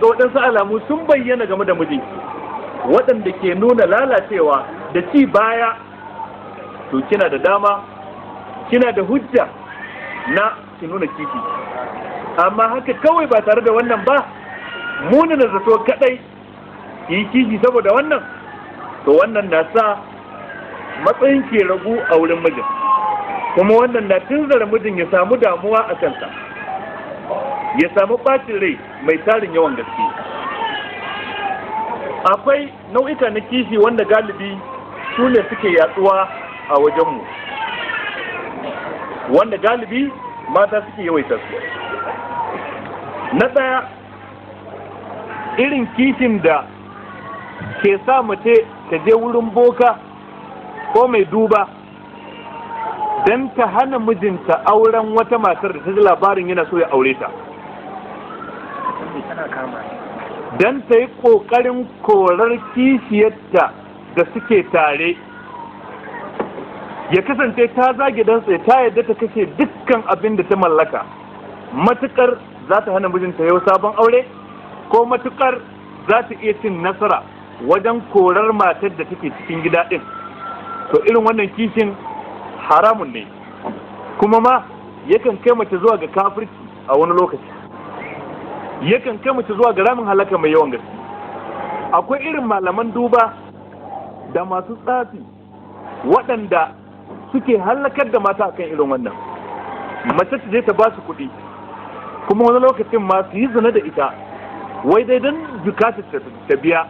ga waɗansu alamu sun bayyana game da mijinki waɗanda ke nuna lalacewa da ci baya, to kina da dama, kina da hujja na ki nuna kishi. Amma haka kawai ba tare da wannan ba, munana zato kadai ki yi kishi saboda wannan, to wannan na sa matsayin ke ragu a wurin mijin, kuma wannan na tunzara mijin ya samu damuwa a kansa, ya samu ɓacin rai mai tarin yawan gaske. Akwai nau'ika na kishi wanda galibi su ne suke yaduwa a wajenmu, wanda galibi mata suke yawaita su. Na ɗaya, irin kishin da ke sa mace ta je wurin boka ko mai duba don ta hana mijinta auren wata matar da ta ji labarin yana so ya aure ta, don ta yi ƙoƙarin korar kishiyarta da suke tare, ya kasance ta zage dantse, ta yadda ta kashe dukkan abin da ta mallaka matukar za ta hana mijinta yau sabon aure, ko matukar za ta iya cin nasara wajen korar matar da take cikin gida ɗin. To irin wannan kishin haramun ne, kuma ma yakan kai mace zuwa ga kafirci a wani lokaci, yakan kai mace zuwa ga ramin halaka mai yawan gaske. Akwai irin malaman duba da masu tsafi waɗanda suke halakar da mata akan irin wannan. Mace ta je ta ba su kuɗi, kuma wani lokacin ma su yi zina da ita, wai dai don bukatar ta biya.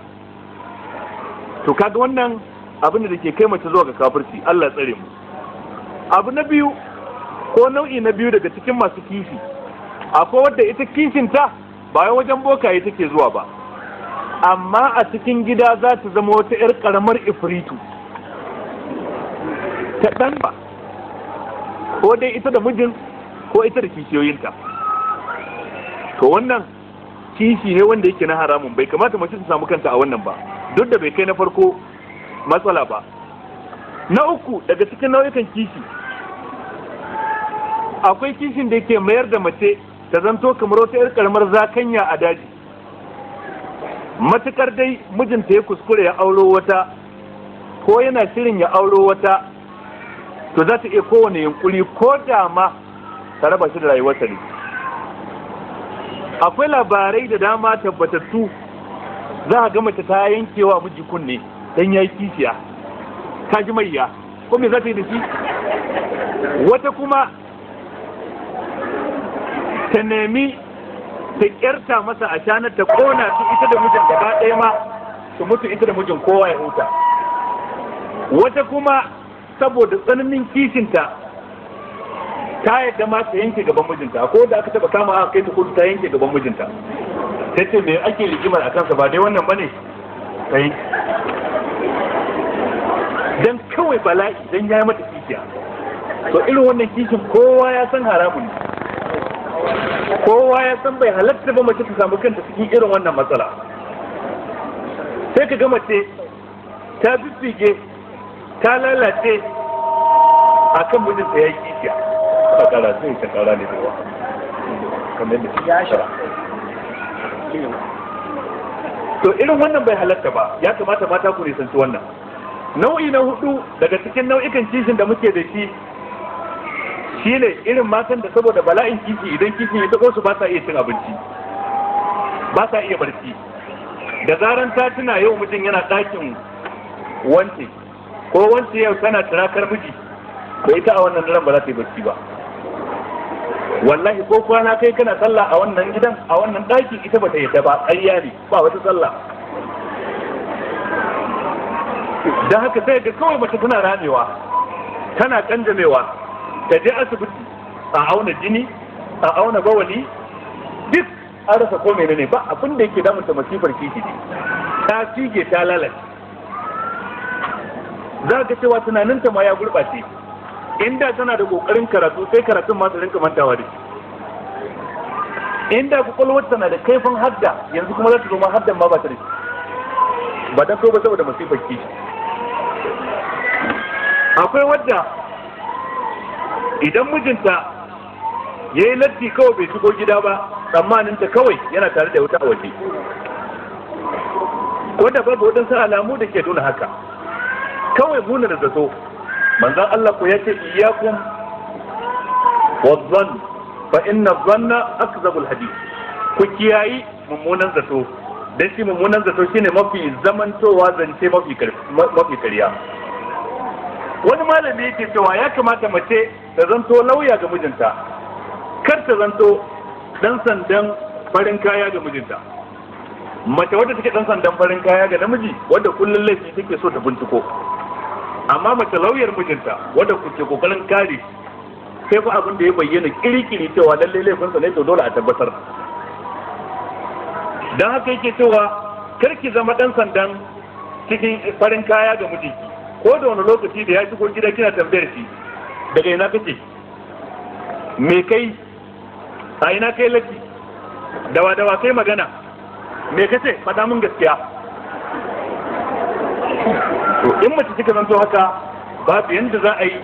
To kaga wannan abin da ke kai mace zuwa ga kafirci, Allah tsare mu. Abu na biyu, ko nau'i na biyu daga cikin masu kishi, akwai wadda ita kishinta ba wai wajen bokaye take zuwa ba, amma a cikin gida za ta zama wata 'yar karamar ifritu ta ɗan ba, ko dai ita da mijin ko ita da kishiyoyinta. To wannan kishi ne wanda yake na haramun, bai kamata mace ta samu kanta a wannan ba, duk da bai kai na farko matsala ba. Na uku daga cikin nau'ikan kishi, akwai kishin da yake mayar da mace ta zanto kamar wata 'yar karamar zakanya a daji. Matukar dai mijinta ya kuskure ya auro wata, ko yana shirin ya auro wata, to za ta iya kowane yunkuri, ko da ma ta raba shi da rayuwarsa ne. Akwai labarai da dama tabbatattu, za a ga mace ta yankewa miji kunne dan yayi kishiya, ta ji maiya, ko me za ta yi da shi? Wata kuma ta nemi ta kyarta masa a shanar ta kona su ita da mijin gaba ɗaya ma su mutu, ita da mijin kowa ya huta. Wata kuma saboda tsananin kishinta ta yadda ma ta yanke gaban mijinta, ko da aka taba kama aka kai ta kotu, ta yanke gaban mijinta, ta ce me ake rigimar a kansa, ba dai wannan bane sai dan kawai bala'i dan ya yi mata kishiya. To irin wannan kishin kowa ya san haramun ne, kowa ya san bai halatta ba mace ta samu kanta cikin irin wannan matsala. Sai ka ga mace ta bibbige, ta lalace akan mijinta ya yi kishiya. Ta kara zai ta kara ne da kamar yadda Ya sha. To irin wannan bai halatta ba, ya kamata mata ku nisanci wannan. Nau'i na hudu daga cikin nau'ikan kishin da muke da shi shine irin matan da saboda bala'in kishi, idan kishin ya taɓo su, ba sa iya cin abinci, ba sa iya barci. Da zaran ta tuna yau mijin yana ɗakin wance, ko wance yau tana turakar miji, to ita a wannan daren ba za ta yi barci ba. Wallahi ko kwana kai kana sallah a wannan gidan, a wannan ɗakin, ita ba ta yadda ba, ƙarya ne, ba wata sallah. Don haka sai ga kawai mace tana ramewa, tana kanjamewa, ta je asibiti a auna jini, a auna bawali, duk an rasa ko menene, ba abin da yake damunta, masifar kishi ne, ta cije, ta lalace. Za ka cewa tunaninta ma ya gurɓace. Inda tana da ƙoƙarin karatu, sai karatun ma ta rinka mantawa da shi. Inda kwakwalwar tana da kaifin hadda, yanzu kuma za ta zo ma haddan ma ba ta da shi, ba dan ba saboda masifar kishi. Akwai wadda idan mijinta ya yi latti kawai bai shigo gida ba, Tsammanin ta kawai yana tare da wuta a waje, ko da babu waɗansu alamu da ke nuna haka, kawai muna da zato. Manzon Allah ko yace: "Iyyakum wadh-dhann, fa inna dhanna akdhabul hadith." Ku kiyayi mummunan zato, dan shi mummunan zato shine mafi zamantowa zance mafi kariya. Wani malami yake cewa ya kamata mace ta zanto lauya ga mijinta, kar ta zanto dan sandan farin kaya ga mijinta. Mace wadda take dan sandan farin kaya ga namiji, wadda kullun laifi take so ta binciko. Amma mace lauyar mijinta, wadda kuke kokarin kare, sai fa abin da ya bayyana kirikiri cewa lalle laifinsa ne, to dole a tabbatar. Dan haka yake cewa kar ki zama dan sandan cikin farin kaya ga mijinki, ko da wani lokaci da ya shigo gida kina tambayar shi: daga ina kake? Me kai? A ina kai latti? Dawa dawa kai magana? Me kace? Faɗa mun gaskiya. To in mace kika zanto haka, babu yanda za a yi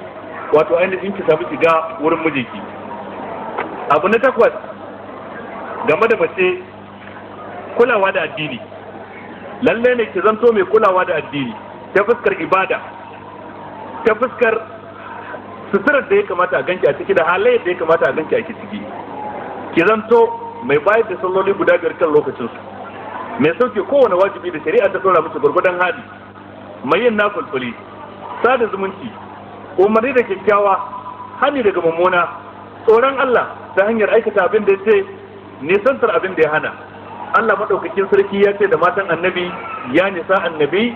wato ainihin ki samu shiga wurin mijinki. Abu na takwas game da mace: kulawa da addini. Lalle ne ki zanto mai kulawa da addini ta fuskar ibada, ta fuskar suturar da ya kamata a ganki a ciki, da halayyar da ya kamata a ganki a ciki. Ki zanto mai bayar da salloli guda biyar kan lokacinsu, mai sauke kowane wajibi da shari'a ta dora miki gwargwadon hali, mai yin nafulfuli, sada zumunci, umarni da kyakkyawa, hani daga mummuna, tsoron Allah ta hanyar aikata abin da ya ce, nisantar abin da ya hana. Allah madaukakin sarki ya ce da matan Annabi: "Ya nisa Annabi,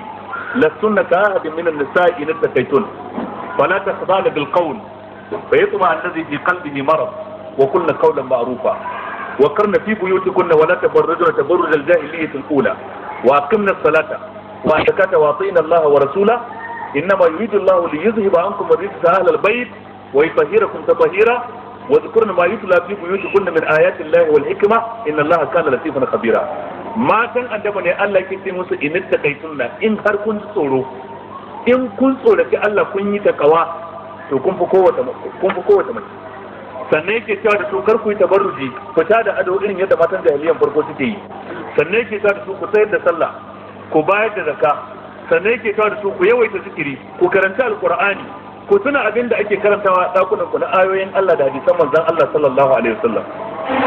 lastunna ka ahadin minan nisa'i in ittaqaytun, fala takhda'na bil qawl fayatma alladhi fi qalbihi marad, wa qulna qawlan ma'rufa, wa qarna fi buyutikunna wa la tabarrajna tabarruj al jahiliyyah al ula, wa aqimna as-salata wa zakata wa atina Allah wa rasulahu. إنما يريد الله ليذهب عنكم الرجس أهل البيت ويطهركم تطهيرا، واذكرن ما يتلى في بيوتكن من آيات الله والحكمة، إن الله كان لطيفا خبيرا." Matan Annabi ne Allah yake ce musu: "In ittaqaytunna", in har kun tsoro, in kun tsoraci Allah, kun yi takawa, to kun fi kowace mace. Sannan yake cewa da su kar ku yi tabarruji, fita da ado irin yadda matan jahiliyan farko suke yi. Sannan yake cewa da su ku tsayar da sallah, ku bayar da zakka. Sannan yake cewa da su ku yawaita zikiri, ku karanta Alqur'ani, ku tuna abin da ake karantawa a dakunan ku na ayoyin Allah da hadisan manzon Allah sallallahu alaihi wasallam.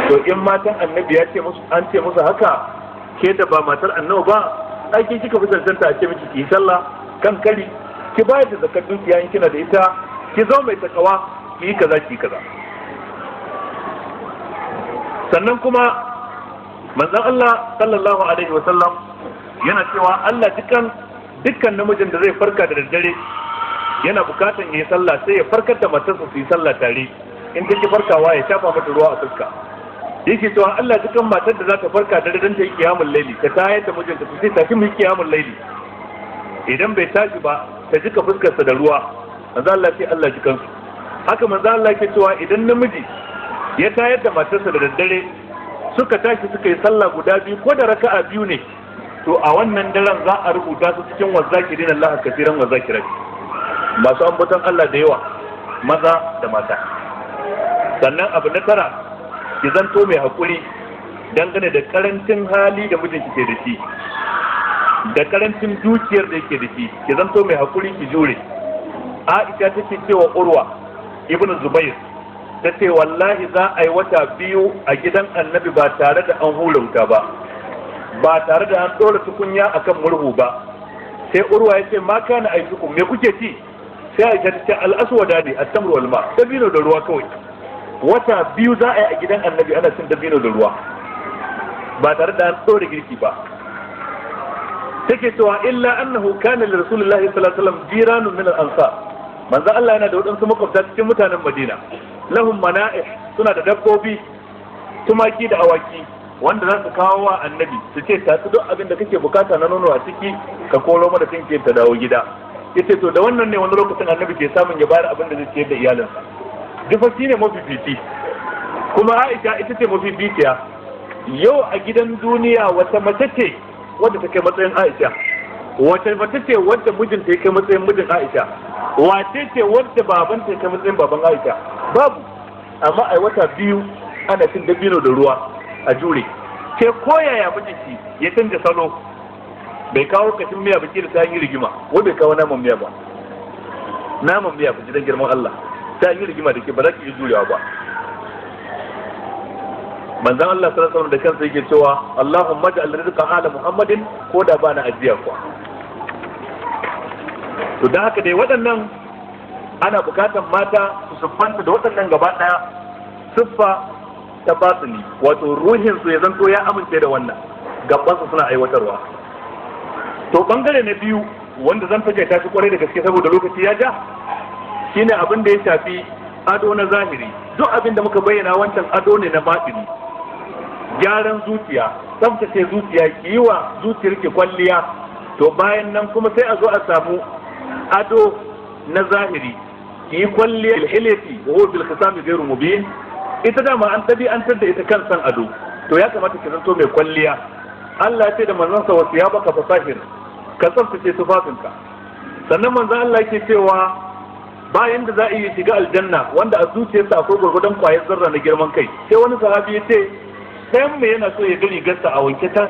To in matan Annabi ya ce musu, an ce musu haka, ke da ba matar Annabi ba, ai ke kika fi cancanta a ce miki ki yi sallah kan kari, ki bayar da zakar dukiya in kina da ita, ki zo mai takawa, ki yi kaza, ki yi kaza. Sannan kuma manzon Allah sallallahu alaihi wasallam yana cewa Allah dukkan dukkan namijin da zai farka da daddare yana bukatan ya yi sallah, sai ya farkar da matarsa su yi sallah tare. In ta ki farkawa, ya shafa mata ruwa a fuska. Yake cewa Allah dukkan matar da za ta farka dare don ta yi kiyamul laili, ta tayar da mijinta ta ce: "Tashi mu yi kiyamul laili." Idan bai tashi ba, ta jika fuskarsa da ruwa. Manzo Allah ce Allah ji kansu. Haka manzo Allah ke cewa idan namiji ya tayar da matarsa da daddare, suka tashi suka yi sallah guda biyu, ko da raka'a biyu ne, to a wannan daren za a rubuta su cikin "wazakirin Allah kasiran wa zakirat", masu ambaton Allah da yawa, maza da mata. Sannan abu na tara: ki zanto mai haƙuri dangane da karancin hali da mijinki ke da shi, da karancin dukiyar da yake da shi. Ki zanto mai haƙuri, ki jure. Aisha take cewa Urwa ibn Zubair, ta ce: "Wallahi za a yi wata 2 a gidan Annabi ba tare da an hula wuta ba, ba tare da an ɗora tukunya akan murhu ba." Sai Urwa ya ce: "Ma kana aishukum, me kuke ci?" Sai Aisha ta ce: "Al-aswada ne, at-tamr wal ma, dabino da ruwa kawai." Wata 2 za a yi a gidan Annabi ana cin dabino da ruwa ba tare da an ɗora girki ba. Take cewa: "Illa annahu kana li Rasulillahi sallallahu alaihi wasallam jiranun min al-ansar." Manzo Allah yana da wadansu makwabta cikin mutanen Madina, lahum mana'ih, suna da dabbobi, tumaki da awaki, wanda za su kawo wa Annabi su ce: "Tatsi duk abin da kake bukata na nono a ciki, ka koro mana tinke ta dawo gida." Yace to da wannan ne wani lokacin Annabi ke samun ya bayar abin da zai ciyar da iyalinsa. Dufa shine mafifici, kuma Aisha ita ce mafificiya. Yau a gidan duniya wata mace ce wadda ta kai matsayin Aisha? Wata mace ce wadda mijinta ya kai matsayin mijin Aisha? Wace ce wadda babanta ya kai matsayin baban Aisha? Babu. Amma ai wata 2 ana cin dabino da ruwa. A jure. Ke koyaya mijinki ya canja salo, bai kawo kashin miya ba, da ta yi rigima, wai bai kawo naman miya ba, naman miya ba, gidan girman Allah ta yi rigima da ke, ba za ki iya jurewa ba. Manzon Allah sallallahu alaihi da kansa yake cewa: "Allahumma ja'al rizqa ala Muhammadin", ko da ba na ajiya kuwa. To da haka dai waɗannan ana bukatan mata su siffanta da waɗannan gaba ɗaya, siffa ta batini, wato ruhin su ya zanto ya amince da wannan, gabansu suna aiwatarwa. To bangare na biyu wanda zan takaita shi kwarai da gaske saboda lokaci ya ja, shine abin da ya shafi ado na zahiri. Duk abin da muka bayyana wancan ado ne na batini, gyaran zuciya, tsaftace zuciya, ki yi wa zuciyar ki kwalliya. To bayan nan kuma sai a zo a samu ado na zahiri, ki yi kwalliya. Alhilyati wa huwa bil khisami ghairu mubin. Ita dama an tabi'antar da ita kan san ado, to ya kamata ki zanto mai kwalliya. Allah ya ce da manzon sa: "Wa thiyabaka fatahhir", ka tsaftace tufafinka. Sannan manzon Allah yake cewa bayan da za a iya shiga aljanna wanda a zuciyarsa akwai gwargwadon kwayar zarra na girman kai. Sai wani sahabi ya ce ɗayan mai yana so ya ga rigarsa a wanke ta,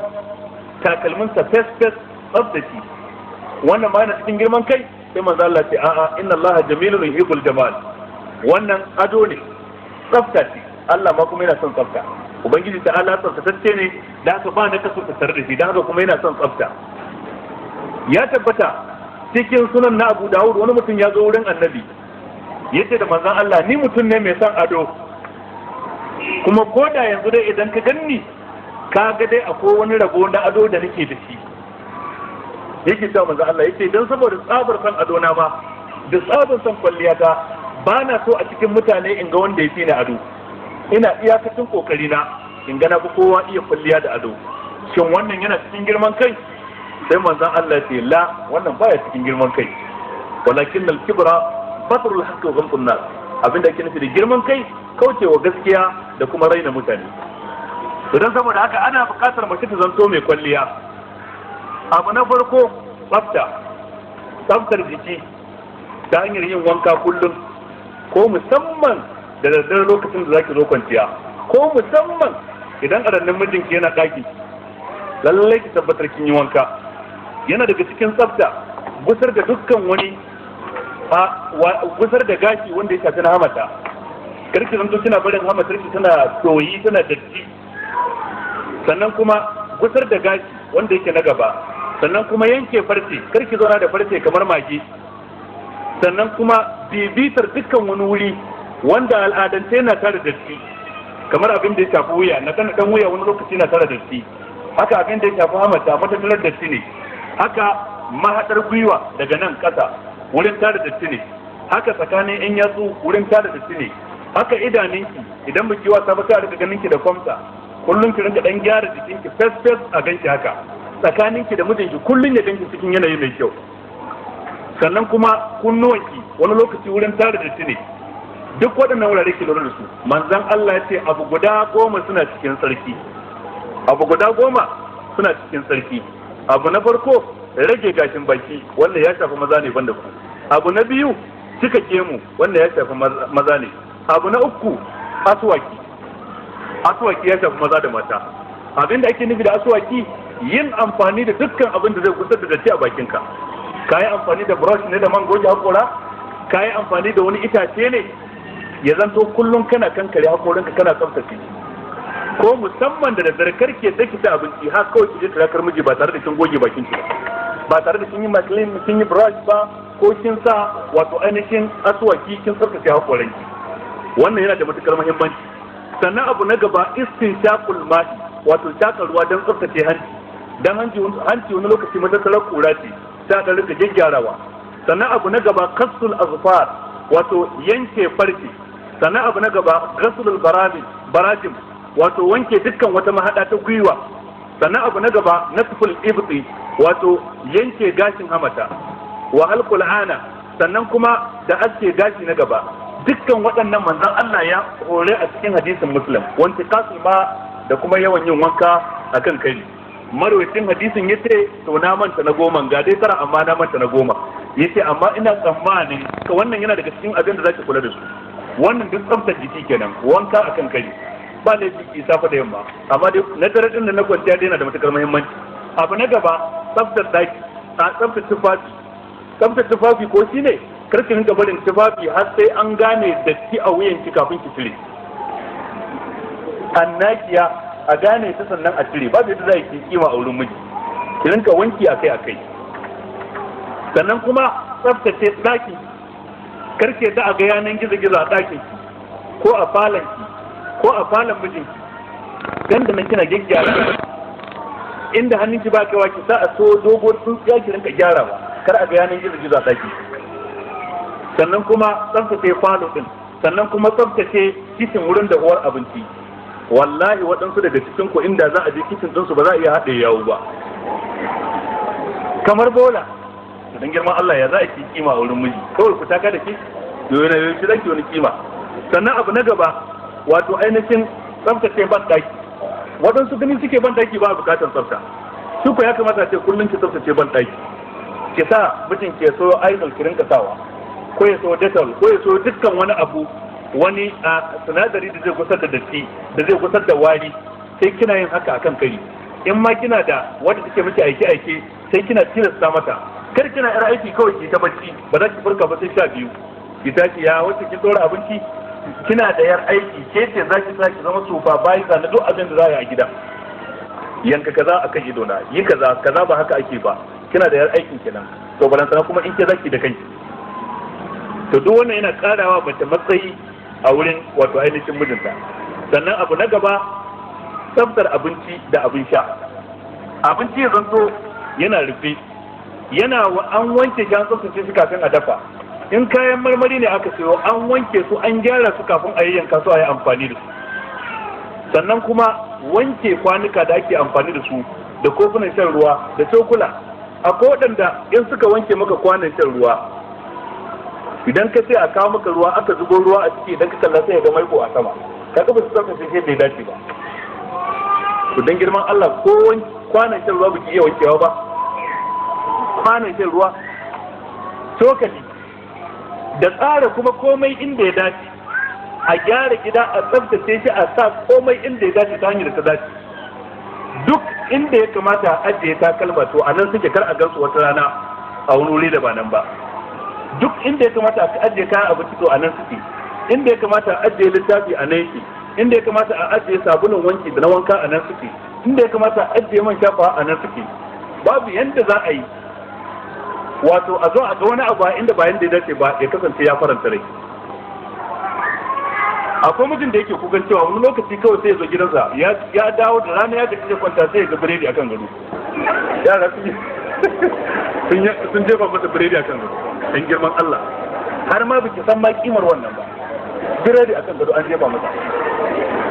takalminsa fes fes, tsaftace, wannan ma yana cikin girman kai? Sai manzo Allah ce: "A'a, inna Allah jamilun yuhibbul jamal." Wannan ado ne, tsafta ce, Allah ma kuma yana son tsafta. Ubangiji ta Allah tsaftatacce ne, da haka ba na kaso tattare da shi, da haka kuma yana son tsafta. Ya tabbata cikin sunan na Abu Dawud, wani mutum ya zo wurin Annabi, yace da manzon Allah: "Ni mutum ne mai son ado, kuma ko da yanzu dai idan ka ganni ka ga dai akwai wani rabo na ado da nake da shi." Yake cewa manzon Allah, yace: "Dan saboda tsabar son ado na ma da tsabar son kwalliya ta, ba na so a cikin mutane in ga wanda ya fi ni ado. Ina iyakacin kokari na in ga na fi kowa iya kwalliya da ado. Shin wannan yana cikin girman kai?" Sai manzon Allah ce: "La, wannan baya cikin girman kai. Walakin al-kibra batrul haqqi wa ghamtun nas." Abinda ake nufi da girman kai, kaucewa gaskiya da kuma raina mutane. To dan saboda haka ana buƙatar mace ta zanto mai kwalliya. Abu na farko, tsafta, tsaftar jiki ta hanyar yin wanka kullum, ko musamman da daddare lokacin da zaki zo kwanciya, ko musamman idan arannin mijinki yana ɗaki, lallai ki tabbatar kin yi wanka. Yana daga cikin tsafta gusar da dukkan wani a gusar da gashi wanda ya shafi na hamata. Karki zanto kina barin hamatar ki tana doyi, tana datti. Sannan kuma gusar da gashi wanda yake na gaba. Sannan kuma yanke farce, karki zauna da farce kamar mage. Sannan kuma bibitar dukkan wani wuri wanda al'adance yana tare datti, kamar abin da ya shafi wuya na kan dan wuya, wani lokaci na tare datti. Haka abin da ya shafi hamata, matattarar datti ne. Haka mahadar gwiwa daga nan ƙasa, wurin tare datti ne. Haka tsakanin yan yatsu, wurin tare datti ne. Haka idanunki, idan baki wasa ba sai a rika ganin ki da kwamsa. Kullum ki rinka dan gyara jikinki fes fes, a ganki haka tsakaninki da mijinki, kullum ya ganki cikin yanayi mai kyau. Sannan kuma kunnuwanki, wani lokaci wurin tare datti ne. Duk waɗannan wurare ki lura da su. Manzon Allah ya ce abu guda 10 suna cikin tsarki, abu guda 10 suna cikin tsarki. Abu na farko, rage gashin baki, wannan ya shafi maza ne banda ku. Abu na biyu, cika gemu, wannan ya shafi maza ne. Abu na uku, aswaki. Aswaki ya shafi maza da mata. Abin da ake nufi da aswaki, yin amfani da dukkan abin da zai gusar da datti a bakinka. Ka yi amfani da brush ne da man goge hakora, ka yi amfani da wani itace ne, ya zanto kullum kana kankare hakorinka, kana tsaftace. Ko musamman da daddare, kar ki yadda ki ci abinci har kawai ki je turakar miji ba tare da kin goge bakin ki ba tare da kin yi maclean, kin yi brush ba, ko kin sa wato ainihin aswaki kin tsaftace hakoranki. Wannan yana da matukar muhimmanci. Sannan abu na gaba, istinshaqul ma'i, wato shakar ruwa don tsaftace hanci, dan hanci hanci wani lokaci matattarar kura ce, sai a rika gyaggyarawa. Sannan abu na gaba, qassul azfar, wato yanke farce. Sannan abu na gaba, ghaslul barajim barajim, wato wanke dukkan wata mahada ta gwiwa. Sannan abu na gaba, natful ibti, wato yanke gashin hamata, wa halqul ana, sannan kuma da aske gashi na gaba. Dukkan waɗannan manzon Allah ya hore a cikin hadisin Muslim. Wanti kasul ma da kuma yawan yin wanka akan kari. Marwacin hadisin yace: "To na manta na goma, ga dai tara amma na manta na goma." Yace: "Amma ina tsammanin ka wannan yana daga cikin abin da zaki kula da su." Wannan duk tsaftar jiki kenan, wanka akan kari. Ba laifi ki safe da yamma, amma dai na dare din da na kwanciya dai yana da matukar muhimmanci. Abu na gaba, tsaftar daki, a tsaftar tufafi. Tsaftar tufafi ko shine kar ki rinka barin tufafi har sai an gane datti a wuyanki kafin ki cire. Annakiya a gane ta sannan a cire, babu yadda za ki kima a wurin miji. Ki rinka wanki akai akai. Sannan kuma tsaftace ɗakin. Karke da a ga yanan gizo gizo a ɗakin ki ko a falon ki ko a falon mijinki. Dan da nan kina gyaggyara inda hannunki ba kaiwa, ki sa a so doguwar tsuntsiya ki rinka gyarawa, kar a ga yanan gizo gizo a ɗaki. Sannan kuma tsaftace falo din, sannan kuma tsaftace kicin, wurin da uwar abinci. Wallahi waɗansu daga cikin ku inda za a je kicin ɗinsu ba za a iya haɗe yawu ba, kamar bola. Dan girman Allah, ya za a ki kima a wurin miji? Kawai ku taka da ke yoyo na yoyo zaki wani kima. Sannan abu na gaba, wato ainihin tsaftace ban daki. Waɗansu gani suke ban daki ba a bukatar tsafta. Su ko ya kamata ce kullum ki tsaftace ban daki, ki sa mijin ke so Izal ki rinka sawa, ko ya so Dettol, ko ya so dukkan wani abu, wani a sinadari da zai gusar da datti, da zai gusar da wari. Sai kina yin haka akan kari. In ma kina da wanda take miki aike aike, sai kina tilasta mata. Kar kina yar aiki kawai ki ta bacci, ba za ki farka ba sai 12, ki tashi ya wacce ki tsora abinci. Kina da yar aiki, ke ce za ki sa ki zama supervisor na duk abin da za a yi a gida. Yanka kaza akan ido na, yi kaza, kaza ba haka ake ba. Kina da yar aikin kenan. To balantana kuma in ke zaki da kanki. To duk wannan yana karawa mace matsayi a wurin wato ainihin mijinta. Sannan abu na gaba, tsaftar abinci da abin sha. Abinci ya zanto yana rufe, yana an wanke shi, an tsaftace shi kafin a dafa. In kayan marmari ne aka sayo, an wanke su, an gyara su kafin a yayyanka su a yi amfani da su. Sannan kuma wanke kwanuka da ake amfani da su, da kofunan shan ruwa, da cokula. Akwai waɗanda in suka wanke maka kwanan shan ruwa, idan ka ce a kawo maka ruwa, aka zubo ruwa a ciki, idan ka kalla sai ya ga maiko a sama. Kaga ba su tsaftace shi da ya dace ba. To dan girman Allah, ko kwanan shan ruwa baki iya wankewa ba? Kwanan shan ruwa, cokali, da tsara kuma komai inda ya dace. A gyara gida, a tsaftace shi, a sa komai inda ya dace ta hanyar da ta dace. Duk inda ya kamata a ajiye takalma, to a nan suke, kar a gansu wata rana a wani wuri da ba nan ba. Duk inda ya kamata a ajiye kayan abinci, to a nan suke. Inda ya kamata a ajiye littafi, a nan yake. Inda ya kamata a ajiye sabulun wanki da na wanka, a nan suke. Inda ya kamata a ajiye man shafa, a nan suke. Babu yanda za a yi wato a zo a ga wani abu a inda ba yanda ya dace ba, ya kasance ya faranta rai. Akwai mijin da yake kukan cewa wani lokaci kawai sai ya zo gidansa, ya dawo da rana, ya gaji, zai kwanta, sai ya ga biredi akan gado. Yara sun jefa masa biredi akan gado. Dan girman Allah, har ma biki san ma kimar wannan ba. Biredi akan gado an jefa masa,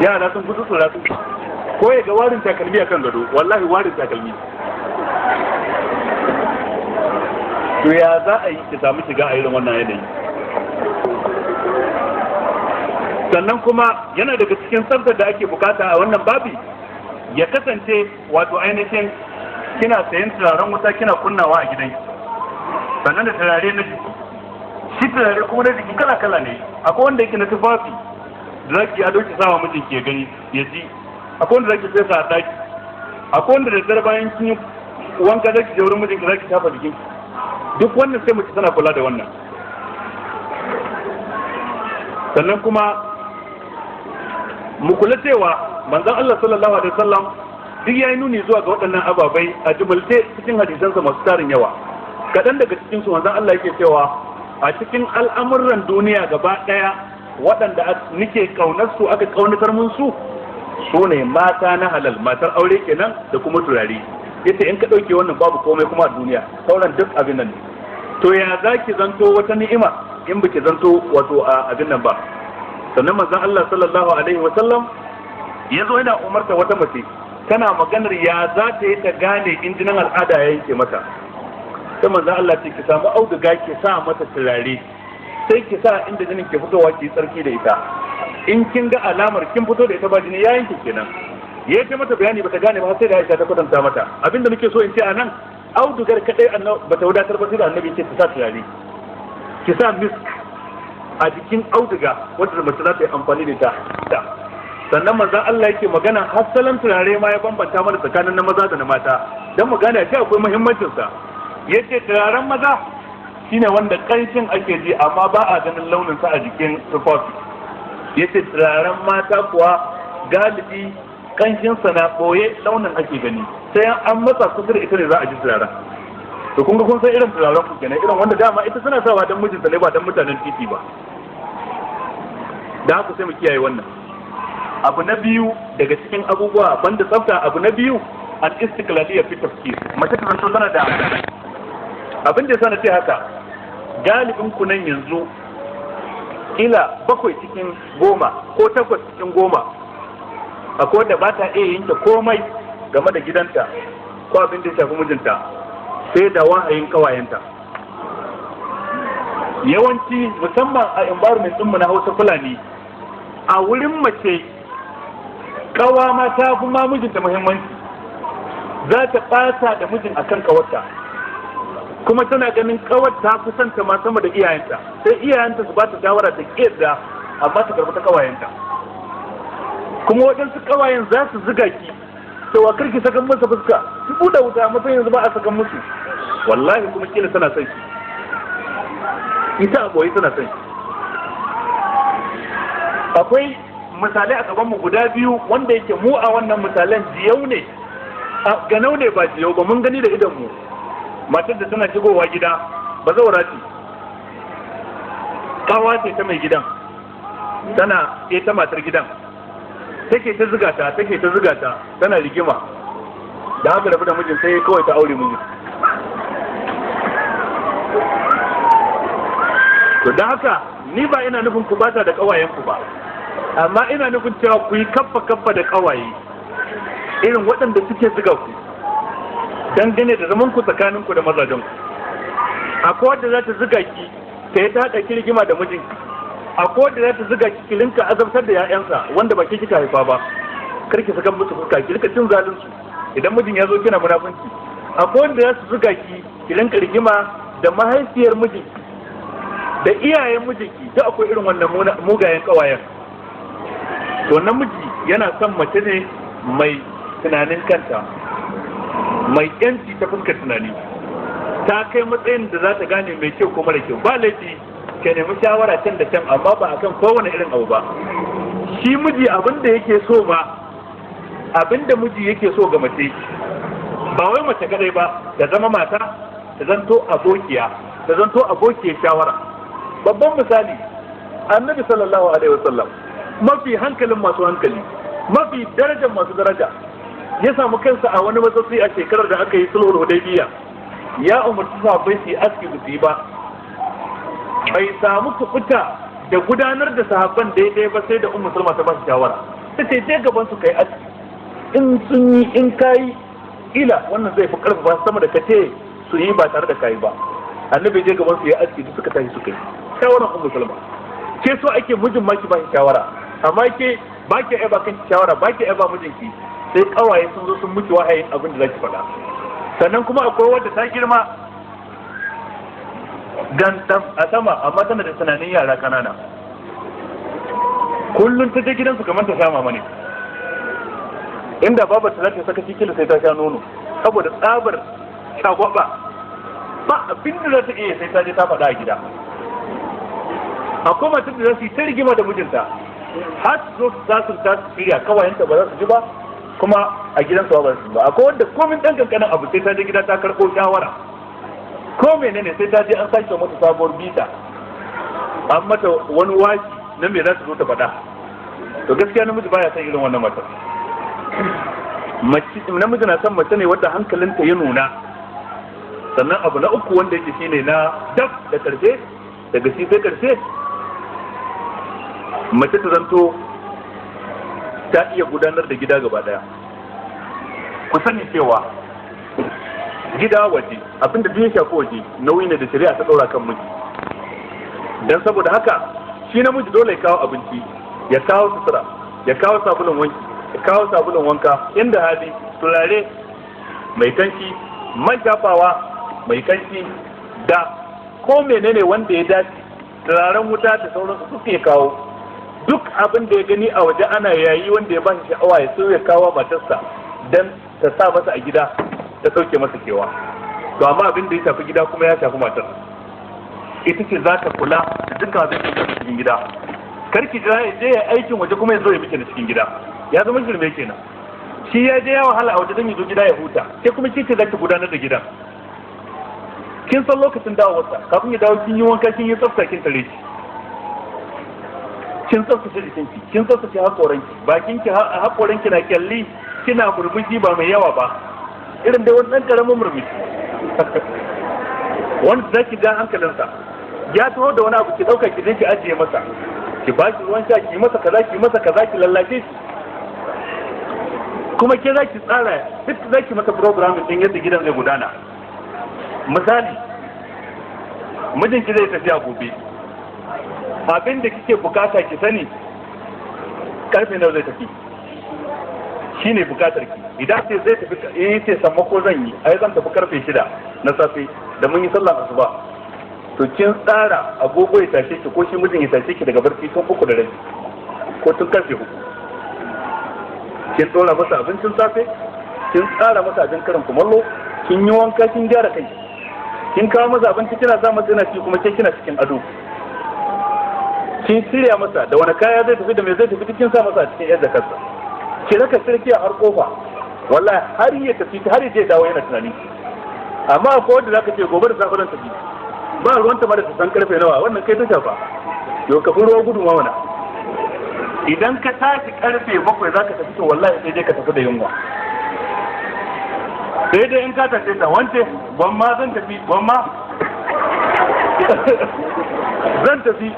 yara sun gudu tsura sun, ko ya ga warin takalmi akan gado. Wallahi warin takalmi. To ya za a yi ki samu shiga a irin wannan yanayi? Sannan kuma yana daga cikin tsaftar da ake bukata a wannan babi, ya kasance wato ainihin kina sayan turaren wuta kina kunnawa a gidanki, sannan da turare na jiki. Shi turare kuma na jiki kala kala ne. Akwai wanda yake na tufafi da zaki ado ki sawa mijinki ya gani ya ji, akwai wanda zaki fesa a daki, akwai wanda da dare bayan kin yi wanka zaki je wurin mijinki zaki shafa jikinki. Duk wannan sai mace tana kula da wannan. Sannan kuma mu kula cewa manzon Allah sallallahu alaihi wasallam duk yayi nuni zuwa ga waɗannan ababai a jumulce cikin hadisansa masu tarin yawa. Kaɗan daga cikin su, manzon Allah yake cewa a cikin al'amuran duniya gaba ɗaya, waɗanda nike kaunar su, aka kaunatar mun su, su ne mata na halal, matar aure kenan, da kuma turare. Yace in ka ɗauke wannan, babu komai kuma a duniya, sauran duk abin nan ne. To ya zaki zanto wata ni'ima in baki zanto wato a abin nan ba? Sannan manzon Allah sallallahu alaihi wa sallam ya zo yana umarta wata mace, tana maganar ya za ta yi ta gane in jinin al'ada ya yanke mata. Sai manzon Allah ce ki samu auduga, ki sa mata turare, sai ki sa inda jinin ke fitowa, ki tsarki da ita. In kin ga alamar kin fito da ita ba jini, ya yanke kenan. Ya ce mata bayani, bata gane ba sai da Aisha ta kwatanta mata. Abinda muke so in ce anan, audugar kadai bata wadatar ba, sai da Annabi ce ta sa turare, ki sa misk a jikin auduga wanda mace za ta yi amfani da ita. Sannan manzon Allah yake magana har salon turare ma ya bambanta mana tsakanin na maza da na mata, dan mu gane shi akwai muhimmancin sa. Yace turaren maza shine wanda kanshin ake ji amma ba a ganin launin sa a jikin tufafi. Yace turaren mata kuwa galibi kanshin sa na boye, launin ake gani, sai an matsa kusa da ita ne za a ji turaren. To kun ga kun san irin turaren ku kenan, irin wanda dama ita suna sawa dan mijinta ne, ba dan mutanen titi ba. Da haka sai mu kiyaye wannan. Abu na biyu daga cikin abubuwa banda tsafta, abu na biyu al istiqlaliyya fi tafkir. Mace ta zanto tana da abin da yasa na ce haka, galibin ku nan yanzu kila 7 cikin 10 ko 8 cikin 10 akwai wanda ba ta iya yanke komai game da gidanta ko abin da ya shafi mijinta sai da wahayin kawayenta. Yawanci musamman a environment ɗinmu na Hausa Fulani, a wurin mace kawa ma ta fi ma mijinta muhimmanci. Za ta ɓata da mijin akan kawarta, kuma tana ganin kawar ta fi son ta ma sama da iyayenta. Sai iyayenta su ba ta shawara ta ƙiyarda, amma ta karɓi ta kawayenta. Kuma waɗansu kawayen za su ziga ki cewa kar ki sakan masa fuska, ki buɗe wuta mutum, yanzu ba a sakan musu. Wallahi kuma kila tana son shi, ita a boye tana son shi. Akwai misalai a gaban mu guda biyu wanda yake mu a wannan misalan jiyau ne, ganau ne, ba jiyau ba, mun gani da idon mu. Matar da tana shigowa gida, ba zaura ce, kawa ce ta mai gidan, tana ita matar gidan take ta zuga ta, take ta zuga ta, tana rigima. Da haka rabu da mijin, sai kawai ta aure mijin. To da haka ni ba ina nufin ku bata da kawayen ku ba, amma ina nufin cewa ku yi kaffa kaffa da kawaye irin waɗanda suke zuga ku dangane da zaman ku tsakanin ku da mazajen ku. Akwai wadda za ta zuga ki ta yi ta haɗa ki rigima da mijinki. Akwai wadda za ta zuga ki ki rinka azabtar da 'ya'yansa wanda ba ke kika haifa ba, kar ki saka musu fuska, ki rinka cin zalun su idan mijin ya zo kina munafunci. Akwai wanda za su zuga ki ki rinka rigima da mahaifiyar mijinki da iyayen mijinki. Duk akwai irin wannan mugayen kawayen. To namiji yana son mace ne mai tunanin kanta, mai yanci ta fuskar tunani, ta kai matsayin da za ta gane mai kyau ko mara kyau. Ba laifi ka nemi shawara can da can, amma ba akan kowane irin abu ba. Shi miji abin da yake so ma, abin da miji yake so ga mace, ba wai mace kadai ba, ta zama mata, ta zanto abokiya, ta zanto abokiyar shawara. Babban misali, Annabi sallallahu alaihi wasallam, mafi hankalin masu hankali, mafi darajar masu daraja, ya samu kansa a wani matsatsi a shekarar da aka yi sulhul Hudaybiya. Ya umarci sahabbai su yi aski, su yi ba. Bai samu kuɓuta da gudanar da sahabban daidai ba sai da Ummu Salma ta ba shi shawara. Ta ce je gaban su kai aski, in sun yi, in kai, ila wannan zai fi karfafa sama da kace su yi ba tare da kai ba. Annabi je gaban su ya aski, duk suka tashi suka yi. Shawaran Ummu Salma. Ke so ake mijin ma ki ba shi shawara, amma ke ba ki ba kanki shawara, ba ki ba mijinki, sai kawaye sun zo sun miki wahayin abin da zaki faɗa. Sannan kuma akwai wadda ta girma gantam a sama, amma tana da tunanin yara kanana. Kullum ta je gidansu kamar ta sha mama ne, inda babar ta za ta saka kila sai ta sha nono saboda tsabar shagwaba. Ba abin da za ta iya sai ta je ta faɗa a gida. Akwai matar da za su yi ta rigima da mijinta har su zo su sasunta, su shirya, kawayenta ba za su ji ba, kuma a gidansu ba su ji ba. Akwai wanda komin ɗan kankanin abu sai ta je gida ta karɓo shawara, ko menene sai ta je an sake mata sabuwar bita, an mata wani waki na me za su zo ta faɗa. To gaskiya namiji baya son irin wannan matar. Namiji na son mace ne wadda hankalinta ya nuna. Sannan abu na uku wanda yake shine na daf da karshe, daga shi sai karshe, mace ta zanto ta iya gudanar da gida gaba daya. Ku sani cewa gida waje, abinda duk ya shafi waje, nauyi ne da shari'a ta ɗora kan miji. Dan saboda haka shi namiji dole ya kawo abinci, ya kawo sutura, ya kawo sabulun wanki, ya kawo sabulun wanka, inda hali turare mai kanshi, man shafawa mai kanshi, da ko menene wanda ya dace, turaren wuta da sauransu suke kawo. Duk abin da ya gani a waje ana yayi wanda ya bashi sha'awa, ya so ya kawo matarsa dan ta sa masa a gida, ta sauke masa kewa. To amma abin da ya shafi gida kuma ya shafi matar. Ita ce za ta kula da dukkan abin da ya shafi cikin gida. Kar ki jira ya je ya aikin waje kuma ya zo ya miki da cikin gida, ya zama shirme kenan. Shi ya je ya wahala a waje don ya zo gida ya huta, sai kuma ke ce za ki gudanar da gidan. Kin san lokacin dawowarsa, kafin ya dawo kin yi wanka, kin yi tsafta, kin tare shi, kin tsaftace jikinki, kin tsaftace hakoranki, bakinki, hakoranki na kyalli, kina murmushi ba mai yawa ba, irin dai wani ɗan karamin murmushi wanda zaki ja hankalinsa. Ya taho da wani abu, ki ɗauka ki je ki ajiye masa, ki ba shi ruwan sha, ki masa kaza, ki masa kaza, ki lallace shi. Kuma ke zaki tsara duk, zaki masa programming din yadda gidan zai gudana. Misali, mijinki zai tafiya gobe, abin da kike bukata ki sani karfe nawa zai tafi, shine bukatar ki. Idan sai zai tafi, eh, sai sammako zan yi, ai zan tafi karfe 6 na safe da mun yi sallar asuba. To kin tsara agogo ya tashe ki, ko shi mijin ya tashe ki daga barci tun 3:30 ko tun karfe 3. Kin dora masa abincin safe, kin tsara masa abin karin kumallo, kin yi wanka, kin gyara kai, kin kawo masa abinci, kina sa masa yana ci, kuma ke kina cikin ado. Kin shirya masa da wani kaya zai tafi, da me zai tafi, kin sa masa a cikin yadda jakarsa. Ki raka sarki a har kofa. Wallahi har ya tafi, har ya je dawo yana tunani. Amma akwai wanda zaka ce gobe da safe zan tafi, ba ruwan ta ma da ta san karfe nawa. Wannan kai ta shafa. Yau ka fi ruwa gudu ma wana. Idan ka tashi karfe 7 zaka tafi, to wallahi sai dai ka tafi da yunwa, sai dai in ka tafi ta wance, gwamma zan tafi, gwamma zan tafi.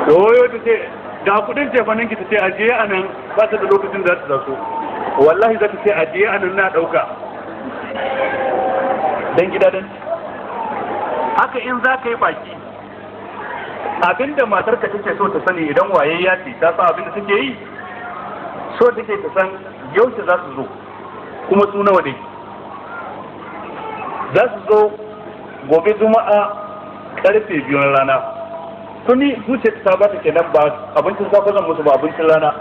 To ta ce ga kudin cefanen ki, ta ce ajiye a nan, ba ta da lokacin da za ta taso. Wallahi za ta ce ajiye a nan, na dauka dan gida. Dan haka in za ka yi baki, abinda matarka take so ta sani, idan waye ya ce ta san abinda take yi, so take ta san yaushe za su zo, kuma su nawa ne za su zo. Gobe Juma'a karfe 2 na rana, tuni zuciya ta ba ta kenan, ba abincin safe zan musu ba, abincin rana.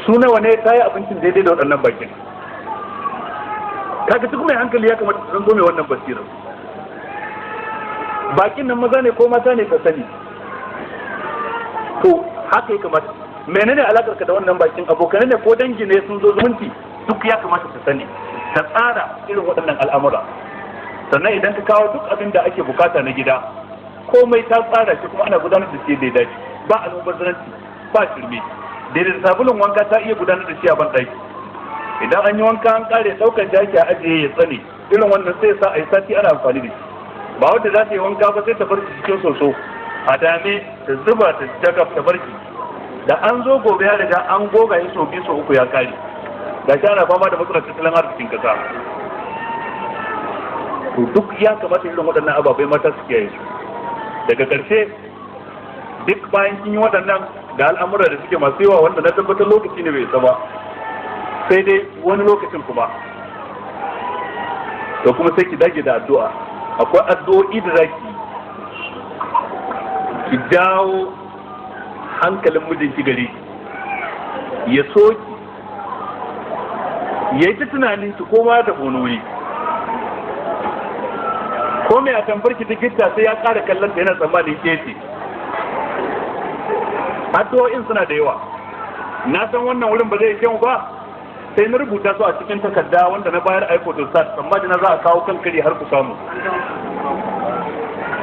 Su nawa ne? Ta yi abincin daidai da waɗannan bakin. Kaga duk mai hankali ya kamata su zanto mai wannan basirar. Bakin nan maza ne ko mata ne, ka sani. To haka ya kamata. Menene alakar ka da wannan bakin? Abokanai ne ko dangi ne sun zo zumunci? Duk ya kamata ta sani, ta tsara irin waɗannan al'amura. Sannan idan ka kawo duk abin da ake bukata na gida, komai ta tsara shi, kuma ana gudanar da shi da ya dace, ba almubazzaranci, ba shirme. Daidai da sabulun wanka ta iya gudanar da shi a banɗaki. Idan an yi wanka an kare, ɗaukar shi ake ajiye ya tsane. Irin wannan sai sa a yi sati ana amfani da shi. Ba wanda za ta yi wanka ba sai ta bar shi cikin soso a dame, ta zuba ta jagab ta bar shi. Da an zo gobe ya riga an goga shi sau biyu, sau uku, ya kare. Ga shi ana fama da matsalar tattalin arzikin kasa. To duk ya kamata irin waɗannan ababai mata su kiyaye su. Daga ƙarshe, duk bayan kin yi waɗannan da al'amura da suke masu yawa, wanda na tabbatar lokaci ne bai isa ba, sai dai wani lokacin kuma, to kuma sai ki dage da addu'a. Akwai addu'o'i da zaki ki jawo hankalin mijinki gare ki, ya so ki, ya yi ta tunanin ki, ko ma ta wani wuri, ko mai a tamfar ki ta gitta, sai ya ƙara kallon ta yana tsammanin ke ce. Addu'o'in suna da yawa. Na san wannan wurin ba zai kyau ba, sai na rubuta su a cikin takarda wanda na bayar a photostat, amma na za a kawo kan kare har ku samu.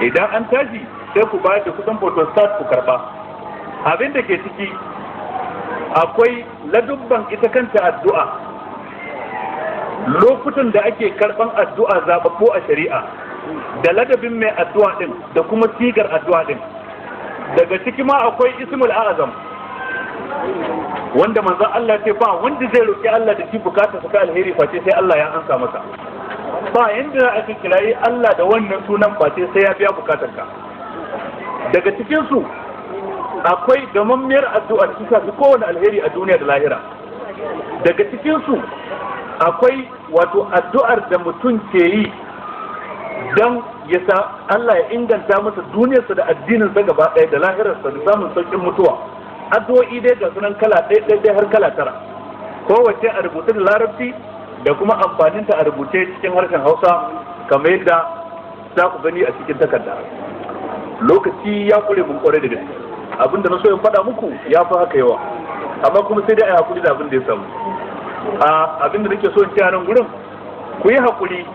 Idan an tashi sai ku bayar da kudin photostat ku karba. Abin da ke ciki akwai ladubban ita kanta addu'a, lokutan da ake karban addu'a zababbu a shari'a, da ladabin mai addu'a din, da kuma sigar addu'a din. Daga ciki ma akwai ismul a'azam, wanda manzon Allah ce ba wanda zai roki Allah da shi bukata sa ta alheri face sai Allah ya ansa masa. Ba yanda za a kirayi Allah da wannan sunan face sai ya biya bukatar ka. Daga cikin su akwai gamammiyar addu'a da ta shafi kowane alheri a duniya da lahira. Daga cikin su akwai wato addu'ar da mutum ke yi don ya sa Allah ya inganta masa duniyarsa da addininsa gaba ɗaya da lahirarsa da samun sauƙin mutuwa. Addu'o'i dai ga sunan kala ɗaya ɗaya har kala tara, kowace a rubuce da Larabci da kuma amfaninta a rubuce cikin harshen Hausa, kamar yadda za ku gani a cikin takarda. Lokaci ya kure mun kware da gaske. Abinda na so in faɗa muku ya fi haka yawa, amma kuma sai dai a hakuri da abin da ya samu. A abinda nake so in ce a nan gurin, ku yi hakuri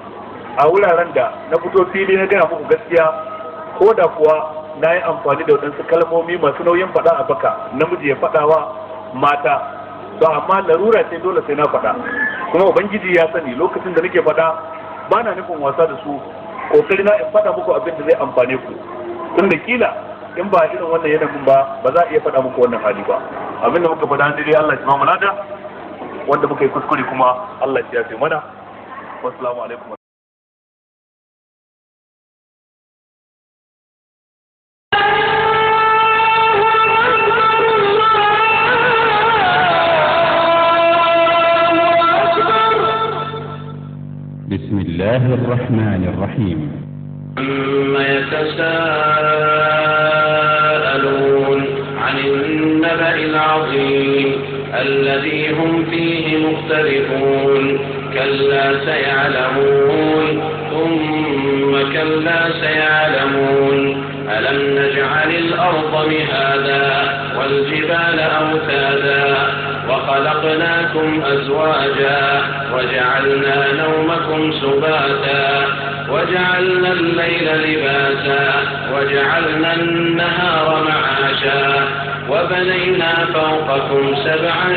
a wuraren da na fito fili na gaya muku gaskiya, ko da kuwa na yi amfani da waɗansu kalmomi masu nauyin faɗa a baka, namiji ya faɗa wa mata. To amma larura ce, dole sai na faɗa. Kuma Ubangiji ya sani, lokacin da nake faɗa ba na nufin wasa da su. Kokari na in faɗa muku abin da zai amfane ku, tun da kila in ba irin wannan yanayin ba, ba za a iya faɗa muku wannan hali ba. Abin da muka faɗa dai, Allah ya ba mu lada. Wanda muka yi kuskure kuma, Allah ya yafe mana. Wassalamu alaikum. بسم الله الرحمن الرحيم. عم يتساءلون عن النبأ العظيم الذي هم فيه مختلفون. كلا سيعلمون، ثم كلا سيعلمون. ألم نجعل الأرض مهادا والجبال أوتادا وخلقناكم أزواجا وجعلنا نومكم سباتا وجعلنا الليل لباسا وجعلنا النهار معاشا وبنينا فوقكم سبعا.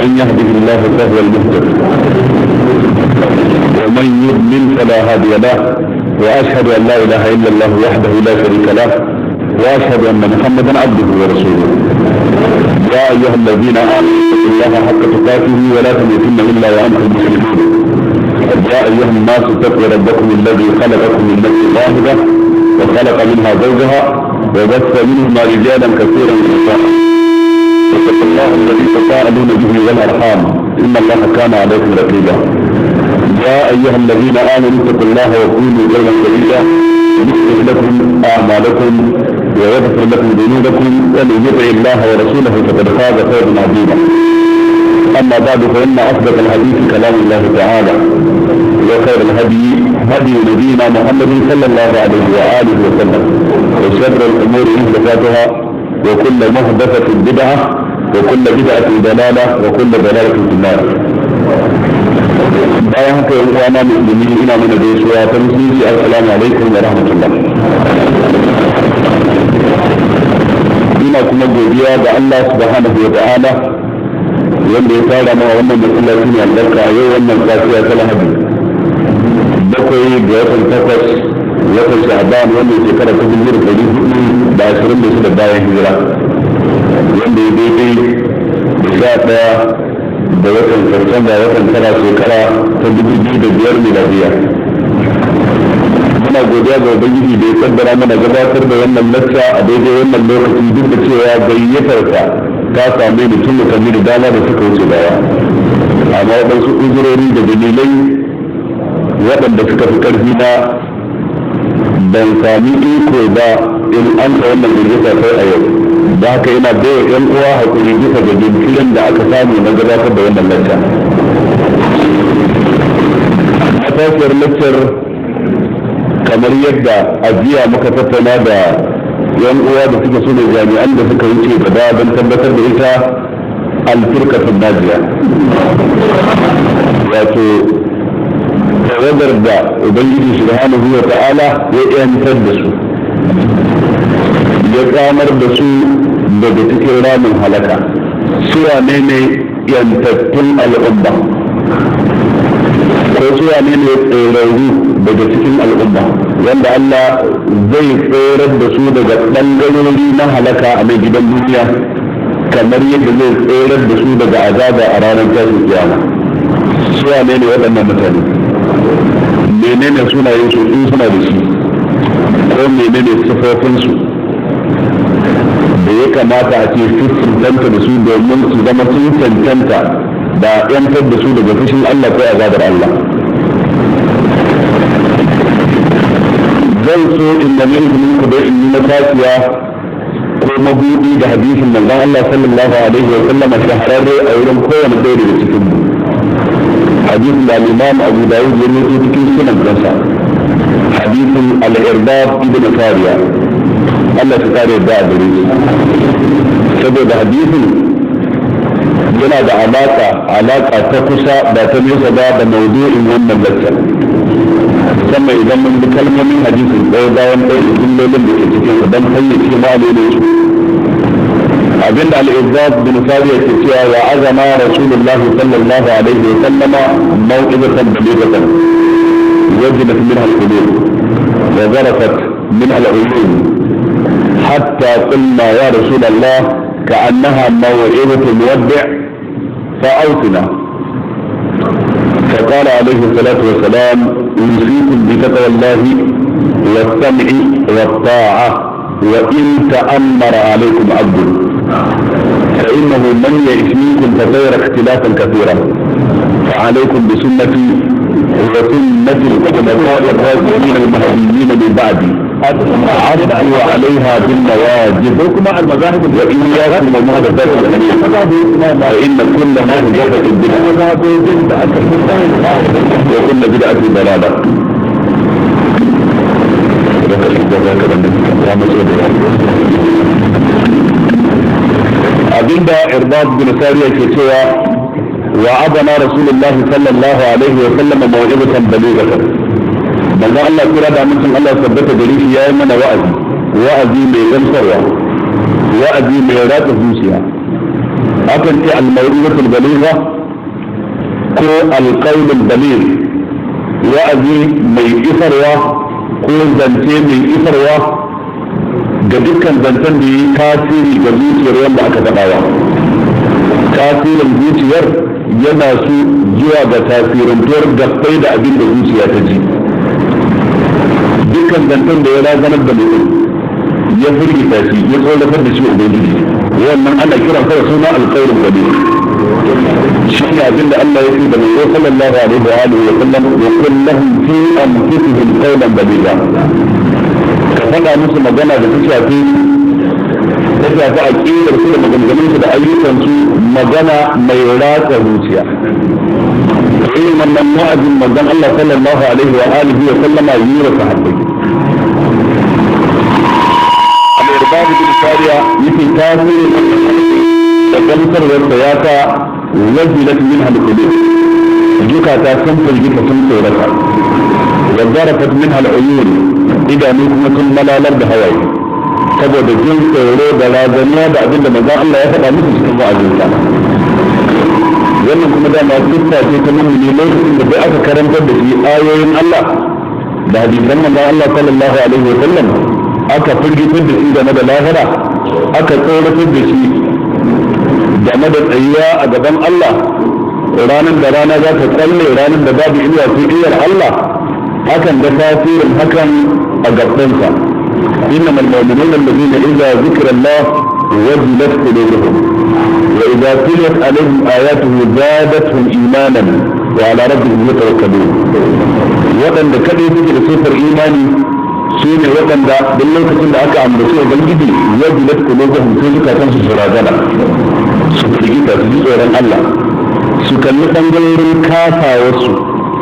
من يهده الله فهو المهتد، ومن يضلل فلا هادي له، واشهد ان لا اله الا الله وحده لا شريك له، واشهد ان محمدا عبده ورسوله. يا ايها الذين امنوا اتقوا الله حق تقاته ولا تموتن الا وانتم مسلمون. يا ايها الناس اتقوا ربكم الذي خلقكم من نفس واحده وخلق منها زوجها وبث منهما رجالا كثيرا ونساء. واتقوا الله الذي تساءلون به والارحام، ان الله كان عليكم رقيبا. يا ايها الذين امنوا اتقوا الله وقولوا قولا سديدا يصلح لكم اعمالكم ويغفر لكم ذنوبكم، ومن يطع الله ورسوله فقد فاز فوزا عظيما. اما بعد، فان اصدق الحديث كلام الله تعالى، وخير الهدي هدي نبينا محمد صلى الله عليه واله وسلم، وشر الامور محدثاتها، وكل محدثة بدعة، وكل بدعة ضلالة، وكل ضلالة في النار. Bayan haka, yan uwana musulmi, ina mana gaisuwa ta musulunci: assalamu alaikum wa rahmatullah. Ina kuma godiya ga Allah subhanahu wa ta'ala wanda ya fara mana wannan masallaci ne albarka a yau wannan safiya ta Lahadi, 7 ga watan 8, watan Sha'ban, wannan shekara ta 1426 bayan hijira, wanda ya daidai da 11 da watan Satumba, watan 9, shekara ta 2005 miladiya. Muna godiya ga Ubangiji da ya kaddara mana gabatar da wannan lacca a daidai wannan lokaci, duk da cewa gayyatarsa ta same ni tun watanni da dama da suka wuce baya, amma waɗansu uzurori da dalilai waɗanda suka fi ƙarfi na, ban sami iko ba in an ta wannan gayyata sai a yau. Da haka ina baiwa yan uwa hakuri bisa ga jinkirin da aka samu na gabatar da wannan lacca. Matashiyar laccar, kamar yadda a jiya muka tattauna da yan uwa da suka so ne jami'an da suka wuce gaba don tabbatar da ita, alfirkatun najiya, wato tawagar da Ubangiji subhanahu wa ta'ala ya yantar da su, ya tsamar da su daga cikin ramin halaka. Su wane ne yantattun al'umma? Ko su wane ne tserarru daga cikin al'umma wanda Allah zai tserar da su daga ɓangarori na halaka a mai gidan duniya, kamar yadda zai tserar da su daga azaba a ranar tashin kiyama? Su wane ne waɗannan mutane? Menene sunayen su in suna da shi, ko menene sifofinsu da ya kamata a ce su cancanta da su domin su zama sun cancanta da yantar da su daga fushin Allah ko azabar Allah? Zan so in nemi izinin ku da in yi matashiya ko mabudi da hadisin manzon Allah sallallahu alaihi wa sallam shahararre a wurin kowane ɗaya daga cikin mu, hadisin da al-Imam Abu Dawud ya rawaito cikin sunan kansa, hadisin al-Irbad ibn Sariya, Allah ta kare da gare shi, saboda hadisin yana da alaka ta kusa ba ta nesa ba da maudu'in wannan lecture, musamman idan mun bi kalmomin hadisin ɗaya bayan ɗaya da jumlolin da ke cikin sa don fayyace ma'anonin su. Abinda al-Izzat bin Sariya ke cewa: wa azama Rasulullah sallallahu alaihi wa sallama mau'izatan balighatan wajilat minha al-qulub wa zarafat minha al-uyun hatta qulna ya Rasul Allah كأنها موعظة مودع فأوصنا. فقال عليه الصلاة والسلام: أوصيكم بتقوى الله والسمع والطاعة وإن تأمر عليكم عبد، فإنه من يعش منكم فسيرى اختلافا كثيرا، فعليكم بسنتي وسنة الخلفاء الراشدين المهديين من بعدي، عضوا عليها بالنواجذ، وإياكم ومحدثات الأمور، فإن كل محدثة بدعة وكل بدعة ضلالة. Abinda Irbad bin Sariya ke cewa: wa adana Rasulullahi sallallahu alaihi wa sallam maw'izatan balighatan. Manzo Allah kira da mutum Allah tabbata gare shi yayi mana wa'azi, wa'azi mai gamsarwa, wa'azi mai ratsa zuciya. Akan ce al-maw'izatul baligha ko al-qawl al-baligh, wa'azi mai isarwa ko zance mai isarwa ga dukkan zancen da yi tasiri ga zuciyar wanda aka faɗawa. Tasirin zuciyar yana su zuwa ga tasirantuwar gabbai da abin da zuciya ta ji. Dukkan zancen da ya razanar da mutum, ya firgita shi, ya tsoratar da shi ubangiji, wannan ana kiran sa da suna alƙawrin gani. Shi ne abin da Allah ya ce da manzo sallallahu alaihi wa alihi wa sallam: wa qul lahum fi anfusihim qawlan baligha. Ka faɗa musu magana da ta shafi aqidar su da maganganun su da ayyukan su, magana mai ratsa zuciya. Irin wannan wa'azin manzon Allah sallallahu alaihi wa alihi wa sallama yi wa sahabbai. Al-Irbad bin Sariya yake tasirin da gamsarwar da ya ta wajilat min al-qulub, zukata sun firgita, sun tsorata, wa zarafat min al-uyun, idanu kuma sun malalar da hawaye saboda jin tsoro da razaniya da abin da manzon Allah ya faɗa musu cikin wa'azinsa. Wannan kuma dama siffa ce ta mummuni: lokacin da bai aka karantar da shi ayoyin Allah da hadisan manzon Allah sallallahu alaihi wa sallam, aka firgitar da shi game da lahira, aka tsoratar da shi game da tsayuwa a gaban Allah ranar da rana za ta tsalle, ranar da babu inuwa sai inuwar Allah, hakan da tasirin hakan a gabansa. إنما المؤمنون الذين إذا ذكر الله وجلت قلوبهم وإذا تليت عليهم آياته زادتهم إيمانا وعلى ربهم يتوكلون. Waɗanda kaɗai suke da sifar imani su ne waɗanda duk lokacin da aka ambaci ubangiji, wajilat qulubuhum, sai zukatan su razana, su firgita, su ji tsoron Allah, su kalli ɓangarorin kasawarsu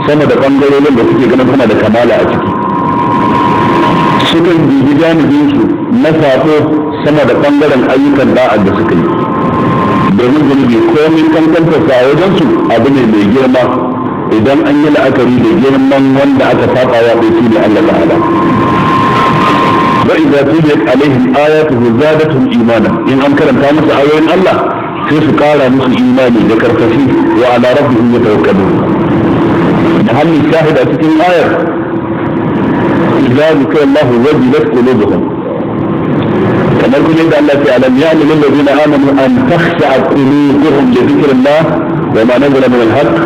sama da ɓangarorin da suke ganin suna da kamala a ciki. Sukan dubi janibinsu na saɓo sama da ɓangaren ayyukan da'a da suka yi, domin zunubi komai kankantar sa a wajensu abu ne mai girma idan an yi la'akari da girman wanda aka saba wa bai, shi ne Allah ta'ala. Wa idza tuliyat alaihim ayatuhu zadatuhum imana, in an karanta musu ayoyin Allah sai su kara musu imani da karfafi, wa ala rabbihim yatawakkalun. Mahallin shahid a cikin ayar idza zikra Allah wajilat qulubuhum, kamar kuma yadda Allah ya alam ya'ni lil ladina amanu an takhsha'a qulubuhum li dhikrillah wa ma nazala min al-haqq.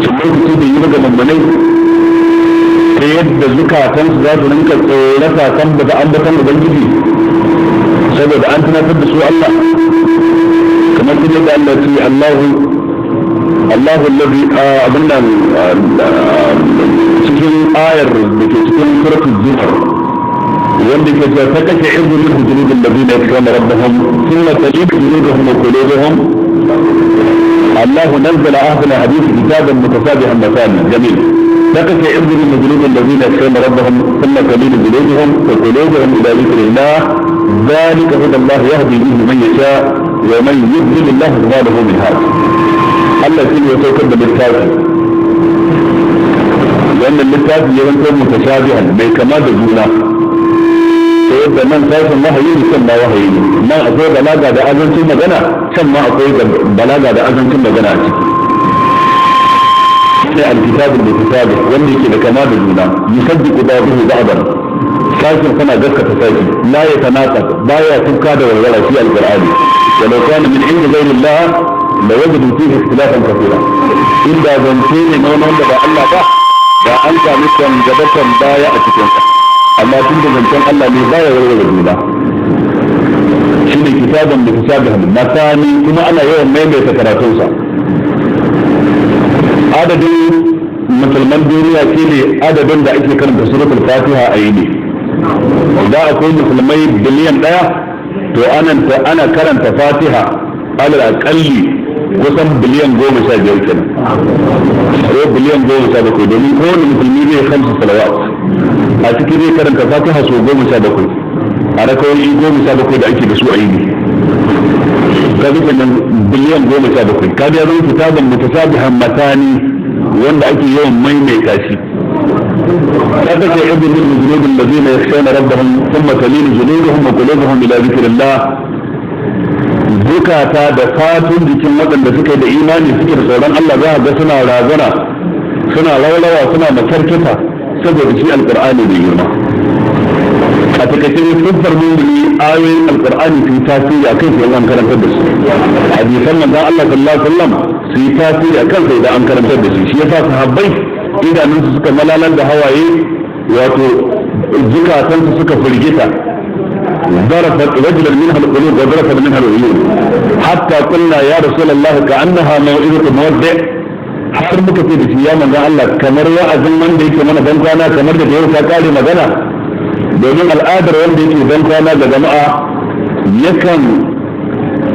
Sun lokaci da yi ga mummunai ta yadda zukatansu za su rinka tsorata kan da ambatan Ubangiji saboda an tunatar da su Allah. Kamar kuma yadda Allah ce Allahu Allahu allazi abin nan cikin ayar da ke cikin suratul Zumar, wanda ke cewa ta kashe irzu min hujurul ladina yakhshawna rabbahum thumma talinu juluduhum wa qulubuhum. الله نزل أحسن الحديث كتابا متشابها مثاني جميل تقشعر من جلود الذين يخشون ربهم ثم تلين جلودهم وقلوبهم إلى ذكر الله ذلك هدى الله يهدي به من يشاء ومن يضلل الله فما له من هاد. Allah shi ne ya saukar da littafi, wannan littafi ya zanto mutashabihan, bai kama da juna, ta yadda nan sashen wahayi ne, can ma wahayi ne, nan akwai balaga da azancin magana, can ma akwai balaga da azancin magana a ciki. Sai alkitabul mutashabih wanda yake da kama da juna, yusaddiqu ba'dahu ba'dan, sashen kana gaskata sashi, la yatanaqad, baya tuka da walwala shi alqur'ani. Walau kana min inda ghayri Allah la wajadu fihi ikhtilafan kathira. Inda zance ne na wani wanda ba Allah ba, da an sami kan gaba kan baya a cikin sa, amma tun da zancen Allah ne baya warware juna. Shine kitaban mutashabihan masani, kuma ana yawan maimaita karatunsa. Adadin musulman duniya shi ne adadin da ake karanta suratul Fatiha a yini. Idan akwai musulmai 1 biliyan, to ana karanta Fatiha alal akalli kusan 15 biliyan kenan ko 17 biliyan, domin kowane musulmi zai khamsu salawat, a cikin zai karanta Fatiha sau 17 a rakawoyi 17 da ake da su a yini. Kaga kenan 17 biliyan. Kaga ya zama kitaban mutashabihan masani wanda ake yawan maimaita shi. Kaga sai ibn min julud alladhina yakhshawna rabbahum thumma talinu juluduhum wa qulubuhum ila dhikrillah. Zukata da fatun jikin waɗanda suka yi da imani, suke da tsoron Allah, za a ga suna razana, suna raurawa, suna makarkita saboda shi alqur'ani mai girma. A takaice, siffar mumini, ayoyin alqur'ani su yi tasiri a kansu idan an karantar da su, hadisan manzon Allah sallallahu alaihi wasallam su yi tasiri a kansu idan an karantar da su. Shi yasa sahabbai idanunsu suka malalar da hawaye, wato zukatansu suka firgita. ذرفت وجلا منها القلوب وذرفت منها العيون حتى قلنا يا رسول الله كأنها موعظة مودع. Har muka ce da shi, ya manzon Allah, kamar wa'azin wanda yake mana ban kwana, kamar da yau ta kare magana. Domin al'adar wanda yake ban kwana ga jama'a, yakan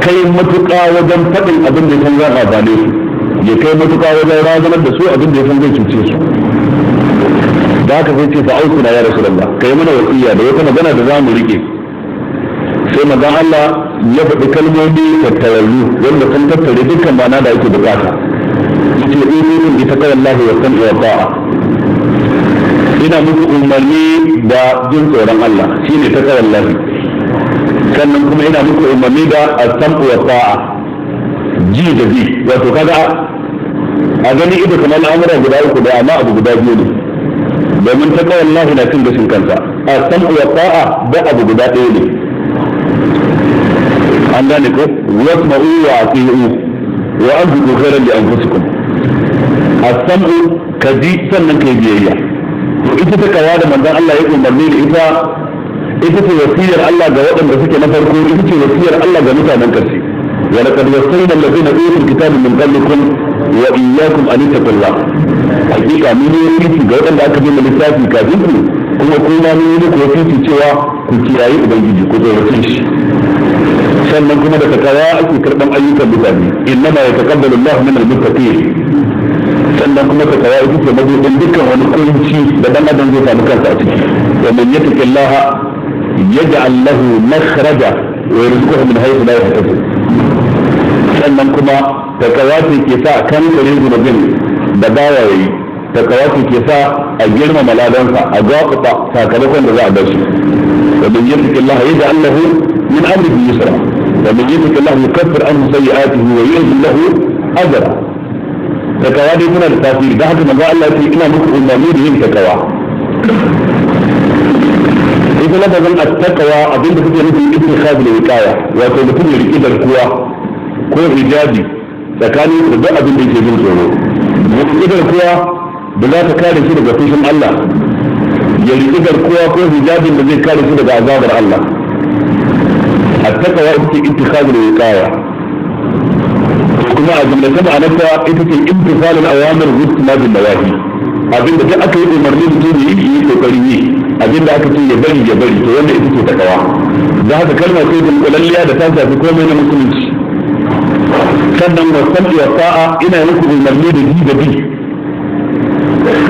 kai matuƙa wajen faɗin abin da ya san zan amfane su, ya kai matuƙa wajen razanar da su abin da ya san zai cuce su. Da haka sai ce, فأوصنا يا رسول الله, kai mana wasiya da wata magana da zamu rike. Sai manzon Allah ya faɗi kalmomi tattararru wanda sun tattare dukkan ma'ana da ake bukata. Yace: أوصيكم بتقوى الله والسمع والطاعة. Ina muku umarni da jin tsoron Allah, shine تقوى الله. Sannan kuma ina muku umarni da السمع والطاعة, ji da bi. Wato kaga a gani ido kamar al'amura guda uku da, amma abu guda biyu ne, domin تقوى الله na cin gashin kansa, السمع والطاعة da abu guda ɗaya ne. An gane ko? واسمعوا وأطيعوا وأنفقوا خيرا لأنفسكم. السمع, kaji sannan kai biyayya. To ita ta kawa da manzon Allah ya umarni da ita, ita ce wasiyar Allah ga waɗanda suke na farko, ita ce wasiyar Allah ga mutanen ƙarshe. ولقد وصينا الذين اوتوا الكتاب من قبلكم واياكم ان اتقوا الله. Hakika mun yi wasiki ga waɗanda aka bi littafi kafin ku, kuma kuma mun yi muku wasiki cewa ku kiyaye ubangiji, ku tsorace shi. Sannan kuma da takawa ake karɓan ayyukan mutane, إنما يتقبل الله من المتقين. Sannan kuma takawa ita ce mabudin dukkan wani kunci da dan adam zai samu kansa a ciki. ومن يتق الله يجعل له مخرجا ويرزقه من حيث لا يحتسب. Sannan kuma takawa ce ke sa kan kare zunubin da bawa yayi, takawa ce ke sa a girmama ladansa, a gwaɓa sakamakon da za a bashi. ومن يتق الله يجعل له من امره يسرا ومن يتق الله يكفر عنه سيئاته ويعظم له اجرا. Takawa dai tana da tasiri, da haka manzo Allah ya ce ina muku umarni da yin takawa. Ita lafazin at-taqwa abinda kuke nufi ittikhadul wiqaya, wato mutum ya riki garkuwa ko hijabi tsakanin da duk abin da yake jin tsoro. Ya riki garkuwa da za ta kare shi daga fushin Allah, ya riki garkuwa ko hijabin da zai kare shi daga azabar Allah. At-taqwa ita ce ittikhadul wiqaya. To kuma a jumlata ma'anarta ita ce imtisalul awamir wa ijtinabun nawahi, abinda duk aka yi umarni mutum ya yi kokarin yi, abinda aka ce ya bari ya bari. To wannan ita ce takawa. Da haka kalma ce dunkulalliya da ta shafi komai na musulunci. Sannan wa sam'i wa ta'a, ina muku umarni da ji da bi,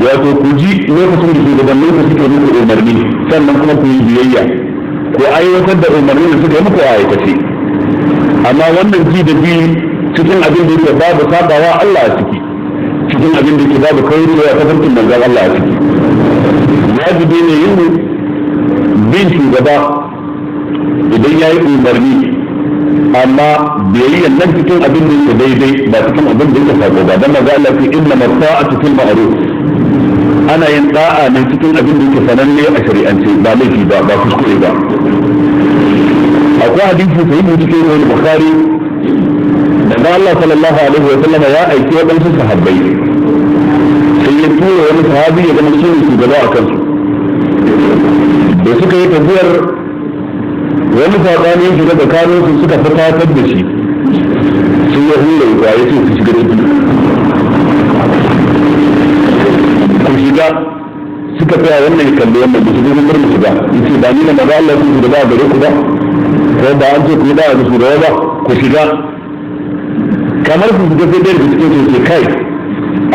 wato ku ji lokacin da shugabannin ku suke muku umarni, sannan kuma ku yi biyayya, ku aiwatar da umarnin da suka yi muku a aikace. Amma wannan ji da bi cikin abin da yake babu sabawa Allah a ciki, cikin abin da yake babu kaurewa ta farkin manzon Allah a ciki. Wajibi ne yin bin shugaba idan ya yi umarni, amma biyayyan nan cikin abin da yake daidai, ba cikin abin da yake sako ba. Dan manzo Allah ce inna mata'atu fil ma'ruf, ana yin da'a ne cikin abin da yake sananne a shari'ance, ba laifi ba, ba kuskure ba. Akwai hadisi sahihi cikin Sahih Bukhari da Allah sallallahu alaihi wa sallam ya aiki waɗansu sahabbai, sai ya tura wani sahabi ya zama shi ne shugaba a kansu. Da suka yi tafiyar, wani saɓani ya shiga tsakanin su, suka fitatar da shi, sai ya hura wuta ya ce su shiga ciki, ku shiga. Suka tsaya, wannan ya kalli wannan, ba su zo sun mu shiga. Yace ba ni na maza Allah sun shugaba a gare ku ba, ko ba an ce ku yi da'a ga shugaba ba, ku shiga. Kamar su shiga, sai dai da cikin su ce kai,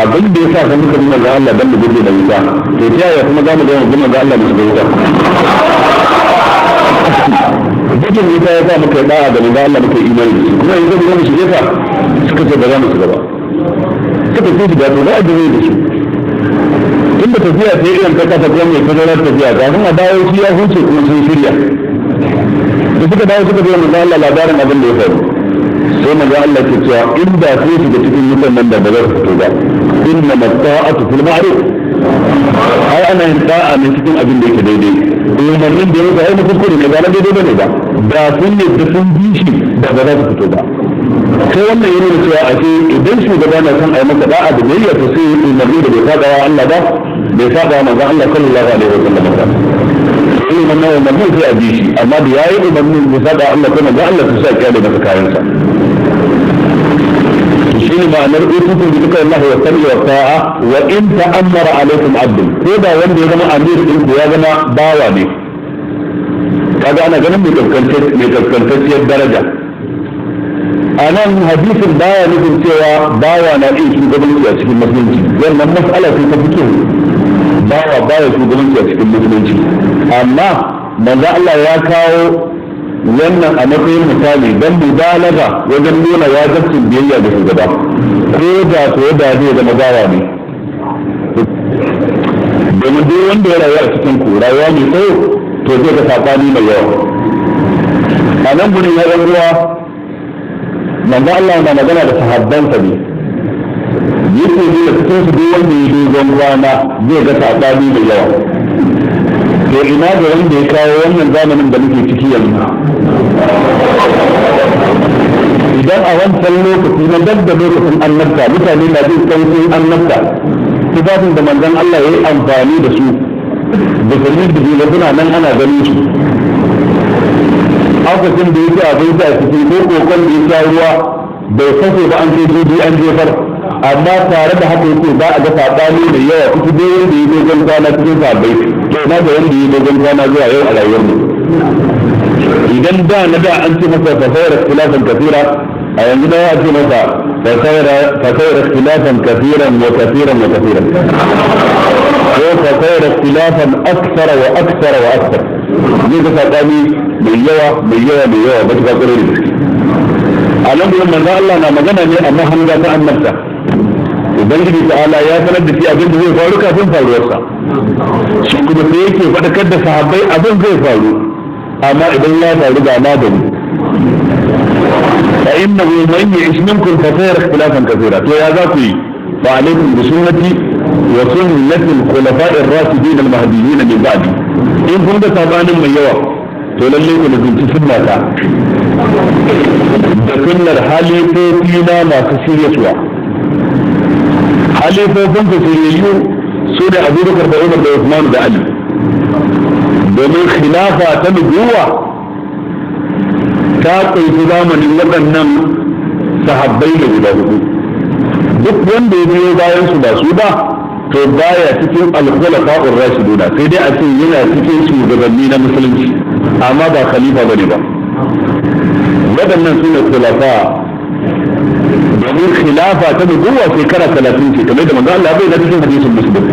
abin da ya sa ka muka nuna ga Allah dan mu guje da wuta, to ta yaya kuma za mu ga mu ga Allah mu shiga wuta? Gudun wuta ya sa muka yi da'a ga manzo Allah, muka yi imani da shi, kuma yanzu mu mu shige ta. Suka ce ba za mu shiga ba. Suka ce shiga, to za a guje da su. Tunda tafiya ta yi irin ta kasa kuma mai tazarar tafiya, kafin a dawo shi ya huce kuma sun shirya. Da suka dawo suka biya manzo Allah labarin abin da ya faru, sai manzo Allah ke cewa inda sai shiga cikin wutan nan da ba za su fito ba. Inna mata'atu fil ma'ruf, ai ana yin da'a ne cikin abin da yake daidai. Umarnin da ya muka ai kuskure ne, ba na daidai bane ba, da sun ne da sun bi shi da ba za su fito ba. Sai wannan ya nuna cewa ashe idan shugaba na son a yi masa da'a da biyayya, to sai umarni da bai saba wa Allah ba, bai saba wa manzon Allah sallallahu alaihi wa sallam ba. Sai wannan umarnin sai a bi shi, amma da yayi umarnin bai saba Allah ko manzon Allah, to sai a kyale masa kayansa. Shine ma'anar utukum bi dhikri Allah wa sam'i wa ta'a wa in ta'ammara alaikum abd, ko da wanda ya zama amir din ku ya zama bawa ne. Kaga ana ganin mai kaskantacciyar daraja. A nan hadisin baya nufin cewa bawa na iya shugabanci a cikin musulunci. Wannan mas'ala ce ta fiqh. Bawa baya shugabanci a cikin musulunci, amma manzo Allah ya kawo wannan a matsayin misali don mubalaga wajen nuna wajibcin biyayya ga shugaba, ko da ko da zai zama bawa ne. Domin duk wanda ya rayu a cikin ku rayuwa mai tsawo, to zai ga sabani mai yawa. A nan gurin ya ruwa, manzo Allah na magana da sahabbansa ne, yake nuna cikin su duk wanda ya dogon rana zai ga sabani mai yawa. To ina ga wanda ya kawo wannan zamanin da muke ciki yanzu? Idan a wancan lokaci na dab da lokacin annabta mutane na jin sauƙin annabta, tufafin da manzon Allah ya yi amfani da su da sanin da suna nan ana ganin su, akwatin da yake abinci a ciki ko kokon da ya sha ruwa bai fashe ba, an ce juji an jefar, amma tare da haka yake za a ga sabani mai yawa ciki dai wanda ya dogon kwana cikin sabai. To na ga wanda ya dogon kwana zuwa yau a rayuwar mu, idan da na da an ce masa fasayar ikhtilafan kafira, a yanzu da ya ce masa fasayar ikhtilafan kafiran wa kafiran wa kafiran, ko fasayar ikhtilafan aksara wa aksara wa aksara, zai ga sabani mai yawa mai yawa mai yawa ba ta kwarai da gaske. A nan gurin manzo Allah na magana ne amma hanga ta annabta. Ubangiji ta'ala ya sanar da shi abin da zai faru kafin faruwarsa, shi kuma sai yake faɗakar da sahabbai abin zai faru, amma idan ya faru ga magani. Fa innahu man ya'ish minkum fa sayara ikhtilafan kathira. To ya za ku yi? Fa alaikum bi sunnati wa sunnati al-khulafa'i ar-rashidin al-mahdiyyin min ba'di. In kun ga sabanin mai yawa, to lalle ku lazimci sunnata da sunnar halifofi na masu shiryatuwa. Halifofin ku shiryayyu su da Abubakar da Umar da Usman da Ali, domin khilafa ta nubuwa ta ƙunshi zamanin waɗannan sahabbai da guda hudu. Duk wanda ya biyo bayan su ba su ba, to baya cikin al-khulafa'ur rashiduna, sai dai a ce yana cikin shugabanni na musulunci, amma ba khalifa bane ba. Waɗannan su ne khulafa, domin khilafa ta nubuwa shekara 30 ce, kamar da manzo Allah bai na cikin hadisin Muslim.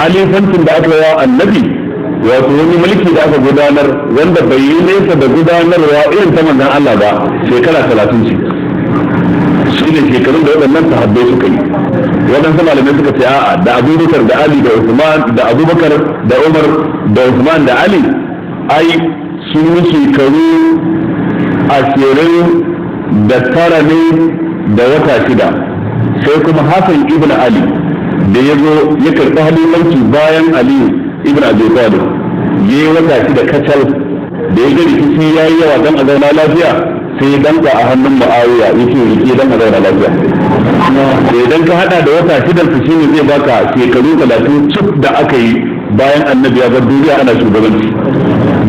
Halifancin da aka yi wa annabi, wato wani mulki da aka gudanar wanda bai yi nesa da gudanarwa irin ta manzon Allah ba, shekara 30 ce. Shi ne shekarun da waɗannan sahabbai suka yi. Waɗansu malamai suka ce a'a, da Abubakar da Ali da Usman, da Abubakar da Umar da Usman da Ali, ai sun yi shekaru 29 ne da wata 6. Sai kuma Hassan ibn Ali da ya zo ya karɓi halifanci bayan Aliyu ibn Abi Talib, ya yi wata 6 kacal. Da ya ga rikici ya yi yawa, don a zauna lafiya sai ya danka a hannun Muawiya, yake rike don a zauna lafiya. Da idan ka hada da wata 6 su, shine zai baka shekaru 30 cif da aka yi bayan annabi ya bar duniya ana shugabanci.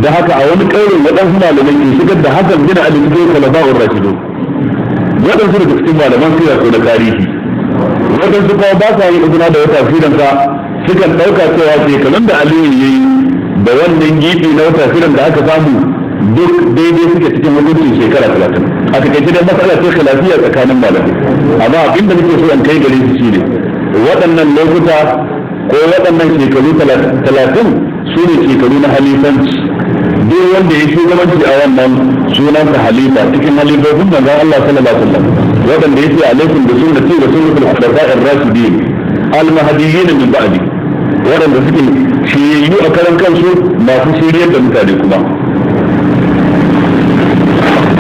Da haka a wani ƙaurin waɗansu malamai ke shigar da Hassan bin Ali cikin khulafa'ur rashidun, waɗansu daga cikin malaman sira ko na tarihi. Waɗansu kuma ba sa yin izina da wata 6 sa, sukan ɗauka cewa shekarun da Aliyu ya yi da wannan gibi na wata 6 da aka samu duk daidai suke cikin hukuncin shekara 30. A takaice dai matsala ce khilafiya tsakanin malamai, amma abinda muke so in kai gare shi shine waɗannan lokuta ko waɗannan shekaru 30 su ne shekaru na halifanci. Duk wanda ya shugabanci a wannan, sunansa halifa cikin halifofin manzon Allah sallallahu alaihi wasallam, waɗanda yake alaikum bi sunnati wa sunnatul khulafa'ir rashidin al-mahdiyyin min ba'di, waɗanda suke shiryayyu a karan kansu, masu shiryar da mutane kuma.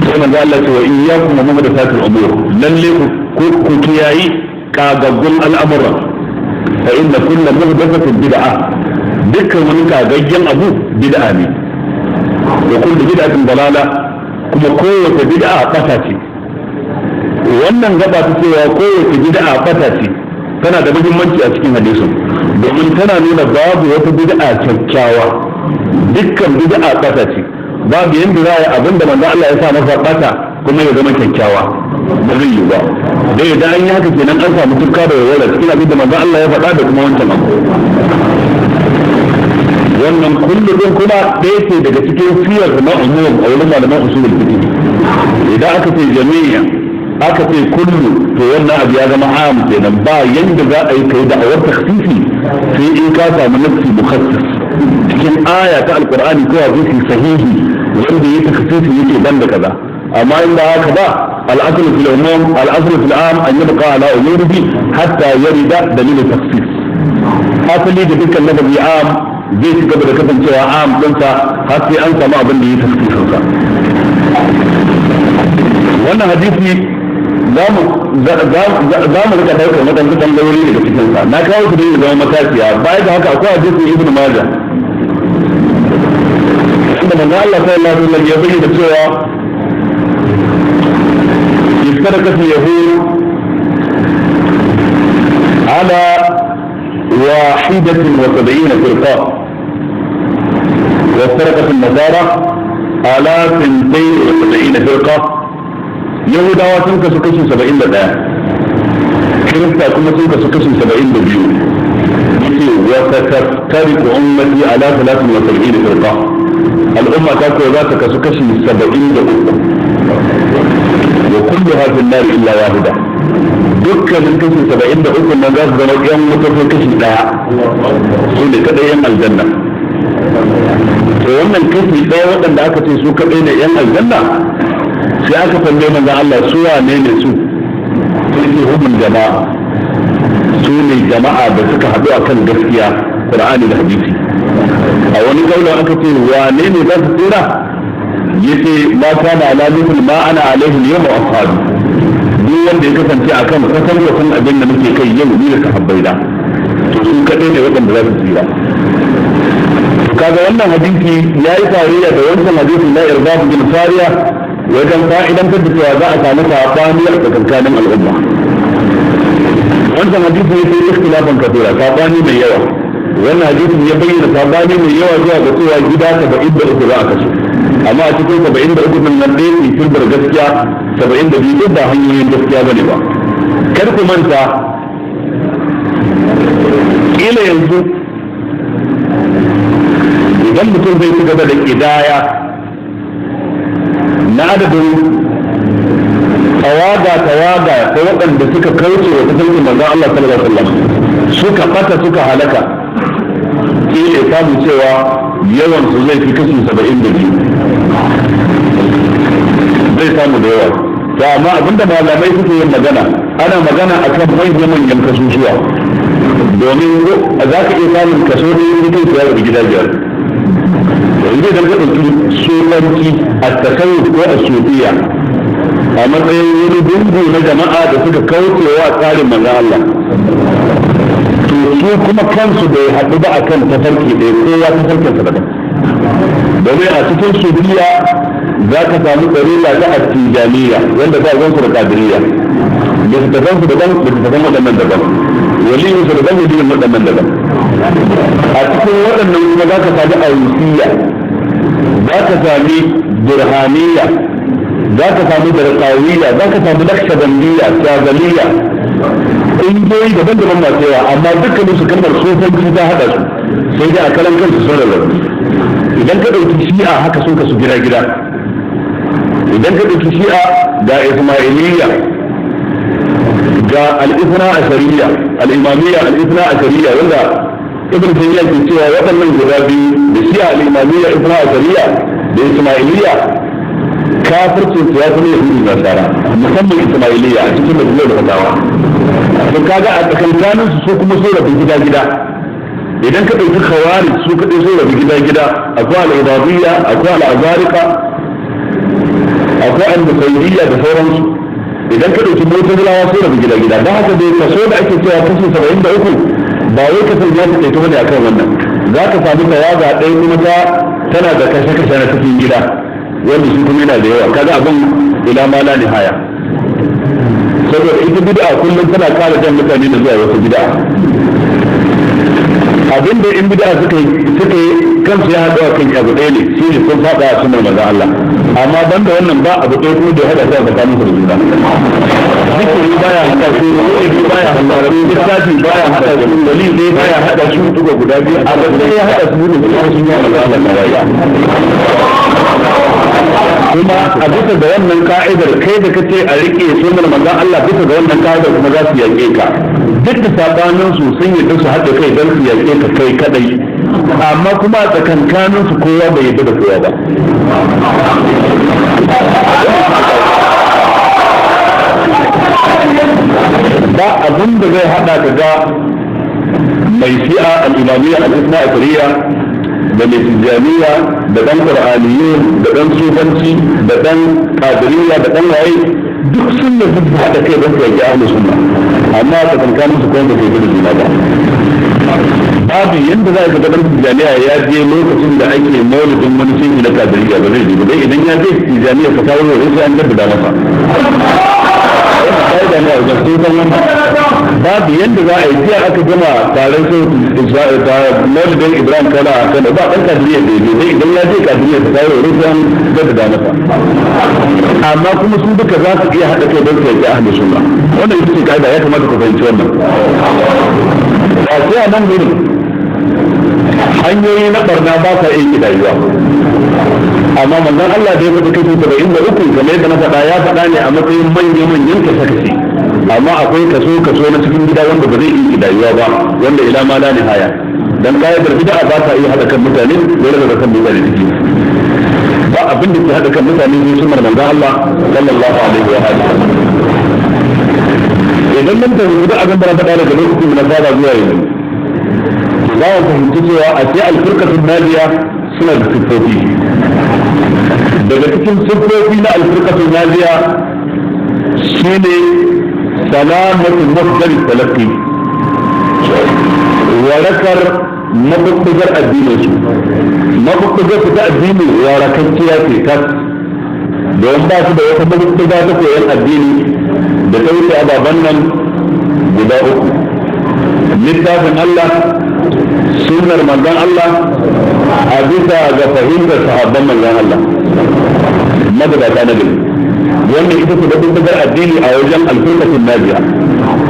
Sai manzo Allah ce: wa iyyakum wa muhdathatil umur, lalle ku kiyayi kagaggun al'amura. Fa inna kullu muhdathatin bid'a, dukkan wani kagaggen abu bid'a ne, wa kullu bid'atin dalala, kuma kowace bid'a bata ce. Wannan gaba ta cewa kowace bid'a bata ce tana da muhimmanci a cikin hadisin, domin tana nuna babu wata bid'a kyakkyawa. Dukkan bid'a bata ce. Babu yanda za a yi abin da manzo Allah ya sa masa bata kuma ya zama kyakkyawa, ba zai yi ba. Dai idan an yi haka kenan, an samu tukka da walwala cikin abin da manzo Allah ya faɗa da kuma wancan abu. Wannan kullu din kuma ɗaya ce daga cikin siyar na umum a wurin malaman usulul fiqh. Idan aka ce jami'a, aka ce kullu, to wannan abu ya zama am kenan. Ba yanda za a yi kai da awar takhsisi sai in ka samu nafsi mukhassis cikin aya ta alqur'ani ko hadisi sahihi wanda ya takhsisi, yake banda kaza. Amma in ba haka ba, al-aslu fil umum, al-aslu fil am an yabqa ala umurihi hatta yarida dalil takhsis. Asali da dukkan lafazi am zai ci gaba da kasancewa am ɗinsa har sai an samu abin da ya takhsisin sa. Wannan hadisi za mu rika ɗaukar waɗansu ɓangarori daga cikin sa. Na kawo su don ya zama matashiya. Baya da haka, akwai hadisin Ibn Majah inda manzo Allah sallallahu alaihi wasallam ya bayyana cewa افترقت اليهود على 71 فرقة، وافترقت النصارى على 72 فرقة. Yahudawa sun kasu kashi 71, Kirista kuma sun kasu kashi 72. Yace: wa sataftariqu ummati ala 73 firqa, al'umma ta ko za ta kasu kashi 73, wa kulluha fi an-nar illa wahida, dukkanin kashi 73 nan za su zama yan wuta ko kashi daya, su ne kadai yan aljanna. To wannan kashi daya waɗanda aka ce su kadai ne yan aljanna, sai aka tambaye manzon Allah su wane ne su? Sai ce: humul jama'a, su ne jama'a da suka haɗu akan gaskiya, Qur'ani da hadisi. A wani kaulin aka ce wane ne za su tsira? Yace: ma kana ala mithl ma ana alaihi al-yawma wa ashabi. Duk Duk wanda ya kasance akan kwatankwacin abin da muke kai yau ni da sahabbai da, to su kaɗai ne waɗanda za su tsira. To kaga wannan hadisi ya yi tarayya da wancan hadisi na Irbad bin Sariya wajen fa'idantar da cewa za a samu saɓani a tsakankanin al'umma. Wancan hadisi ya ce ikhtilafan kathira, saɓani mai yawa. Wannan hadisin ya bayyana saɓani mai yawa zuwa ga cewa gida 73 za a kasu, amma a cikin 73 din nan ɗaya ne turbar gaskiya, 72 duk ba hanyoyin gaskiya bane ba. Kar ku manta, kila yanzu idan mutum zai ci gaba da ƙidaya na adadin tawaga tawaga ta waɗanda suka kauce wa tafarkin manzon Allah sallallahu alaihi wasallam, suka ɓata, suka halaka, kila ya samu cewa yawan su zai fi kashi 72, zai samu da yawa. To amma abinda malamai suke yin magana, ana magana akan manyan manyan kasusuwa, domin za ka iya samun kaso ne cikin su ya rabu gida biyar. Yanzu idan ka ɗauki sufanci, a tasawuf ko a sufiya, a matsayin wani dungu na jama'a da suka kauce wa tsarin manzon Allah, to su kuma kansu bai haɗu ba akan tafarki ɗaya, kowa tafarkinsa daban. Domin a cikin sufiya za ka samu ɗariƙa ta attijaniya wanda ba zan su da ƙadiriya, littattafan su daban, littattafan waɗannan daban, waliyin su daban, waliyin waɗannan daban. A cikin waɗannan kuma za ka sami arusiya, za ka sami burhaniya, za ka sami darqawiyya, za ka sami nakshabandiyya, shazaliyya, ƙungiyoyi daban-daban masu yawa, amma dukkanin su kalmar sufanci ta haɗa su, sai dai a karan kansu sun rarrabu. Idan ka ɗauki shi'a haka sun kasu gida-gida. Idan ka ɗauki shi'a, ga ismailiyya, ga al-ithna ashariyya, al-imamiyya al-ithna ashariyya, wanda Ibn Taymiyyah ke cewa waɗannan guda biyu, da shi'a al-imamiyya ithna ashariyya da ismailiyya, kafircin su ya fi yahudu da nasara, musamman ismailiyya a cikin majalisar da fatawa. To kaga a tsakankanin su kuma sun rabu gida-gida. Idan ka ɗauki khawarij, su kaɗai sun rabu gida-gida. Akwai al-ibadiyya, akwai al-azariqa, akwai al-musayyidiyya da sauransu. Idan ka ɗauki mutazilawa, sun rabu gida-gida. Don haka dai kaso da ake cewa kashi 73 ba wai kasan ya ta kaito bane akan wannan. Za ka samu tawaga ɗaya kuma ta tana da kashe-kashe na cikin gida, wanda shi kuma yana da yawa. Kaga abin ila ma la nihaya, saboda ita bid'a kullum tana kara jan mutane da zuwa wata bid'a. Abin da in bid'a suka yi kansu ya haɗu a kan abu ɗaya ne, shi ne sun faɗa a sunan manzon Allah. Amma banda wannan ba abu ɗaya kuma da ya haɗa su a tsakanin su da juna. Zikiri baya haɗa su, ilimi baya haɗa su, littafi baya haɗa su, dalil ne baya haɗa su, duka guda biyu abu ɗaya ya haɗa su ne kuma sun yi manzon Allah na rayuwa. Kuma a bisa ga wannan ka'idar, kai da kace a rike sunan manzon Allah, bisa ga wannan ka'idar kuma za su yaƙe ka. Duk da sabanin su, sun yi su haɗa kai don su yaƙe ka kai kadai, amma kuma a tsakankanin su kowa bai yarda da kowa ba. Ba abin da zai haɗa ka ga mai shi'a al-imamiyya al-isna asariya da mai tijjaniya da ɗan qur'aniyyun da ɗan sufanci da ɗan qadiriyya da ɗan waye, duk sun yi su haɗa kai don su yaƙi ahlus sunna, amma a tsakankanin su kuma ba su yarda da juna ba. Babu yanda za ka ga ɗan tijjaniya ya je lokacin da ake maulidin wani shehi na qadiriyya, ba zai je ba. Dai idan ya je, tijjaniya ka kawo wani sai an jaddada masa ka'ida ne a wajen sun san wannan. Babu yanda za a yi. Jiya aka gama taron sai maulidin Ibrahim Kala a Kano, ba ɗan kadiriyar da ya je. Dai idan ya je, kadiriyar ta kawo wani sai an jaddada masa. Amma kuma su duka za su iya haɗa kai don su yaƙi ahlus sunna. Wannan ita ce ka'ida, ya kamata ku fahimci wannan. Ba sai a nan gurin hanyoyi na barna ba sa iya kidayuwa, amma manzon Allah da ya faɗi kashi 73, kamar yadda na faɗa, ya faɗa ne a matsayin manya-manyan kashe-kashe, amma akwai kaso-kaso na cikin gida wanda ba zai iya kidayuwa ba, wanda ila ma la nihaya. Dan ka'idar bid'a ba ta iya haɗa kan mutane dole da kan mutane ciki. Ba abin da ke haɗa kan mutane sai sunnar manzon Allah sallallahu alaihi wa alihi. Idan mun tafi duk abin da na faɗa daga lokacin da na fara zuwa yanzu, za mu fahimci cewa a ce alfirqatul najiya suna da siffofi. Daga cikin siffofi na alfirqatul najiya Shine salamatu masdar talaqqi, warakar mabubbugar addinin su. Mabubbugar su ta addini warakakkiya ce tas, don ba su da wata mabubbuga ta koyon addini da ta wuce ababen nan guda uku: littafin Allah, sunnar manzon Allah a bisa ga fahimtar sahabban manzon Allah magabata na gari. Wannan ita ce mabubbugar addini a wajen alfurqatul najiya.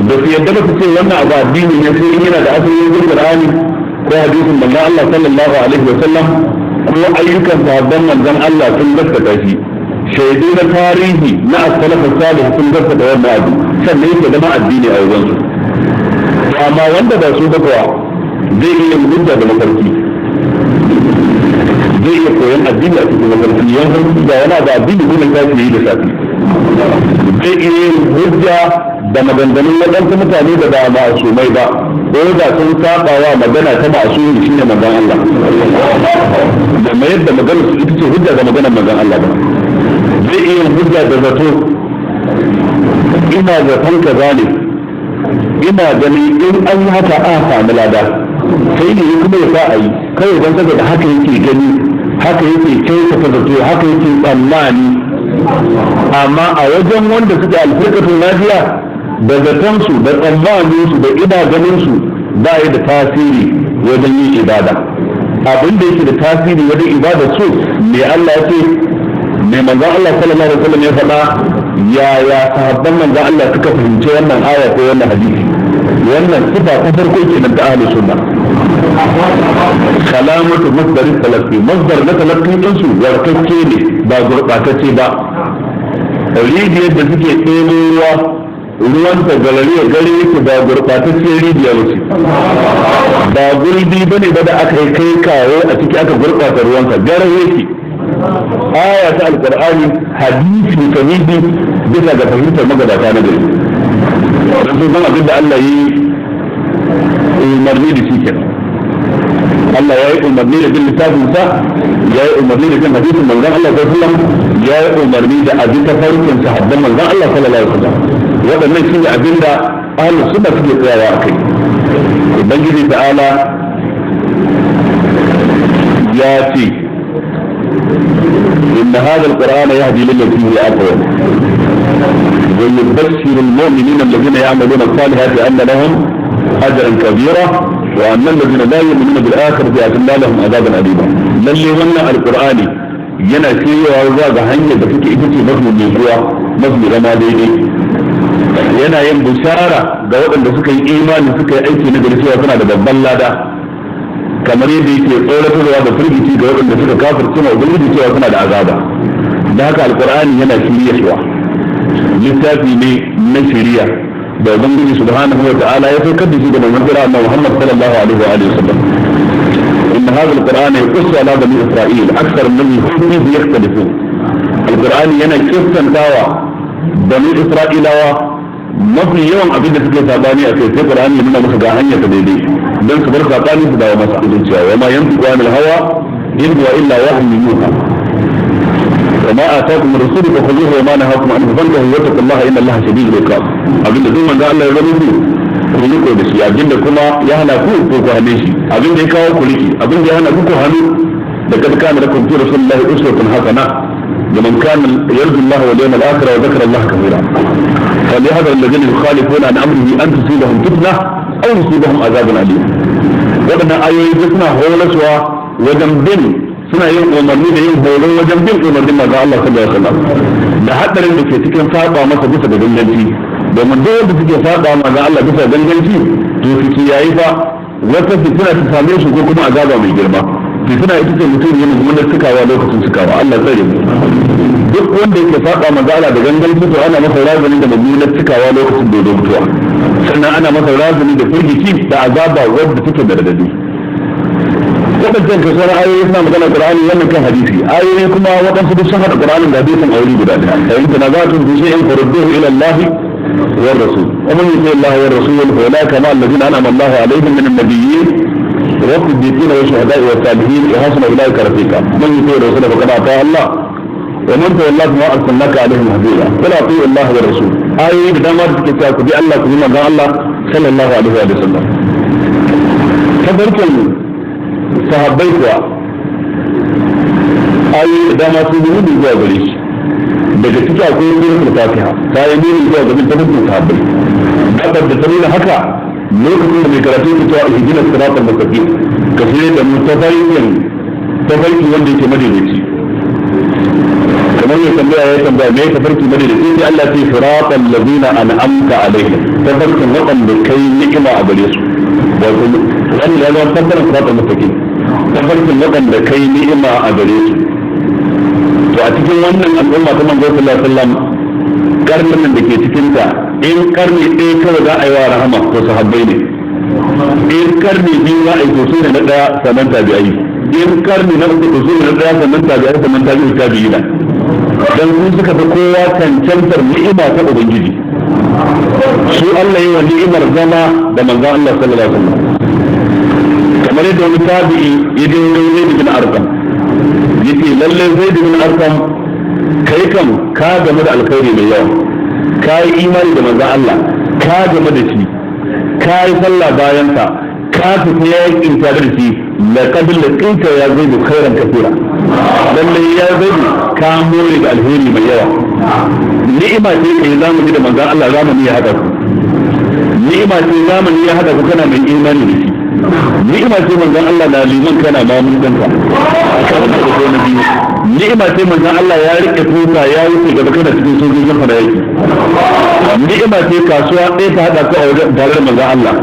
Da su yadda ba su ce wannan abu addini ne sai in yana da asalin wajen Qur'ani ko hadisin manzon Allah sallallahu alaihi wa sallam, ko ayyukan sahabban manzon Allah sun gaskata shi, shaidu na tarihi na as-salaf salih sun gaskata wannan abu, sannan yake zama addini a wajen su. Amma wanda ba su ba kuwa zai iya hujja da mafarki, zai iya koyon addini a cikin mafarki, yan farki da wani abu addini ne ta yi da safi, zai iya yin hujja da maganganun waɗansu mutane da ba masumai ba, ko da sun saba wa magana ta masumi shine manzon Allah, da mayar da magana su ita ce hujja da maganar manzon Allah ba. Zai iya yin hujja da zato, ina zaton kaza ne, ina gani in an yi haka a samu lada, sai ne kuma ya sa a yi kawai don saboda haka yake gani, haka yake kyautata zato, haka yake tsammani. Amma a wajen wanda suke alfirkatun lafiya, da zatonsu da tsammaninsu da ina ganinsu ba yi da tasiri wajen yin ibada. Abin da yake da tasiri wajen ibada su me Allah ya ce, me manzon Allah sallallahu alaihi wasallam ya faɗa, yaya sahabban manzon Allah suka fahimci wannan aya ko wannan hadisi. Wannan sifa ta farko kenan ta ahlus sunna, salamatu masdar talaqqi. Masdar na talaqqi din su warkacce ne, ba gurbatacce ba. Rijiyar da suke ɗebo ruwa, ruwan ta galariya gare yake, ba gurɓatacciyar rijiya ba ce, ba gulbi ba ne ba da aka yi kai kawo a ciki aka gurɓata ruwansa, gare yake. Aya ta alqur'ani, hadisi sahihi bisa ga fahimtar magabata na gari, don sun san abin da Allah yi umarni da shi kenan. Allah ya yi umarni da bin littafinsa, ya yi umarni da bin hadisin manzon Allah sallallahu alaihi wasallam, ya yi umarni da abin tafarkin sahabban manzon Allah sallallahu alaihi wasallam. Waɗannan shi ne abin da ahlus sunna suke tsayawa a kai. Ubangiji ta'ala ya ce: إن هذا القرآن يهدي للتي هي أقوم ويبشر المؤمنين الذين يعملون الصالحات أن لهم أجرا كبيرا وأن الذين لا يؤمنون بالآخرة أعتدنا لهم عذابا أليما. lalle wannan alqur'ani yana cewa zuwa ga hanyar da take ita ce mafi nutsuwa, mafi zama daidai. Yana yin bishara ga waɗanda suka yi imani suka yi aiki na gari cewa suna da babban lada, kamar yadda yake tsoratarwa da firgici ga waɗanda suka kafirce ma ubangiji cewa suna da azaba. Da haka alqur'ani yana shiryarwa, littafi ne na shiriya da ubangiji subhanahu wa ta'ala ya saukar da shi ga manzon Allah Muhammad sallallahu alaihi wa alihi wasallam. إن هذا القرآن يقص على بني إسرائيل أكثر من هم فيه يختلفون. القرآن yana kissantawa bani Isra'ilawa mafi yawan abin da suke sabani a kai, sai Qur'ani ya nuna musu ga hanyar ta daidai don su bar sabani su dawo masa zuciya. Wa ma yantiqu anil hawa in huwa illa wahyun yuha. Wa ma atakum ar-rasul fakhuzuhu wa ma nahakum anhu fantahu wattaqullaha inna Allaha shadidul iqab. Abinda duk manzo Allah ya rubuta ku riko da shi, abinda kuma ya hana ku ko ku hane shi, abinda ya kawo ku riki, abinda ya hana ku ku hannu. Da kad kana lakum fi rasulillahi uswatun hasana liman kana yarju Allah wal yawmal akhir wa dhakara Allah kathira. فليحذر الذين يخالفون عن امره ان تصيبهم فتنه او يصيبهم عذاب اليم. Waɗannan ayoyi duk suna horaswa wajen bin, suna yin umarni da yin horo wajen bin umarnin manzon Allah sallallahu alaihi wasallam da hadarin da ke cikin saba masa bisa da ganganci. Domin duk wanda suke saba manzon Allah bisa ganganci, to su kiyayi fa wata fitina ta same su ko kuma azaba mai girma. Fitina ita ce mutum yana mummunar sukawa lokacin sukawa, Allah tsare mu. Duk wanda yake saba manzon Allah da ganganci, to ana masa razani da mummunar sukawa lokacin da ya mutuwa, sannan ana masa razani da firgici da azaba wadda take da radadi. Waɗancan kasuwar ayoyi suna magana Qur'ani, wannan kan hadisi. Ayoyi kuma waɗansu duk sun haɗa Qur'anin da hadisin a wuri guda ɗaya. Fa in tanaza'tum fi shay'in farudduhu ila Allah war rasul. Wa man yuti Allah war rasul fa ulaika ma alladhina an'ama Allah alaihim min an-nabiyyin والصديقين والشهداء والصالحين وحسن اولئك رفيقا. من يطيع الرسول فقد اطاع الله. Wa man tawalla fa arsalnaka alaihim hafiza. Qul ati'u Allah wa rasul. Ayoyi da dama da suke cewa ku bi Allah, ku bi manzon Allah sallallahu alaihi wa sallam. Tabarkin sahabbai kuwa, ayoyi da dama sun yi nuni zuwa gare shi. Daga ciki akwai suratul Fatiha, ta yi nuni zuwa ga tabarkin sahabbai. Gabar da ta nuna haka, lokacin da mai karatu ke cewa ihdina siratal mustaqim, ka shirya da mu tafarkin, tafarki wanda yake madaidaici. Kamar ya tambaya, ya tambaya me tafarki madaidaici? Sai Allah ce siratal ladina an'amta alaihim, tafarkin waɗanda kai ni'ima a gare su. Wato wannan ya zama tafarkin siratal mustaqim, tafarkin waɗanda kai ni'ima a gare su. To a cikin wannan al'umma ta manzo sallallahu alaihi wasallam, karnin da ke cikin ta, in karni ɗaya kawai za a yi wa rahama, to sahabbai ne. In karni biyu za a yi, to su ne na ɗaya, sannan tabi'ai. In karni na uku, to su ne na ɗaya, sannan tabi'ai, sannan tabi'u tabi'ina. Dan su suka fi kowa cancantar ni'ima ta ubangiji. Su Allah yi wa ni'imar zama da manzon Allah sallallahu alaihi wasallam. Kamar yadda wani tabi'i ya je wurin Zaid bin Arqam, yace lalle Zaid bin Arqam, kai kam ka gamu da alkhairi mai yawa. Ka yi imani da manzon Allah, ka gamu da shi, ka yi sallah bayan sa, ka fita yakin tare da shi. Laqad laqita ya Zaid khairan kathira. Lalle ya Zaid, ka more da alheri mai yawa. Ni'ima ce kai zamani da manzon Allah, zamani ya hada ku. Ni'ima ce zamani ya hada ku kana mai imani da shi. Ni'ima ce manzon Allah na liman, kana mamun danka kana da ko na biyu. Ni'ima ce manzon Allah ya rike tuta ya wuce gaba, kana cikin sojojin fara yaki. Ni'ima ce kasuwa ɗaya ta hada ku a wajen tare da manzon Allah,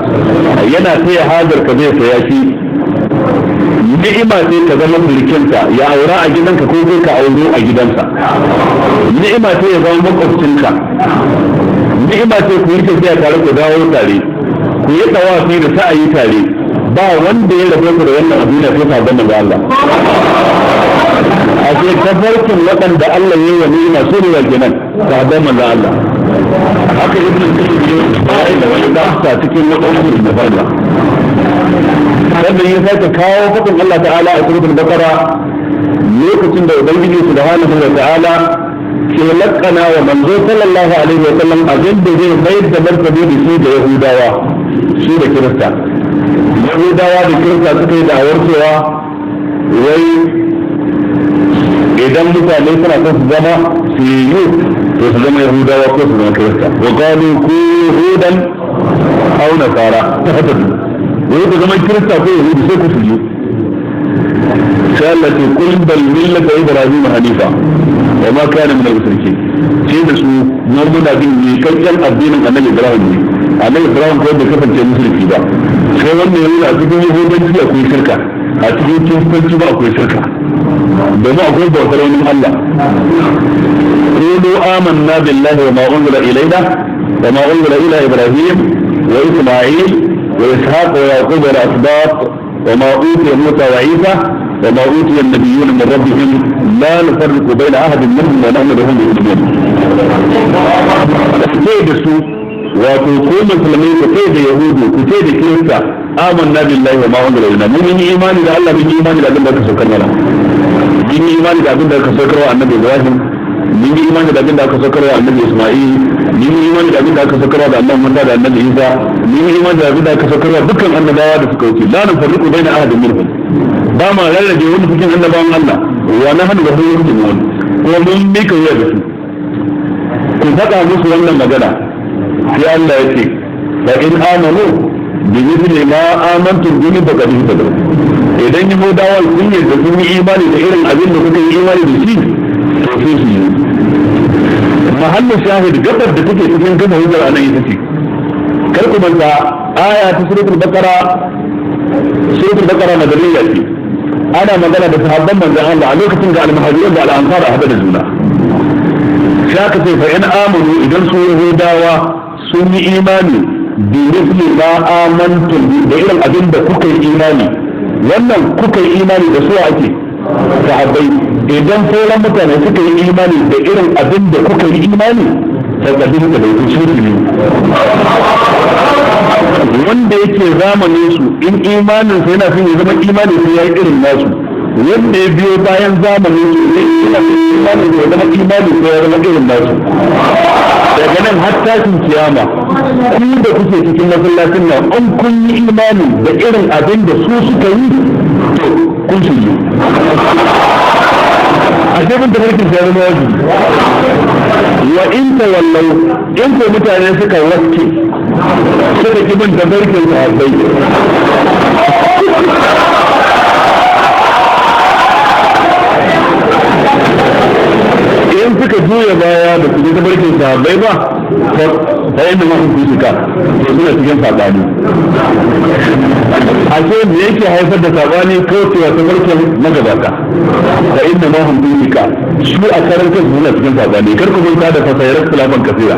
yana taya hajar ka zai saya shi. Ni'ima ce ka zama mulkinsa, ya aura a gidanka ko kai ka auro a gidansa. Ni'ima ce ya zama makwabcinka. Ni'ima ce ku yi tafiya tare, ku dawo tare, ku yi tawafi da sa'ayi tare. Ba wanda ya rabu ku da wannan abu ne sai sabon manzo Allah. A ce tafarkin waɗanda Allah ya yi wa ni'ima su ne wa kenan? Sabon manzo Allah. Haka Ibn Kathir ya yi da wani dasa cikin waɗansu da farla. Sannan ya sake kawo faɗin Allah ta'ala a suratul Baqara, lokacin da ubangiji subhanahu wa ta'ala ke lakkana wa manzo sallallahu alaihi wa sallam abin da zai mayar da martani da shi da Yahudawa, su da Kirista. Yahudawa da Kirista suka yi da'awar cewa wai idan mutane suna son su zama su yi, to su zama Yahudawa ko su zama Kirista. Wa qalu kunu hudan aw nasara tahtadu. Wai ku zama Kirista ko Yahudi sai ku shiryu. Sai Allah ce qul bal millata Ibrahim hanifa wa ma kana min al-mushrikeen. Sai da su mu muna bin ne kakkan addinin Annabi Ibrahim ne. Annabi Ibrahim ko bai kasance mushriki ba. Sai wannan ya nuna a cikin Yahudanci akwai shirka, a cikin Kiristanci ba akwai shirka, domin akwai bautar wani Allah. قولوا آمنا بالله وما أنزل إلينا وما أنزل إلى إبراهيم وإسماعيل وإسحاق ويعقوب والأسباط وما أوتي موسى وعيسى وما أوتي النبيون من ربهم لا نفرق بين أحد منهم ونحن له مسلمون. Sai da su, wato ko musulmai, ku ce da Yahudu, ku ce da Kirista amanna billahi wa ma unzila ilaina. Mun yi imani da Allah, mun yi imani da abin da aka saukar mana, mun yi imani da abin da aka saukar wa Annabi Ibrahim, mun yi imani da abin da aka saukar wa Annabi Isma'il, mun yi imani da abin da aka saukar wa da Annabi Musa da Annabi Isa, mun yi imani da abin da aka saukar wa dukkan annabawa da suka wuce. La nufarriqu baina ahadin minhum, ba ma rarrabe wani cikin annabawan Allah. Wa nahnu lahu muslimun, ko mun mika wuya da su. Ku faɗa musu wannan magana. Sai Allah ya ce fa in amanu bi mithli ma amantum bihi faqad ihtadaw. Idan Yahudawa sun yi da sun yi imani da irin abin da kuka yi imani da shi, to sai su yi. Mahallin shahid, gabar da take cikin gama hujjar anan ita ce, kar ku manta aya ta suratul Baqara. Suratul Baqara madaniya ce. Ana magana da sahabban manzon Allah a lokacin da al-muhajirun da al-ansar a hada da juna. Sai aka ce fa in amanu, idan su Yahudawa sun yi imani bi mithli ma amantum, da irin abin da kuka yi imani. Wannan kuka yi imani da su ake? Sahabbai. Idan sauran mutane suka yi imani da irin abin da kuka yi imani, faqad ihtadaw, su ne wanda yake zamanin su. In imanin sa yana son ya zama imani, sai ya yi irin nasu. Wanda ya biyo bayan zamanin su ne ina imani da zama imani ko ya zama irin nasu. Daga nan har tashin kiyama, ku da kuke cikin masallacin nan, an kun yi imani da irin abin da su suka yi, to kun shiryu. A shefin tafarkin sai zama wajibi. Wa in tawallau, in ko mutane suka waske, suka ki bin tafarkin sahabbai, in suka juya baya da su bi tafarkin sahabbai ba, fa inda ma su suka to suna cikin sabani. Ashe me yake haifar da sabani? Kaucewa tafarkin magabata. Fa inda ma hum fi, su a karan kansu suna cikin sabani. Kar ku manta da fasayar khilafan kasira,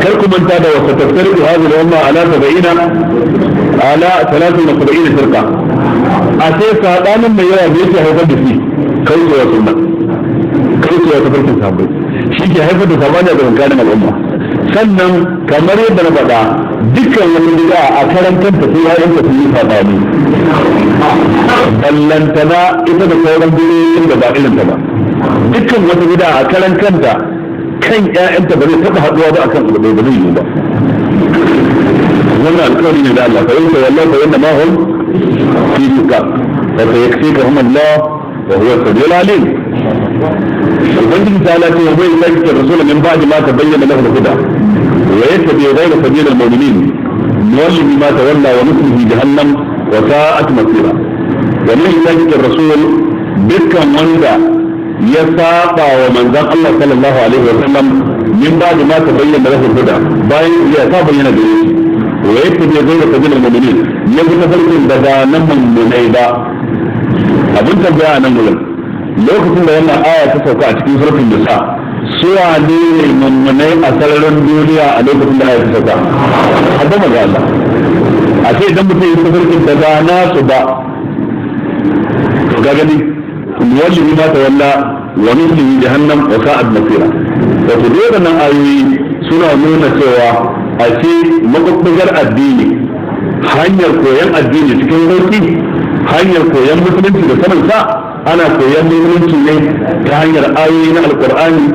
kar ku manta da wasa taftariqu hadhihi al-umma ala 70 ala 73 firqa. Ashe sabanin mai yawa da yake haifar da shi kaucewa sunna, kaucewa tafarkin sahabbai, shi ke haifar da sabani a tsakanin al'umma. Sannan kamar yadda na faɗa, dukkan wani bid'a a karan kanta sai ya'yan ta sun yi sabani, ballantana ita da sauran bidiyoyin da ba irin ta ba. Dukkan wata bid'a a karan kanta kan ƴaƴanta ba zai taɓa haɗuwa ba akan abu ɗaya, ba zai yiwu ba. Wannan alƙawari ne da Allah: fa in tawallaw fa inna ma hum fi shiqaq fa sayakfikahum Allah wa huwa as-sami'ul alim. Ubangiji ta ala ce wa bai yaki rasul min ba'di ma tabayyana lahu al-huda wa yattabi ghayra sabil al-mu'minin nuwallihi ma tawalla wa nuslihi jahannam wa sa'at masira. Wa man yaki rasul, dukkan wanda ya saba wa manzon Allah sallallahu alaihi wa sallam, min ba'di ma tabayyana lahu al-huda, bayan ya ta bayyana gare shi, wa yattabi ghayra sabil al-mu'minin, ya bi tafarkin da ba na mummunai ba. Abin tambaya a nan gurin, lokacin da wannan aya ta sauka a cikin suratul nisa, su wane ne mummunai a sararin duniya a lokacin da aya ta sauka? Hadda maza Allah. A ce idan mutum ya tafarkin da ba nasu ba, to ga gani, wallahi ma tawalla wa nuslihi jahannam wa sa'at masira. Wato duk waɗannan ayoyi suna nuna cewa a ce mabubbugar addini, hanyar koyon addini cikin sauki, hanyar koyon musulunci da sanin sa, ana koyon musulunci ne ta hanyar ayoyi na Alkur'ani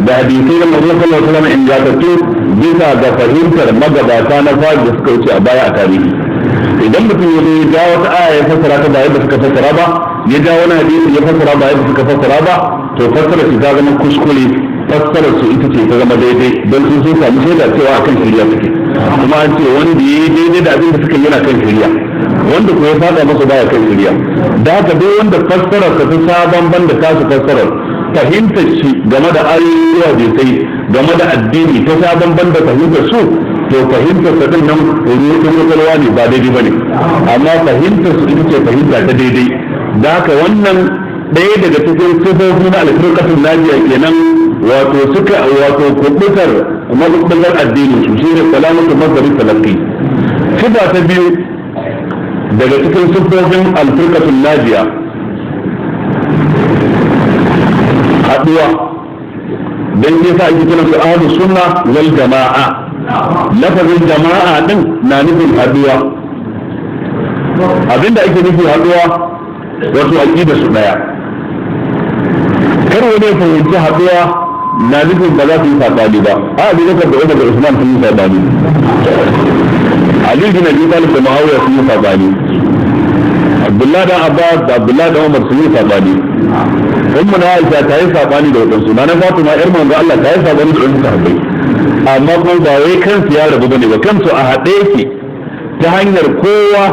da hadisai na Manzo sallallahu alaihi wasallam ingantattu, bisa ga fahimtar magabata na fari da suka wuce a baya a tarihi. Idan mutum ya zo ya ja wata aya ya fassara ta ba yadda suka fassara ba, ya ja wani hadisi ya fassara ba yadda suka fassara ba, to fassara shi ta zama kuskure. Fassarar su ita ce ta zama daidai, don sun sun samu shaida cewa akan shirya suke. Kuma an ce wanda ya yi daidai da abin da suka yi yana kan shirya, wanda kuma ya fada masa baya kan shirya. Da haka duk wanda fassarar ta sha bamban da tasu fassarar, fahimtar shi game da ayoyi da hadisai game da addini ta sha bamban da fahimtar su, to fahimtar sa din nan rudin kwakwalwa ne, ba daidai bane. Amma fahimtar su ita ce fahimta ta daidai. Da haka wannan ɗaya daga cikin sifofi na alfirqatul najiya kenan, wato suka wato kubutar mabubugar addinin su, shine salamatu masdari talaqqi. Sifa ta biyu daga cikin sifofin alfirqatul najiya, haduwa. Dan ke sa ake kiransu ahlus sunna wal jama'a. Lafazin jama'a din na nufin haduwa. Abinda ake nufi haduwa, wato aqida su daya. Kar wani ya fahimci haduwa na nufin ba za su yi sabani ba. A Abu Bakar da Umar da Usman sun yi sabani, Ali bin Abi Talib da Muawiya sun yi sabani, Abdullah da Abbas da Abdullah da Umar sun yi sabani, Ummu na Aisha ta yi sabani da wadansu, Nana Fatima yar manzo Allah ta yi sabani da wadansu sahabbai. Amma kuma ba wai kansu ya rabu bane ba, kansu a haɗe yake ta hanyar kowa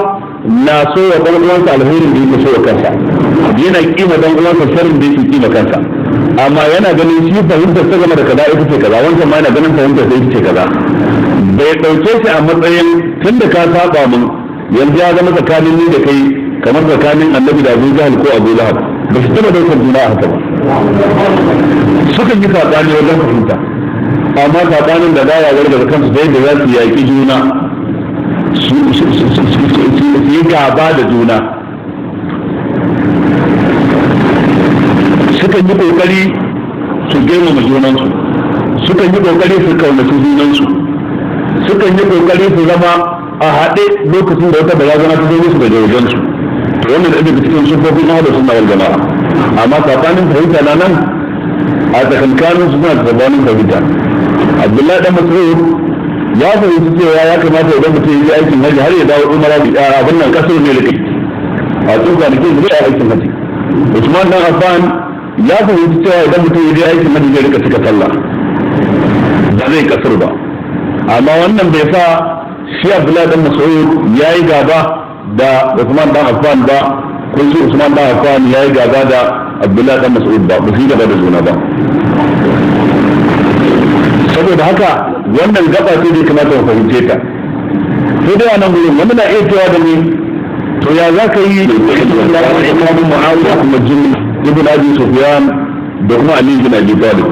na so wa ɗan uwansa alherin da yake so wa kansa, yana kima ɗan uwansa sharrin da yake kima kansa. Amma yana ganin shi fahimtar ta game da kaza ita ce kaza, wancan ma yana ganin fahimtar ta ita ce kaza. Bai ɗauke shi a matsayin tunda ka saba mun yanzu ya zama tsakanin ni da kai kamar tsakanin Annabi da Abu Jahal ko Abu Lahab. Ba su taɓa ɗaukar juna a haka ba. Sukan yi saɓani wajen fahimta, amma saɓanin da baya wargaza kansu ta yadda za su yaƙi juna, su yi gaba da juna. Sukan yi kokari su girmama junansu, sukan yi kokari su kaunaci junansu, sukan yi kokari su zama a haɗe lokacin da wata barazana ta zo musu daga wajensu. To Wannan da daga cikin sufofin ahlus sunna wal jama'a. Amma sabanin fahimta na nan a tsakankanin su suna da sabanin fahimta. Abdullahi dan Mas'ud ya fahimci cewa ya kamata idan mutum ya yi aikin haji har ya dawo umara bi abin nan kasar ne da kai a cikin kwanakin da zai aikin haji. Usman dan Affan ya fahimci cewa idan mutum ya je aikin haji zai rika cika sallah, ba zai kasar ba. Amma wannan bai sa shi Abdullahi dan Mas'ud ya yi gaba da Usman dan Affan ba, ko shi Usman dan Affan ya yi gaba da Abdullahi dan Mas'ud ba, ba su yi gaba da juna ba. Saboda haka wannan gaba ce da ya kamata mu fahimce ta. Sai dai a nan gurin wani na iya cewa da ni, to ya za ka yi Imam Muawiya kuma Jinn ibn Abi Sufyan da kuma Ali ibn Abi Talib?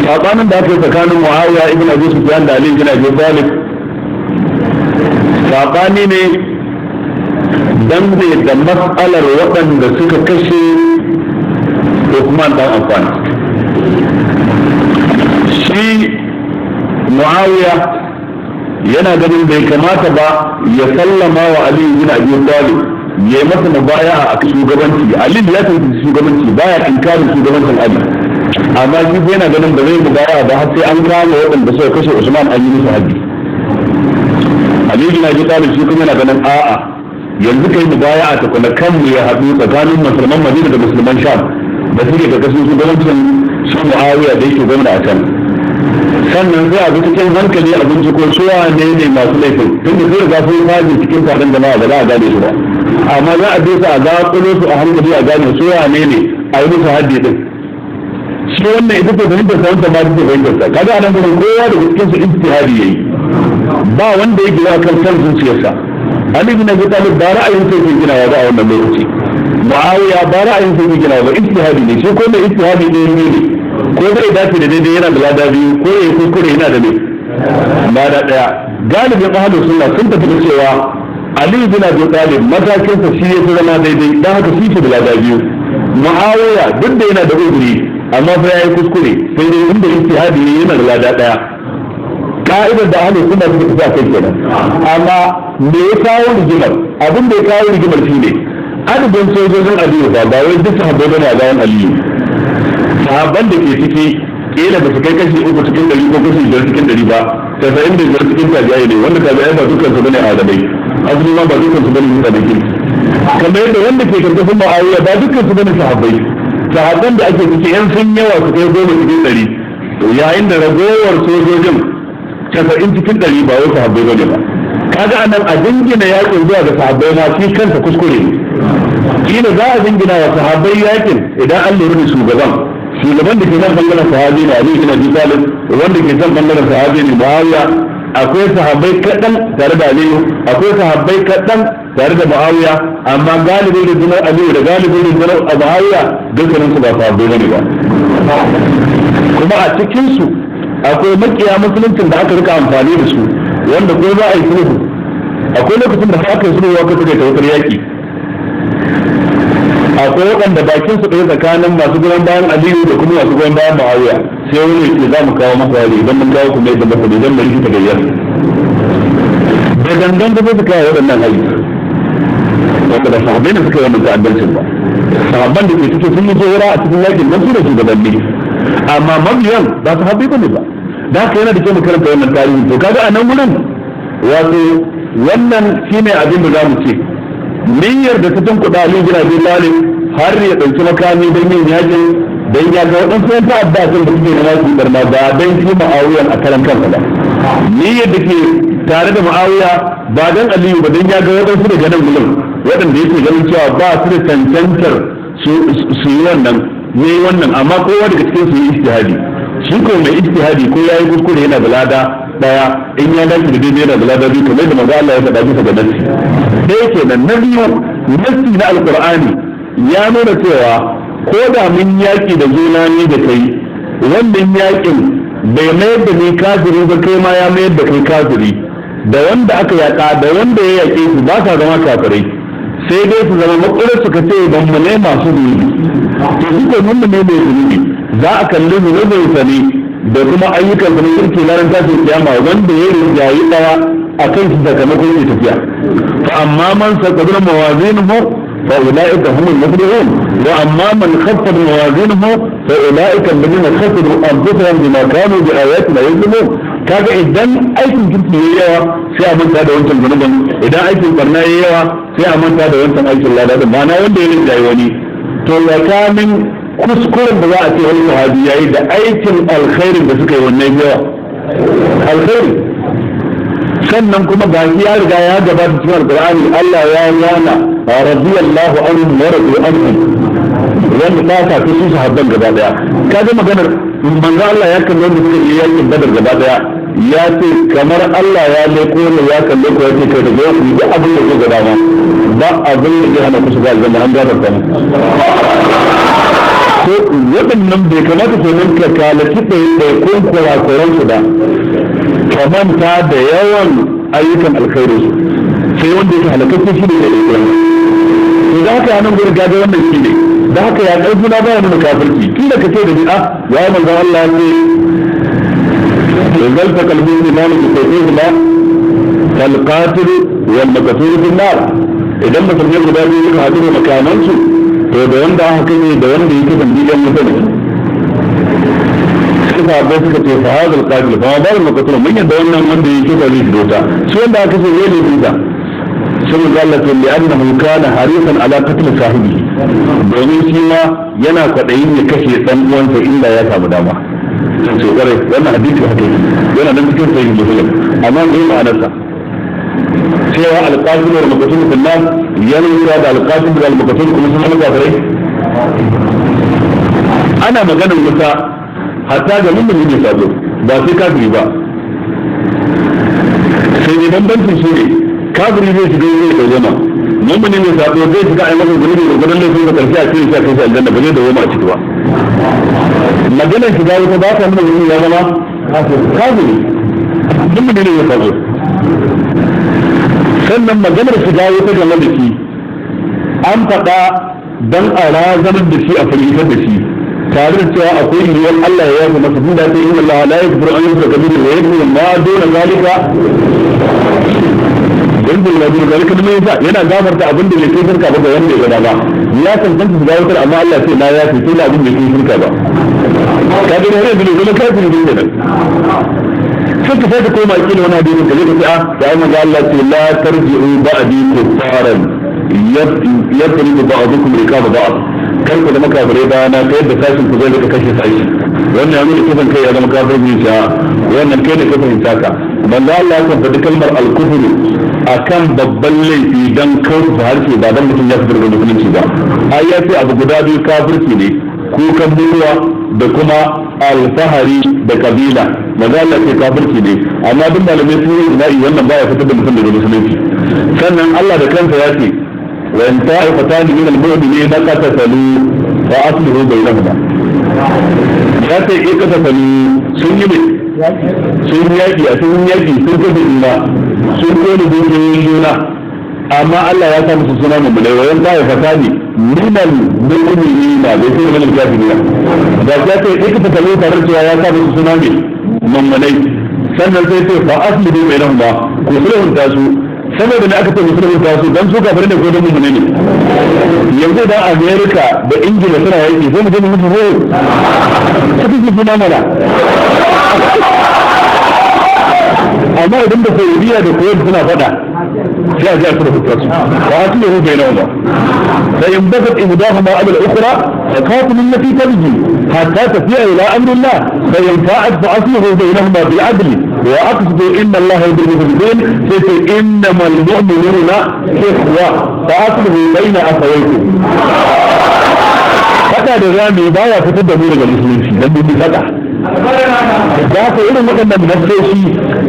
Sabanin da aka yi tsakanin Muawiya ibn Abi Sufyan da Ali ibn Abi Talib sabani ne dangane da mas'alar waɗanda suka kashe Uthman dan Affan. Shi Muawiya yana ganin bai kamata ba ya sallama wa Ali ibn Abi Talib ya yi masa mubaya'a a shugabanci. Ali ya tafi shugabanci, baya inkarin shugabancin Ali, amma shi yana ganin ba zai mubaya'a ba har sai an kama waɗanda suka kashe Usman an yi musu haddi. Ali ibn Abi Talib shi kuma yana ganin a'a, yanzu kai mubaya'a ta kuma kanmu ya haɗu tsakanin musulman Madina da musulman Sham da suke karkashin shugabancin shi Muawiya da yake gwamna a can. Sannan sai a bi cikin hankali a binciko su wane ne masu laifin, tunda sun riga sun faji cikin taron jama'a ba za a gane su ba, amma za a bi su a zaƙulo su a hankali a gane su wane ne a yi musu haddi din. Shi wannan ita ce fahimtar sa, wanda ma ita ce fahimtar sa. Kaga anan gurin kowa daga cikin su ijtihadi yayi, ba wanda ya gina kan san zuciyarsa. Ali bin Abi Talib ba ra'ayin sai ke ginawa ba a wannan lokaci, Muawiya ba ra'ayin sai ke ginawa ba, ijtihadi ne. Shi ko mai ijtihadi ne ne ko zai dace da daidai yana da lada biyu, ko ya kuskure yana da ne lada daya. Galibin ahlus sunna sun tafi da cewa Ali bin Abi Talib matakin sa shi ya fi zama daidai, dan haka shi ke da lada biyu. Muawiya duk da yana da uzuri amma fa yayi kuskure, sai dai inda ijtihadi ne yana da lada daya. Ka'idar da ahlus sunna suka tafi a kai kenan. Amma me ya kawo rigimar? Abin da ya kawo rigimar shine adadin sojojin Aliyu ba wai duk sahabbai bane a bayan Aliyu. Sahabban da ke ciki kila ba su kai kashi 3 cikin 100 ko kashi 5 cikin 100 ba, 95 cikin tabi'ai ne, wanda tabi'ai ba dukkan su bane adalai, asali ma ba dukkan su bane mutanen kirki. Kamar yadda wanda ke karkashin Muawiya ba dukkan su bane sahabbai. Sahabban da ake ciki yan sun yawa su kai 10 cikin 100, yayin da ragowar sojojin 90 cikin 100 ba wai sahabbai bane ba. Kaga anan a dingina yakin zuwa ga sahabbai ma shi kansa kuskure ne. Kila za a dingina wa sahabbai yakin idan an lura da shugaban. Shugaban da ke nan bangaren sahabi ne Ali ibn Abi Talib, wanda ke can bangaren sahabi ne Muawiya. Akwai sahabbai kaɗan tare da Aliyu, akwai sahabbai kaɗan tare da Muawiya, amma galibin rundunar Aliyu da galibin rundunar Muawiya dukkanin su ba sahabbai bane ba. Kuma a cikin su akwai makiya musuluncin da aka rika amfani da su, wanda ko za a yi sulhu. Akwai lokacin da aka yi sulhu aka suka tawakkar yaki. Akwai waɗanda bakin su ɗaya tsakanin masu goyon bayan Aliyu da kuma masu goyon bayan Muawiya, sai wani ya ce za mu kawo masa hari, idan mun kawo kuma yadda masa idan mai rikita gayyar da gangan da su kawo waɗannan hari, wanda ba sahabbai ne suka yi wannan ta'addancin ba. Sahabban da ke cikin sun yi jera a cikin yakin don su da shugabanni, amma mabiyan ba sahabbai ba ne ba. Da haka yana da kyau mu karanta wannan tarihi. To kaga a nan wurin wato wannan shine abin da za mu ce niyyar da ta tunkuɗa Ali bin Abi Talib har ya ɗauki makami don yin yakin, don ya ga waɗansu yan ta'adda kan da suke nema su barna, ba don shi Muawiya a karan kansa ba. Niyyar da ke tare da Muawiya ba don Aliyu ba, don ya ga waɗansu daga nan gurin waɗanda yake ganin cewa ba su da cancantar su yi wannan ne wannan, amma kowa daga cikin su yi ijtihadi. Shi ko mai ijtihadi ko yayi kuskure yana da lada daya, in ya dace da daidai yana da lada biyu, kamar da manzo Allah ya faɗa bisa ga nassi. Ɗaya kenan. Na biyu, nassi na alqur'ani ya nuna cewa ko da mun yaki da juna ni da kai, wannan yakin bai mayar da ni kafiri ba, kai ma ya mayar da kai kafiri. Da wanda aka yaka da wanda ya yake su ba sa zama kafirai, sai dai su zama makurar suka ce ban mu ne masu zunubi. To shi ko mun ne mai zunubi, za a kalli zunubin sa ne da kuma ayyukan sa ne kirki ranar tashin kiyama, wanda ya rinjayi daya a kan shi sakamakon ya tafiya. Fa amma man saqala mawazinuhu fa ulaika humul muflihun, wa amma man khaffat mawazinuhu fa ulaika alladhina khasiru anfusahum bima kanu bi ayatina yuzlimun. Kaga idan aikin kirki yayi yawa sai a manta da wancan zunubin, idan aikin barna yayi yawa sai a manta da wancan aikin lada din, ma'ana wanda ya rinjaye wani. To tsakanin kuskuren da za a ce wani sahabi yayi da aikin alkhairin da suka yi, wannan yawa alkhairi. Sannan kuma ga ya riga ya gabata cikin Alqur'ani, Allah ya yana radiyallahu anhu wa radu anhu, wanda ta shafi su sahabban gaba daya. Kaga maganar manzo Allah ya kalle wanda suka yi yakin Badar gaba daya, ya ce kamar Allah ya leko ne ya kalle ko ya ce kai da yau ku duk abin da kuka dama, ba abin da zai hana ku shiga aljanna, an gafarta muku. To waɗannan bai kamata kenan ka kalaci ɗaiɗaikun kurakuran su ba, ka manta da yawan ayyukan alkhairu su, sai wanda yake halakacce shi ne ɗaiɗaikun. To da haka nan gurin gaga wannan shi ne, da haka ya ƙarfi na baya nuna kafirci. Tun da ka ce da ni a ya manzo Allah ya ce idan ta kalbi ne na ne ko sai ba kal qatil wal maqtul fi nar, idan musulmai guda biyu suka haɗu da makamansu, to da wanda aka kai da wanda yake tambiyan mutane. Suka sahabbai suka ce fa hadal qatil fa hadal maqtul, mun yadda wannan wanda yake da zai shigo shi, wanda aka ce zai ne ta saboda Allah ta li annahu kana harisan ala qatl sahibi, domin shi ma yana kwadayin ya kashe dan uwansa inda ya samu dama. To kare wannan hadisi haka yana nan cikin Sahih Muslim, amma ne ma'anarsa cewa alqatil wal maqtul fil nar, yana cewa da alqatil wal maqtul kuma sun zama kafirai. Ana maganar wuta hatta ga mummuni ne sabo, ba sai kafiri ba. Sai dai bambancin shi ne kafiri zai shiga zai dawoma, mummuni ne sabo zai shiga a yi masa zunubi da gudun laifin da karshe a cire shi a kai shi aljanna, ba zai dawoma a ciki ba. Maganar shiga wuta ba ta nuna mutum ya zama kafiri, mummuni ne ya sabo. Sannan maganar shiga wuta game da shi an faɗa don a razanar da shi, a firgitar da shi, tare da cewa akwai yiwuwar Allah ya yafe masa, tunda ta inna Allah la yaghfiru an yushraka bihi wa yaghfiru ma duna zalika, dan da ma duna zalika ne yasa yana gafarta abin da bai kai shirka ba ga wanda ya gada ba. Ya tantance shiga wutar, amma Allah ce na yafe sai abin da bai kai shirka ba. Ka ga har yanzu ne zama kafiri ne kenan. Sai ka sake koma kila wani hadisin ka je ka ce a da ai manzo Allah ce la tarji'u ba'di kuffaran yadribu ba'dukum riqaba ba'd, kar ku zama kafirai bayana ta yadda sashin ku zai rika kashe sashi. Wannan ya nuna kisan kai ya zama kafirci sha, wannan kai da ka fahimta ka. Manzo Allah ya faɗi kalmar al-kufru akan babban laifi dan kauce harshe, ba dan mutum ya fitar da musulunci ba. Ai ya ce abu guda biyu kafirci ne, kukan mutuwa da kuma alfahari da kabila. Manzo Allah ce kafirci ne, amma duk malamai sun yi ijma'i wannan baya fitar da mutum daga musulunci. Sannan Allah da kansa ya ce wa in ta'ifatan min al-mu'minina qatatalu fa aslihu bainahuma. Ya ce in qatatalu sun yi ne sun yaki a sun yaki sun kashe juna sun kone dukiyoyin juna, amma Allah ya sa musu suna mummunai. Wa in ta'ifatan min al-mu'minina bai sai min al-kafirina da ya ce in qatatalu tare cewa ya sa musu suna ne mummunai. Sannan sai ce fa aslihu bainahuma, ku sulhunta su. Saboda ne aka ce musulmi ta su dan su kafirai ne ko dan mummune ne? Yanzu idan America da Ingila suna yaki sai mu je mu mutu ko sai su suna mana, amma idan da Saudiya da Kuwait suna fada sai a ji a sulhunta su. Wa aslihu bainahuma fa in bagat ihdahuma ala al-ukhra fa qatilu allati tabghi hatta tafi'a ila amri Allah fa in fa'at fa aslihu bainahuma bil 'adl wa aqsitu inna Allah yuhibbul muqsitin. Sai innamal mu'minuna ikhwa fa aslihu baina akhawaykum. Fada da rami baya fitar da mu daga musulunci dan mun fada. Da haka irin waɗannan nasoshi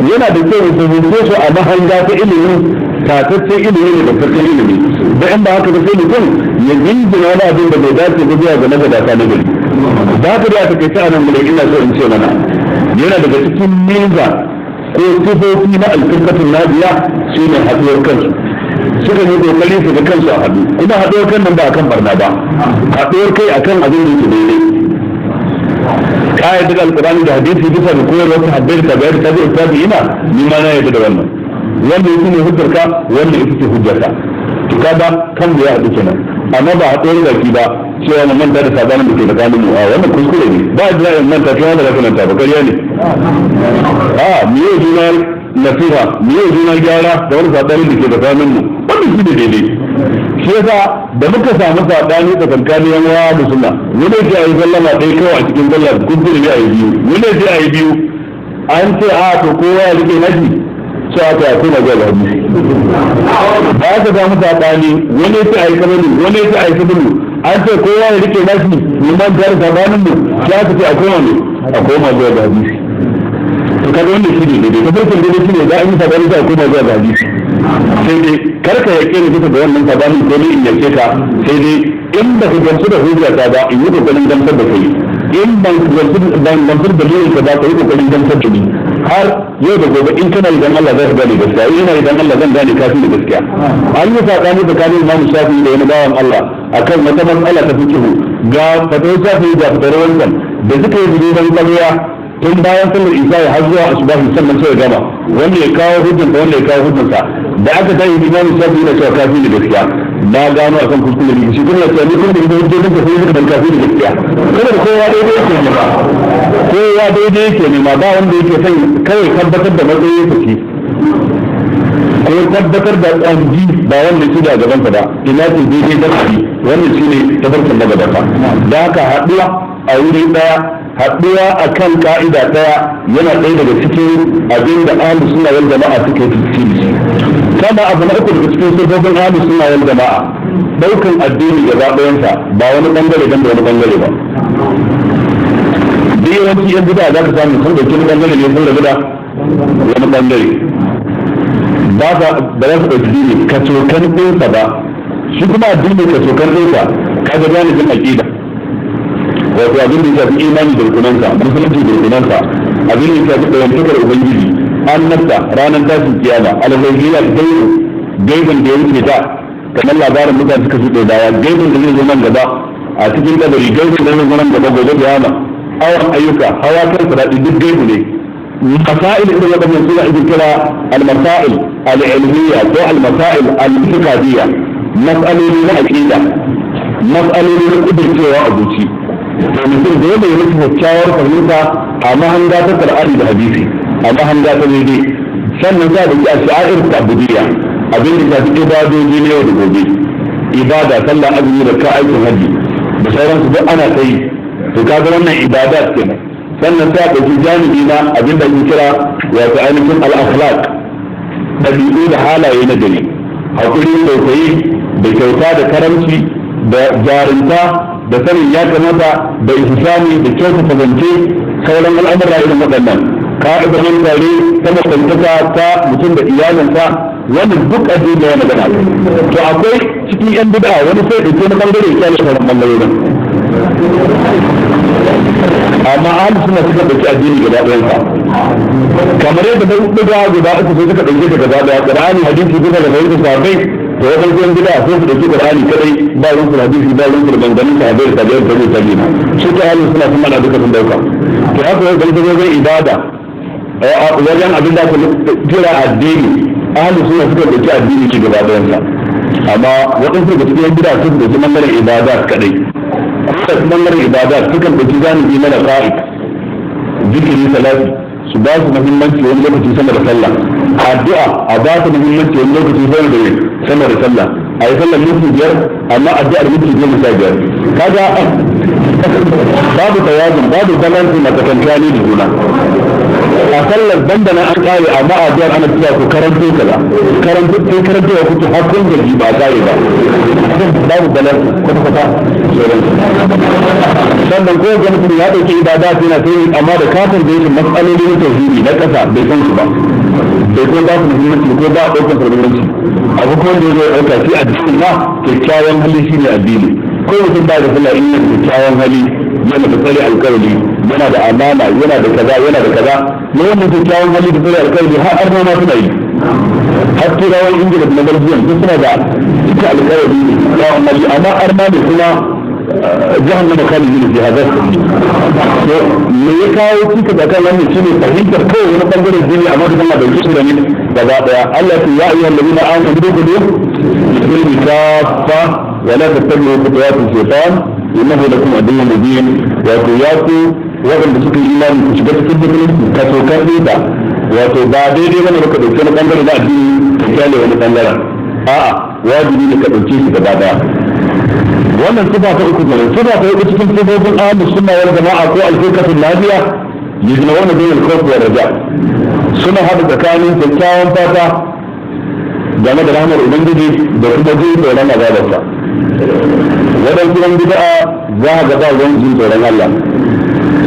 yana da kyau su fahimce su a mahanga ta ilimi, tataccen ilimi ne da tattaccen ilimi. Da in ba haka ba sai mutum ya jinjina wani abin da bai dace ba zuwa ga magabata na gari. Da haka da aka kai ta anan gurin ina so in ce mana yana daga cikin miza ko sifofi na alfirkatun nadiya shine haɗuwar kansu. Suka yi kokari su ga kansu a haɗu, kuma haɗuwar kan nan ba akan barna ba, haɗuwar kai akan abin da yake daidai. Ka yarda da Alƙur'ani da hadisi bisa ga koyarwar sahabbai da tabi'ai da tabi'ut tabi'ina, ni ma na yarda da wannan. Wannan ita ne hujjar ka, wannan ita ce hujjar ka. To kaga kan da ya haɗu kenan, amma ba haɗuwar baki ba cewa mu manta da sabanin da ke tsakanin mu. A wannan kuskure ne, ba da za manta kai wanda za ka manta ba, ƙarya ne. A mu yi juna nasiha, mu yi juna gyara da wani sabanin da ke tsakanin mu, wannan shi ne daidai. Shi yasa da muka samu sabani tsakankanin yan uwa da sunna, wani ce ayi sallama ɗaya kawai a cikin sallah, kuskure ne ayi biyu, wani ce ayi biyu, an ce a to kowa ya rike nashi, sai aka yi kuma ga hadisi. Ba aka samu sabani, wani ce ayi kabulu, wani ce ayi kabulu, an ce kowa ya rike nashi, mu man da sabanin mu, sai aka ce a koma ne a koma zuwa ga hadisi. To kaga wannan shi ne daidai, tafarkin daidai shi ne za a yi sabani sai a koma zuwa ga hadisi. Sai dai kar ka yake ni bisa ga wannan sabanin ko ni in yake ka, sai dai in ba ka gamsu da hujja ta ba, in yi kokarin gamsar da kai, in ban gamsu ban gamsu da dalilin ka ba, ka yi kokarin gamsar da ni. Har yau da gobe in kana idan Allah zai gane gaskiya, in ina idan Allah zan gane kafin da gaskiya. An yi sabani tsakanin Imam Shafi'i da wani bawan Allah akan wata matsala ta fiqh, ga fatawar Shafi'i ga fatawar wancan, da suka yi duban ƙarya tun bayan sallar isha har zuwa asubahi, sannan sai ya gama, wanda ya kawo hujjansa, wanda ya kawo hujjansa. Da aka tayi, Imam Shafi'i na cewa kafi da gaskiya, na gano akan kuskure ne, shi kuma ya ce ni kuma da hujjojin ka sai suka kafi da gaskiya. Kada kowa daidai yake nema, kowa daidai yake nema, ba wanda yake son kawai tabbatar da matsayin sa ce ko tabbatar da tsanji, ba wanda shi da gaban sa ba, ina ce daidai da shi. Wannan shine tabarkin magabata. Da haka haɗuwa a wuri ɗaya, haɗuwa a kan ka'ida ɗaya, yana ɗaya daga cikin abin da ahlus sunna wal jama'a suke ciki. Kama abu na uku daga cikin sifofin ahlus sunna wal jama'a, daukan addini gaba ɗayansa, ba wani bangare dan da wani bangare ba. Duk yawanci yan bid'a za ka samu sun ɗauki wani bangare ne sun rabu da wani bangare, ba ba za su ɗauki dini kacokan ɗinsa ba. Shi kuma addini kacokan ɗinsa, kaga janibin aƙida, wato abin da ya shafi imani da rukunansa, musulunci da rukunansa, abin da ya shafi ɗayantakar ubangiji, annabta, ranar tashin kiyama, alghaibiyya, gaibu, gaibin da ya wuce da kamar labarin mutane suka shuɗe baya, gaibin da zai zo nan gaba a cikin kabari, gaibin da zai zo nan gaba gobe kiyama, awon ayyuka, hawa kan sirati, duk gaibu ne. Masail irin waɗannan suna ake kira al-masail al-ilmiyya ko al-masail al-fiqhiyya, mas'aloli na aqida, mas'aloli na kudurcewa a zuci. To mutum da yadda ya mutu kyakkyawar fahimta a mahanga ta Qur'ani da hadisi, a mahanga ta daidai. Sannan za a dauki a sha'air ta'budiyya, abin da shafi ibadoji na yau da gobe, ibada, sallah, azumi da ka aikin haji da sauransu, duk ana ta yi. To kaga wannan ibadat kenan. Sannan sai a ɗauki janibi na abin da ake kira wato ainihin al-akhlaq, ɗabi'u da halaye na gari, hakuri, tausayi da kyauta da karamci da jarinta da sanin ya kamata da ihsani da kyautata zance, sauran al'amura irin waɗannan, ka'idar tare ta mutuntaka ta mutum da iyalinsa, wannan duk addini ya magana. To akwai cikin yan bid'a wani sai ɗauke na bangare ya kyale sauran bangarorin, amma ahli suna suka ɗauki addini gaba ɗayan sa, kamar yadda bid'a guda uku sai suka ɗauke ta gaba ɗaya, Qur'ani, hadisi, bisa ga fahimtar sahabbai. To wajen yan bid'a sai su ɗauki Qur'ani kadai, ba ruwan su hadisi, ba ruwan su da maganganun sahabbai da tabi'ai da tabi'ai tabi'ai. Su ta ahli suna sun mana duka sun ɗauka. To haka wajen wajen ibada, wajen abin da aka kira addini, ahli suna suka ɗauki addini shi gaba ɗayan sa, amma waɗansu daga cikin yan bid'a sun ɗauki bangaren ibada kadai. Kuma bangaren ibada sukan ɗauki janibi na raqa'iq, zikiri, salati, su ba su muhimmanci wani lokaci sama da sallah, addu'a a ba su muhimmanci wani lokaci sama da sallah, a yi sallar minti 5 amma addu'ar minti 15. Kaga babu tawazun, babu balance na tsakankani da juna. A sallar dandana an kare, amma addu'ar ana cewa ku karanto kaza, karanto sai karanto ya kuke har kun gaji ba kare ba, babu balance kwata kwata. Sannan ko ga mutum ya dauki ibada yana sai, amma da kafin da yake matsaloli na tauhidi na kasa bai san su ba, bai ko ba su muhimmanci ko ba a daukar muhimmanci. Abu ko wanda zai dauka shi addini ma, kyakkyawan hali shi ne addini. Ko mutum ba da sallah, in yana da kyakkyawan hali, yana da tsare alkawari, yana da amana, yana da kaza, yana da kaza, na wannan kyakkyawan hali da tsare alkawari har arna ma suna yi, har turawan Ingila da na Belgium duk suna da cika alkawari ne, kyakkyawan hali, amma arna ne kuma jahannama khalidin fiha za su. To me ya kawo cika da kan wannan? Shine fahimtar kawai wani bangaren duniya, amma da Allah bai da ne Gaba daya. Allah ya ayyuhal ladina amanu dukhulu fil kaffa wa la tattabi'u khutuwati shaytan innahu lakum aduwwun mubin. Wato ya ku waɗanda suka yi imani, ku shiga cikin musulunci ka sokar da, wato ba daidai bane ka dauki wani bangare na addini ka kyale wani bangaren. A'a, wajibi ne ka dauke shi gaba daya. Wannan sifa ta uku kenan. Sifa ta uku cikin sifofin ahlus sunna wal jama'a ko al-firqatu najiya, yajma'una bayna al-khawf wa raja. Suna hada tsakanin kyakkyawan fata game da rahmar Ubangiji da kuma jin tsoron azabarsa. Waɗansu ɗan bid'a za a ga ba ruwan jin tsoron Allah,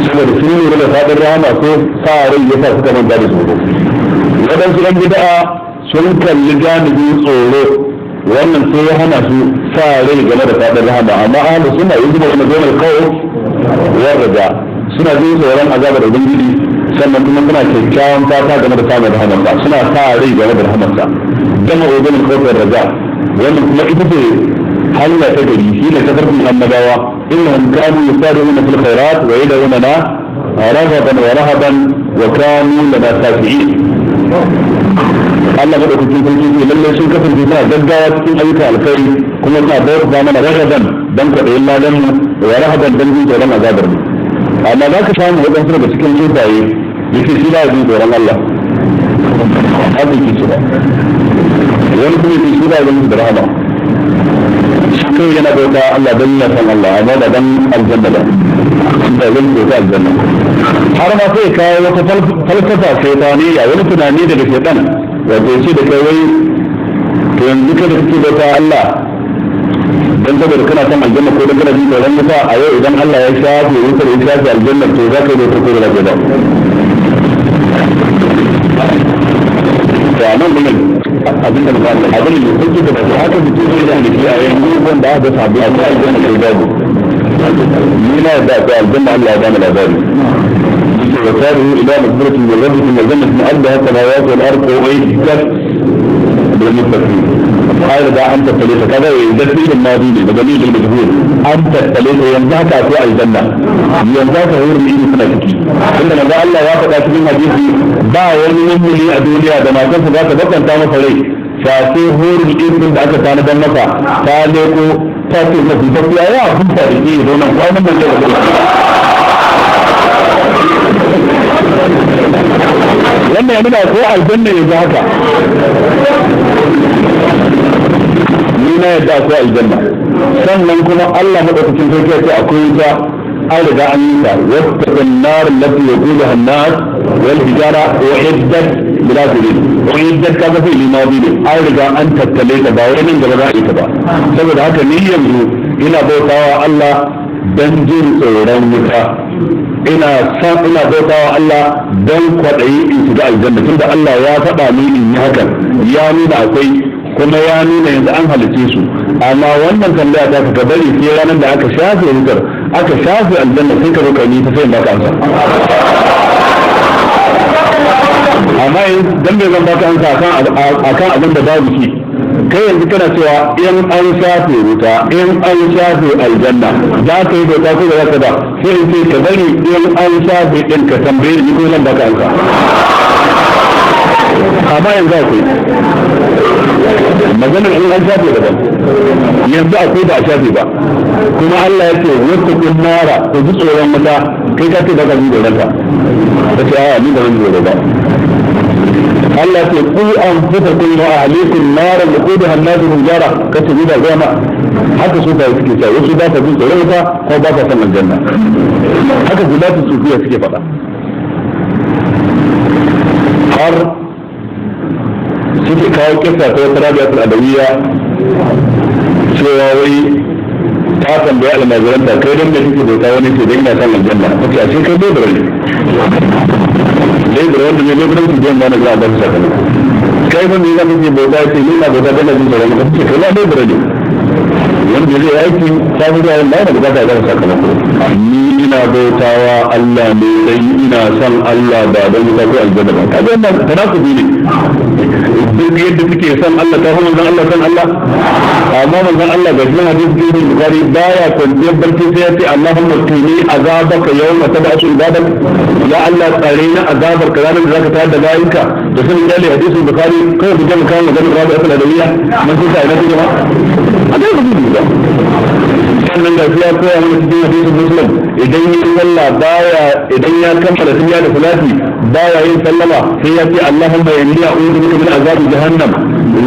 saboda sun lura da fadin rahama ko sa rai yasa suka manta da tsoro. Waɗansu ɗan bid'a sun kalli janibin tsoro, wannan sai ya hana su sa rai game da fadin rahama. Amma ahlu sunna yajma'una bayna al-khawf wa raja, suna jin tsoron azabar Ubangiji, sannan kuma suna kyakkyawan fata game da samun rahamarsa, suna sa rai game da rahamarsa. Gama wajen al-khawf wa raja, wannan kuma ita ce hanya ta gari, shi ne tafarkin annabawa. Innahum kanu yusari'una fil khairat wa yad'una raghaban wa rahaban wa kanu lana khashi'in. Allah madaukakin sarki ce lallai sun kasance suna gaggawa cikin ayyukan alkhairi, kuma suna bauta mana raghaban dan kwaɗayin ladan mu, wa rahaban dan jin tsoron azabar mu. Amma za ka samu waɗansu daga cikin sufaye yake shi ba jin tsoron Allah, haka yake cewa. Wani kuma yake shi ba jin da rahama, shi kai yana bauta Allah dan ya san Allah, amma ba dan aljanna ba, ba zan bauta aljanna. Har ma sai kawo wata falsafa shaytaniya, wani tunani daga shaytan, wato ce da kai wai to yanzu kai da kake bauta Allah dan saboda kana son aljanna ko dan kana jin tsoron wuta, a yau idan Allah ya shafe wutar, ya shafe aljanna, to za ka yi bautar ko da za ba? To a nan gurin abin da ba abin da kuke da ba haka mutum zai da shi a yanzu wanda aka sabu a ta aljanna kai babu. Ni na da ta aljanna, Allah ya bani labari yake: wa sari'u ila magfiratin min rabbikum wa jannatin arduha as-samawati wal ardu u'iddat lil muttaqin. An riga an tattale ta. Kaga yanzu fi'il madi ne daga lil majhul, an tattale ta. Yanzu haka ko aljanna, yanzu haka wurin ilimi suna ciki, tunda manzo Allah ya faɗa cikin hadisi ba wani mummuni a duniya da matarsa za ta bakanta masa rai face horin ilimin da aka tanadar masa ta leko ta ce mafi tafiya ya huta da ke zo nan kwanan nan da. Wannan ya nuna ko aljanna yanzu haka. Ni na yadda akwai aljanna, sannan kuma Allah madaukakin sarki ya ce akwai wuta, an riga an yi ta: wattaqun nar allati waquduha an-nas wal hijara uiddat lil kafirin. Uiddat kaga fi limadi ne, an riga an tattale ta, ba wai nan gaba za a yi ta ba. Saboda haka ni yanzu ina bautawa Allah dan jin tsoron wuta, ina san ina bautawa Allah dan kwaɗayi in shiga aljanna, tunda Allah ya faɗa ni in yi hakan, ya nuna akwai, kuma ya nuna yanzu an halice su. Amma wannan tambaya ta ka bari sai ranar da aka shafe wutar, aka shafe aljanna, sai ka roƙa ni ta, sai in baka amsa. Amma yanzu dan me zan baka amsa akan abin da babu shi? Kai yanzu kana cewa in an shafe wuta, in an shafe aljanna, za ka yi bauta ko ba za ka ba? Sai in ce ka bari in an shafe din ka tambaye ni, ko zan baka amsa. Amma yanzu akwai maganar in an shafe daban, yanzu akwai, ba a shafe ba. Kuma Allah ya ce wattaqun nara, ku ji tsoron wuta. Kai ka ce baka ji tsoron ta, ka ce a'a, ni ba zan ji tsoro ba. Allah ce ku anfusakum wa ahlikum naran waquduha an-nas wal hijara, kace ni ba gama haka. Su ba suke cewa wasu ba ta jin tsoron wuta ko ba ta san aljanna, haka gulatu sufiya suke faɗa. Har suke kawo kisa ta wata Rabi'atul Adawiyya cewa wai ta tambayi almajiranta: kai dan da kike bauta? Wani ce dan ina son aljanna. Kace a ce kai lebura ne, lebura wanda ne leburan su biyan mana za a ba su sakamako. Kai ba me zan kike bauta? Ce ni na bauta dan jin tsoron ka. Ce kai na lebura ne wanda zai aiki safi da yamma yana bukata ya sakamako. Ni ina bautawa Allah ne sai ina son Allah, ba don wuta ko aljanna ba. Kaga wannan tanakubi ne. Duk yadda suke son Allah, ta kuma zan Allah son Allah. Amma manzon Allah ga cikin hadisi ibn Bukhari baya kwanciyar barci sai ya ce Allahumma qini azabaka yawma tab'asu ibadak, ya Allah tsare ni azabar ka ranar da zaka tayar da bayinka. Da sun gane hadisin Bukhari kawai ku jama kawo maganar Rabi'atul Adawiyya mun san ta ina take ba a dai ba ba. Sannan ga ya koya mana cikin hadisin Muslim, idan yi sallah baya, idan ya kammala tahiyya da salati baya yin sallama sai ya ce Allahumma inni a'udhu bika min azabi jahannam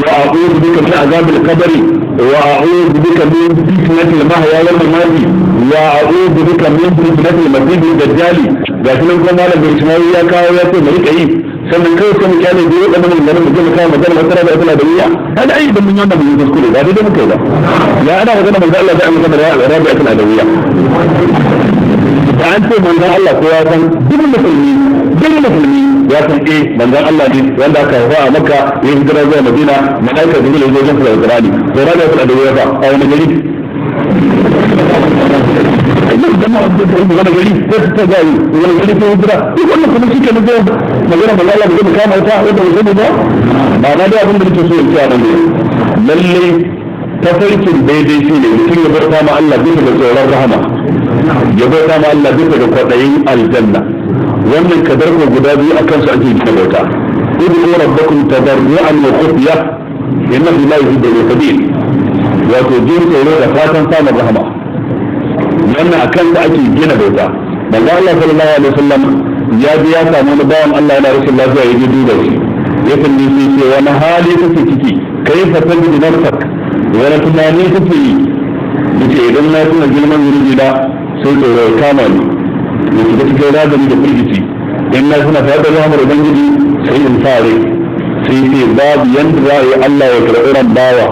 wa a'udhu bika min azabi al-qabr wa a'udhu bika min fitnati al-mahya wal mamati wa a'udhu bika min fitnati al-masih ad-dajjal. Ga shi nan kuma malam Ismail ya kawo ya ce mu rika yi. Sannan kawai sai mu kyale da wadannan maganganun mu je mu kawo magana wata rabi tana da wuya. Kada ai idan mun yi wannan mun yi kuskure, ba daidai muka yi ba. Ya ana magana manzo Allah da magana rabi tana da wuya. Da an ce manzon Allah ko ya san duk musulmi, duk musulmi ya san eh manzon Allah ne wanda aka haifa a Makka ya hijira zuwa Madina, malaika Jibril ya zo wajen sa da Qur'ani. To rabi tana da wuya ba a wani gari? Wani gari ko ta gari wani gari ta hijira? Duk wannan kuma shi ke nan zai magana manzon Allah mu kama wata wanda mu sani ba. Ba na dai abin da nake so in ce a nan ne, lalle tafarkin daidai shi ne mutum ya bauta ma Allah bisa ga tsoron rahama, ya bauta ma Allah bisa ga kwaɗayin aljanna. Wannan kadarko guda biyu a kansu ake gina bauta. Ud'u rabbakum tadarruan wa khufiya innahu la yuhibbul mu'tadin. Wato jin tsoro da fatan samun rahama, wannan a kansa ake gina bauta. Manzo Allah sallallahu alaihi wasallam ya ji ya samu wani bawan Allah yana rashin lafiya, ya je duba shi, ya tambaye shi ce wani hali kake ciki, kaifa tajidu nafsak, wani tunani kake yi? Yace idan na tuna girman zunubi na sai tsoro ya kama ni, ya shiga cikin razani da firgici. In na tuna fadar rahmar ubangiji sai in fare. Sai ce babu yanda za a yi Allah ya karɓi ran bawa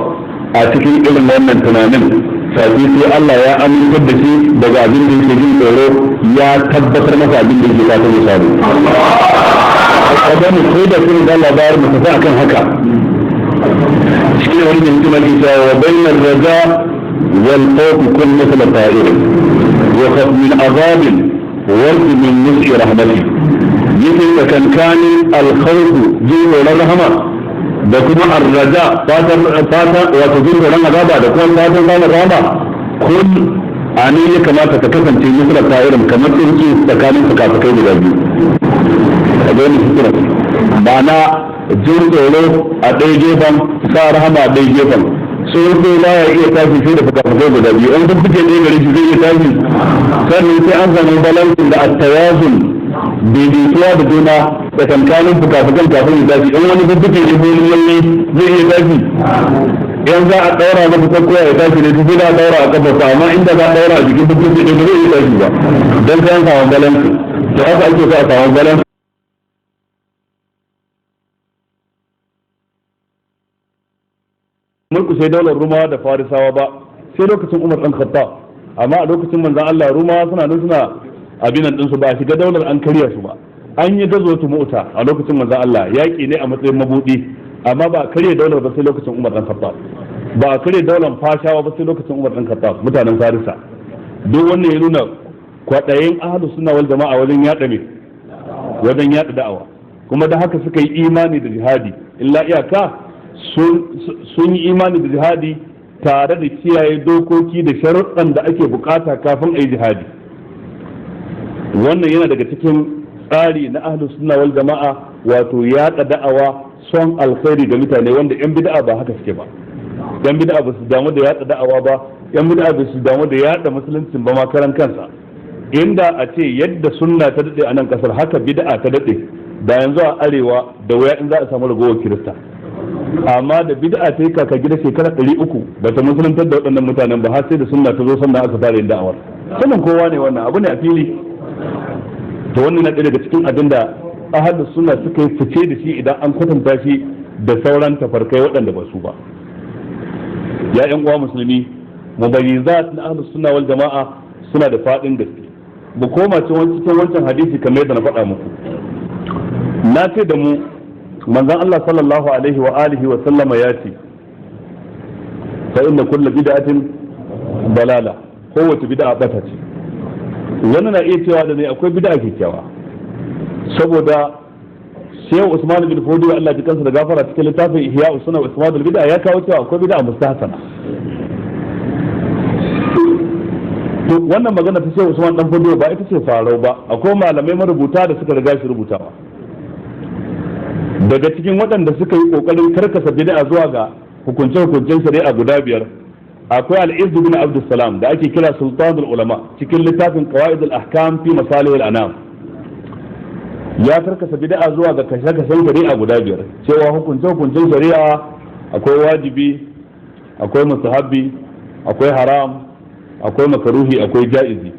a cikin irin wannan tunanin sai sai Allah ya amintar da shi daga abin da yake jin tsoro, ya tabbatar masa abin da yake fatan ya samu. Kaga mu ko da kun da Allah bayar mu tafi akan haka. Shi ne wani mutum ake cewa wa bainar raja wal khawf kun mithla ta'ir wa khaf min azabin warji min nus'i rahmati. Yake tsakankanin al khawf jin tsoron rahama da kuma arraja fatan fata wato jin tsoron azaba da kuma fatan samun rahama, kun ani ya kamata ka kasance mithla ta'irin kamar tsuntsu tsakanin fukafukai guda biyu. Kaga wani fikira ma'ana jin tsoro a ɗaya gefen, sa rahama a ɗaya gefen. Tsuntsu ba ya iya tashi sai da fukafukai guda biyu, in sun fice ɗaya gare shi zai iya tashi. Sannan sai an samu balansin da attawazun daidaituwa da juna tsakankanin fukafukan kafin ya tashi. In wani fuffuke ne ko wani lalle zai iya tashi? In za a ɗaura masa tsakuwa ya tashi ne sai za a ɗaura a kafarsa, amma inda za a ɗaura a jikin fuffuke ne ba zai iya tashi ba, don sai an samu balansin. To haka ake so a samu balansin. Mulku sai daular Rumawa da Farisawa ba sai lokacin Umar dan Khattab. Amma a lokacin manzon Allah Rumawa suna nan suna abin nan ɗinsu, ba a shiga daular an karya su ba. An yi gazo Mu'ta a lokacin manzon Allah, yaƙi ne a matsayin mabudi, amma ba a karya daular ba sai lokacin Umar dan Khattab. Ba a karya daular Fashawa ba sai lokacin Umar dan Khattab, mutanen Farisa. Duk wannan ya nuna kwaɗayin ahlus sunna wal jama'a wajen yaɗa me, wajen yaɗa da'awa. Kuma da haka suka yi imani da jihadi, illa iyaka sun yi imani da jihadi tare da kiyaye dokoki da sharuɗan da ake bukata kafin a yi jihadi. Wannan yana daga cikin tsari na ahlus sunna wal jama'a, wato yaɗa da'awa, son alkhairi ga mutane, wanda yan bid'a ba haka suke ba. Yan bid'a ba su damu da yaɗa da'awa ba, yan bid'a ba su damu da yaɗa musuluncin ba ma karan kansa. Inda a ce yadda sunna ta daɗe a nan ƙasar haka bid'a ta daɗe, da yanzu a arewa da wuya in za a samu ragowar kirista. Amma da bid'a ta yi kaka gida shekara 300 ba ta musuluntar da waɗannan mutanen ba har sai da sunna ta zo sannan aka fara yin da'awar. Sanin kowa ne wannan abu ne a fili. To wannan na ɗaya daga cikin abin da ahlus sunna suka yi fice da shi idan an kwatanta shi da sauran tafarkai waɗanda ba su ba. Ya ƴan uwa musulmi, mubayyizat na ahlus sunna wal jama'a suna da faɗin gaske. Mu koma cikin wancan hadisi kamar yadda na faɗa muku. Na ce da mu manzon Allah sallallahu alaihi wa alihi wa sallama ya ce fa inna kullu bid'atin dalala, kowace bid'a bata ce. Wannan na iya cewa da ne akwai bid'a kyakkyawa, saboda Shehu Usman bin Fodi Allah ji kansa da gafara cikin littafin Ihya Sunna wa Ismadul Bid'a ya kawo cewa akwai bid'a mustahsana. To wannan magana ta Shehu Usman Dan Fodio ba ita ce farau ba. Akwai malamai marubuta da suka riga shi rubutawa. Daga cikin waɗanda suka yi ƙoƙarin karkasa bid'a zuwa ga hukunce-hukuncen shari'a guda biyar, akwai Al-Izz bin Abdussalam da ake kira Sultanul Ulama, cikin littafin Qawaid al-Ahkam fi Masalih al-Anam. Ya karkasa bid'a zuwa ga kashe-kashen shari'a guda biyar, cewa hukunce-hukuncen shari'a akwai wajibi, akwai mustahabbi, akwai haram, akwai makaruhi, akwai ja'izi.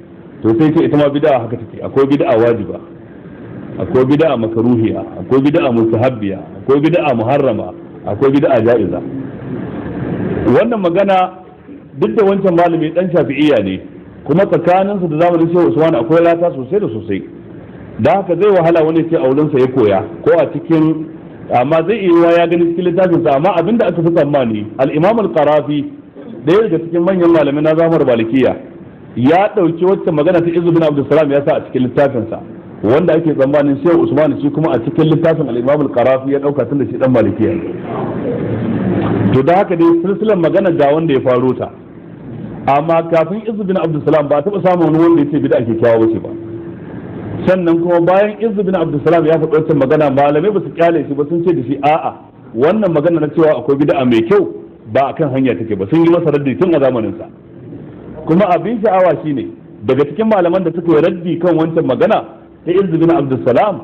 To sai ce ita ma bid'a haka take: akwai bid'a wajiba, akwai bid'a makaruhiya, akwai bid'a mustahabbiya, akwai bid'a muharrama, akwai bid'a ja'iza. Wannan magana, duk da wancan malami dan Shafi'iyya ne, kuma tsakaninsu da zamanin Shehu Usman akwai rata sosai da sosai, da haka zai wahala wani ce aurensa ya koya ko a cikin, amma zai iya ya gani cikin littafinsa. Amma abinda aka fi tsammani, al-Imam al-Qarafi, ɗaya daga cikin manyan malamai na zamar Malikiya, ya ɗauki wacce magana ta Izu bin Abdussalam ya sa a cikin littafinsa, wanda ake tsammanin Shehu Usman shi kuma a cikin littafin al-Imam al-Qarafi ya ɗauka, tun da shi dan Malikiya. To da haka dai silsilar magana ga wanda ya faro ta. Amma kafin Izu bin Abdussalam ba a taɓa samun wani wanda ya ce bid'a kyakkyawa bace ba. Sannan kuma bayan Izu bin Abdussalam ya faɗi wancan magana, malamai ba su kyale shi ba, sun ce da shi a'a, wannan magana na cewa akwai bid'a mai kyau ba akan hanya take ba. Sun yi masa raddi tun a zamanin sa. Kuma abin sha'awa shine, daga cikin malaman da suka yi raddi kan wancan magana ta Izu bin Abdussalam,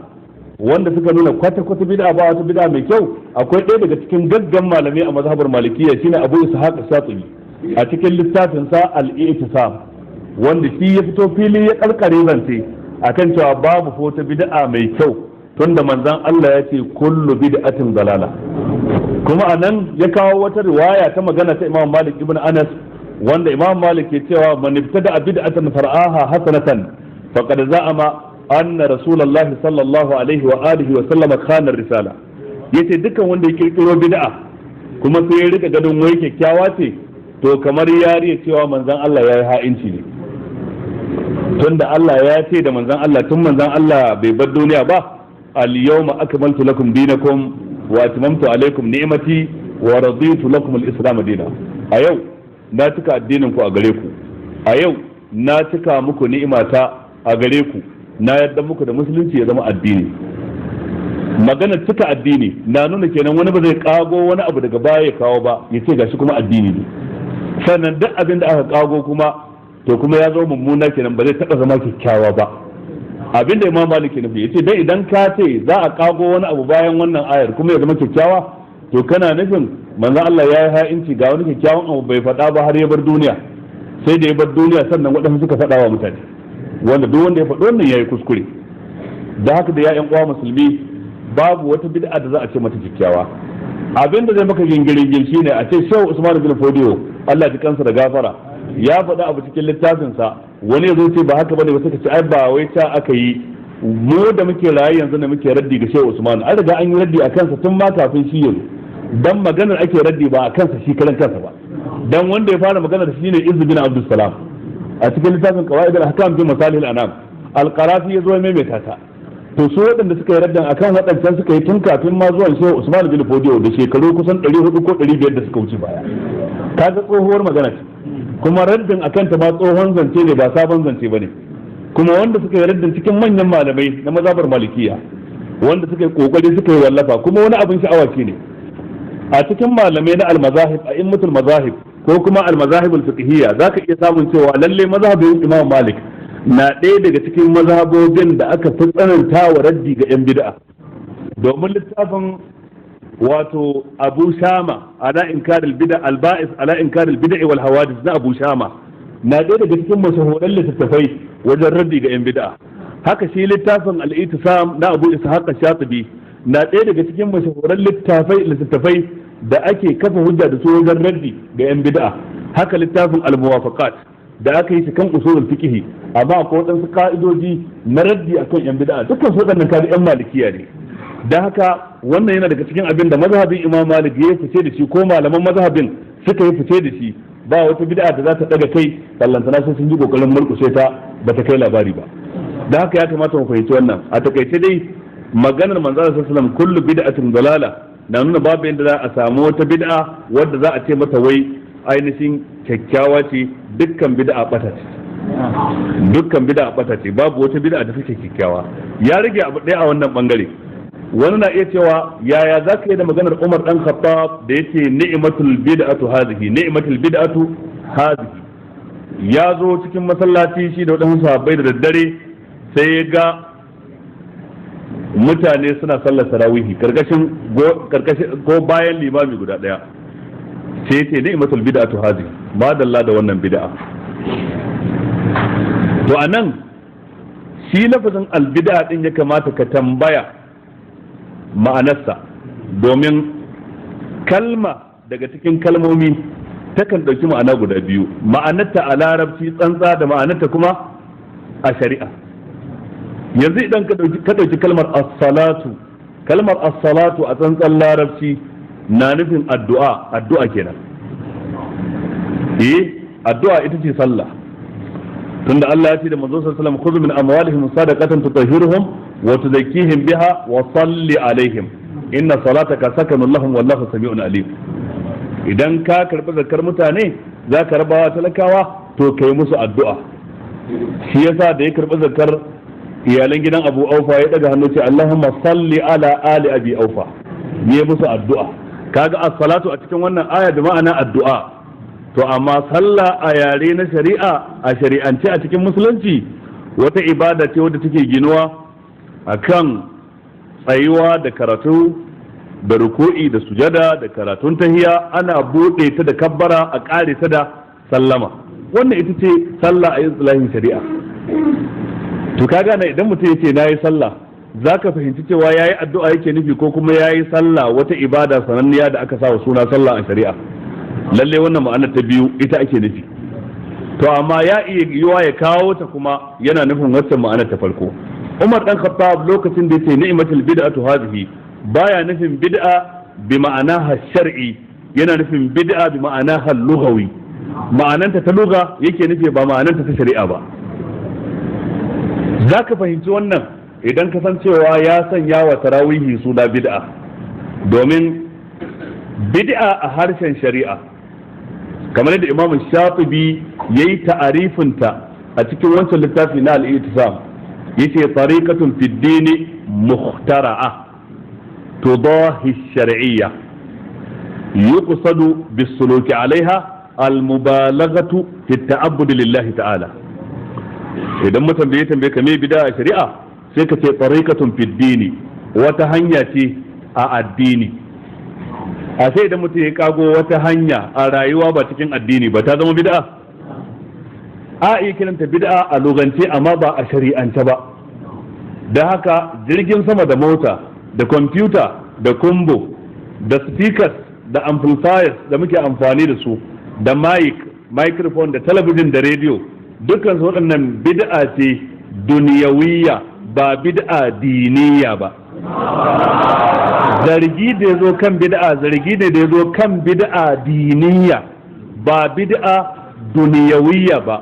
wanda suka nuna kwata kwata bid'a ba wata bid'a mai kyau, akwai ɗaya daga cikin gaggan malamai a mazhabar Malikiya, shine Abu Ishaq Shatibi, a cikin littafin sa Al-I'tisam, wanda shi ya fito fili ya karkare zance akan cewa babu wata bid'a mai kyau, tunda manzon Allah ya ce kullu bid'atin dalala. Kuma anan ya kawo wata riwaya ta magana ta Imam Malik ibn Anas, wanda Imam Malik ke cewa man ibtada bid'atan fara'aha hasanatan faqad za'ama anna Rasulullahi sallallahu alaihi wa alihi wa sallama khana risala. Yace dukkan wanda ya kirkiro bid'a kuma sai ya rika ganin wai kyakkyawa ce, to kamar yariya cewa manzon Allah ya yi ha'inci ne, tunda Allah ya ce da manzon Allah, tun manzon Allah bai bar duniya ba, al-yawma akmaltu lakum dinakum wa atmamtu alaykum ni'mati wa raditu lakum al-islam dinan. A yau na cika addinin ku a gare ku, a yau na cika muku ni'imata a gare ku, na yarda muku da musulunci ya zama addini. Magana cika addini na nuna kenan wani ba zai kago wani abu daga baya ya kawo ba, ya ce gashi kuma addini ne. Sannan duk abin da aka kago kuma, to kuma ya zama mummuna kenan, ba zai taba zama kyakkyawa ba. Abin da Imam Malik ke nufi, yace dai idan ka ce za a kago wani abu bayan wannan ayar kuma ya zama kyakkyawa, to kana nufin manzon Allah ya yi ha'inci, ga wani kyakkyawan abu bai faɗa ba har ya bar duniya, sai da ya bar duniya sannan waɗansu suka faɗa wa mutane, wanda duk wanda ya faɗi wannan yayi kuskure. Da haka da ya uwa musulmi, babu wata bid'a da za a ce mata kyakkyawa. Abin da zai maka gingiringin shine a ce Shehu Usman bin Fodiyo, Allah ji kansa da gafara, ya faɗi abu cikin littafinsa, wani ya zo ce ba haka bane ba. Suka ce ai ba wai ta aka yi mu da muke raye yanzu ne muke raddi ga Shehu Usman, an riga an yi raddi a kansa tun ma kafin shi yanzu. Dan maganar ake raddi ba a kansa shi karan kansa ba. Dan wanda ya fara maganar shine Izzu bin Abdul Salam a cikin littafin Qawaid al-Ahkam fi Masalih al-Anam. Al-Qarafi ya zo ya maimaita ta. To su waɗanda suka yi raddan akan waɗancan suka yi tun kafin ma zuwan Shehu Usman bin Fodiyo da shekaru kusan 400 ko 500 da suka wuce baya. Kaga tsohuwar magana ce, kuma raddin akan ta ma tsohon zance ne, ba sabon zance bane. Kuma wanda suka yi raddin cikin manyan malamai na mazhabar Malikiya, wanda suka yi kokari suka yi wallafa. Kuma wani abin sha'awa shine, a cikin malamai na al-mazahib, a immatul mazahib ko kuma al-mazahib al-fiqhiyya, zaka iya samun cewa lalle mazhabin Imam Malik na ɗaya daga cikin mazhabobin da aka fi tsananta wa raddi ga 'yan bid'a, domin littafin wato Abu Shama ala inkar al-bid'a, al-ba'is ala inkar al-bid'a wal hawadith na Abu Shama, na ɗaya daga cikin mashahuran littattafai wajen raddi ga 'yan bid'a. Haka shi littafin Al-Itisam na Abu Ishaq Shatibi na ɗaya daga cikin mashahuran littattafai da ake kafa hujja da su wajen raddi ga 'yan bid'a. Haka littafin Al-Muwafaqat da aka yi shi kan usulul fiqh, amma akwai waɗansu ka'idoji na raddi akan 'yan bid'a. Dukkan su waɗannan kaga 'yan Malikiya ne. Dan haka wannan yana daga cikin abin da mazhabin Imam Malik ya fice da shi, ko malaman mazhabin suka yi fice da shi. Ba wata bid'a da za ta daga kai, ballantana sai sun yi kokarin murkushe ta, ba ta kai labari ba. Da haka ya kamata mu fahimci wannan. A takaice dai, maganar manzo sallallahu alaihi wasallam kullu bid'atin dalala na nuna babu yadda za a samu wata bid'a wadda za a ce mata wai ainihin kyakkyawa ce. Dukkan bid'a bata ce. Dukkan bid'a bata ce, babu wata bid'a da take kyakkyawa. Ya rage abu ɗaya a wannan bangare. Wani na iya cewa, yaya za ka yi da maganar Umar dan Khattab da yace "Ni'matul bid'atu hazihi, ni'matul bid'atu hazihi"? Ya zo cikin masallaci shi da waɗansu sahabbai da daddare, sai ya ga mutane suna sallar tarawihi karkashin karkashin ko bayan limami guda ɗaya. Sai yace "Ni'matul bid'atu hazihi", madalla da wannan bid'a. To anan shi lafazin albid'a din ya kamata ka tambaya ma'anarsa, domin kalma daga cikin kalmomi takan ɗauki ma'ana guda biyu: ma'anarta a larabci tsantsa da ma'anarta kuma a shari'a. Yanzu idan ka ɗauki kalmar as-salatu, kalmar as-salatu a tsantsan larabci na nufin addu'a. Addu'a kenan. Eh, addu'a ita ce sallah, tunda Allah ya ce da manzo sallallahu alaihi wasallam: "Khudh min amwalihim sadaqatan tutahhiruhum wa tuzakkihim biha wa salli alaihim, inna salataka sakanun lahum, wallahu sami'un alim." Idan ka karbi zakar mutane za ka rabawa talakawa, to kai musu addu'a. Shi yasa da ya karbi zakar iyalan gidan Abu Aufa, ya daga hannu ce: "Allahumma salli ala ali Abi Aufa." Ne musu addu'a. Kaga as-salatu a cikin wannan aya da ma'ana addu'a. To amma sallah a yare na shari'a, a shari'ance a cikin musulunci, wata ibada ce wadda take ginuwa akan tsayuwa da karatu da ruku'i da sujada da karatun tahiya. Ana buɗe ta da kabbara, a ƙare ta da sallama. Wannan ita ce sallah a istilahin shari'a. To kaga na idan mutum yace nayi sallah, zaka fahimci cewa yayi addu'a yake nufi ko kuma yayi sallah wata ibada sananniya da aka sa wa suna sallah a shari'a. Lalle wannan ma'anar ta biyu ita ake nufi. To amma ya iya yiwa ya kawo ta kuma yana nufin waccan ma'anar ta farko. Umar dan Khattab lokacin da yace "Ni'matul bid'atu hadhihi", baya nufin bid'a bi ma'anaha shar'i, yana nufin bid'a bi ma'anaha lughawi. Ma'ananta ta lugha yake nufi, ba ma'ananta ta shari'a ba. Zaka fahimci wannan idan ka san cewa ya sanya wa tarawihi suna bid'a, domin bid'a a harshen shari'a, kamar yadda Imam Shatibi yayi ta'arifinta a cikin wancan littafi na al-I'tisam, yace "Tariqatun fi dini mukhtara'a tudahi ash-shar'iyya, yuqsadu bis-suluki 'alayha al-mubalaghatu fi at-ta'abbud lillahi ta'ala." Idan mutum bai tambaye ka me bid'a a shari'a, sai ka ce "Tariqatun fi dini", wata hanya ce a addini. A sai idan mutum ya kago wata hanya a rayuwa ba cikin addini ba, ta zama bid'a. A iya kiranta bid'a a lugance, amma ba a shari'ance ba. Da haka jirgin sama da mota da kwamfuta da kumbo da speakers da amplifiers da muke amfani da su, da mic, microphone, da talabijin da rediyo, dukkan su waɗannan bid'a ce duniyawiyya, ba bid'a diniya ba. Zargi da ya zo kan bid'a, zargi ne da ya zo kan bid'a diniya, ba bid'a duniyawiyya ba.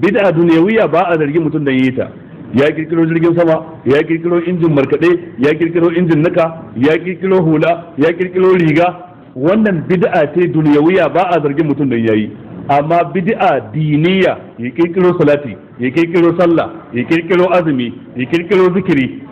Bid'a duniyawiyya ba a zargi mutum da yi ta. Ya kirkiro jirgin sama, ya kirkiro injin markaɗe, ya kirkiro injin nika, ya kirkiro hula, ya kirkiro riga, wannan bid'a ce duniyawiyya, ba a zargin mutum da yayi. Amma bid'a diniya, ya kirkiro salati, ya kirkiro sallah, ya kirkiro azumi, ya kirkiro zikiri.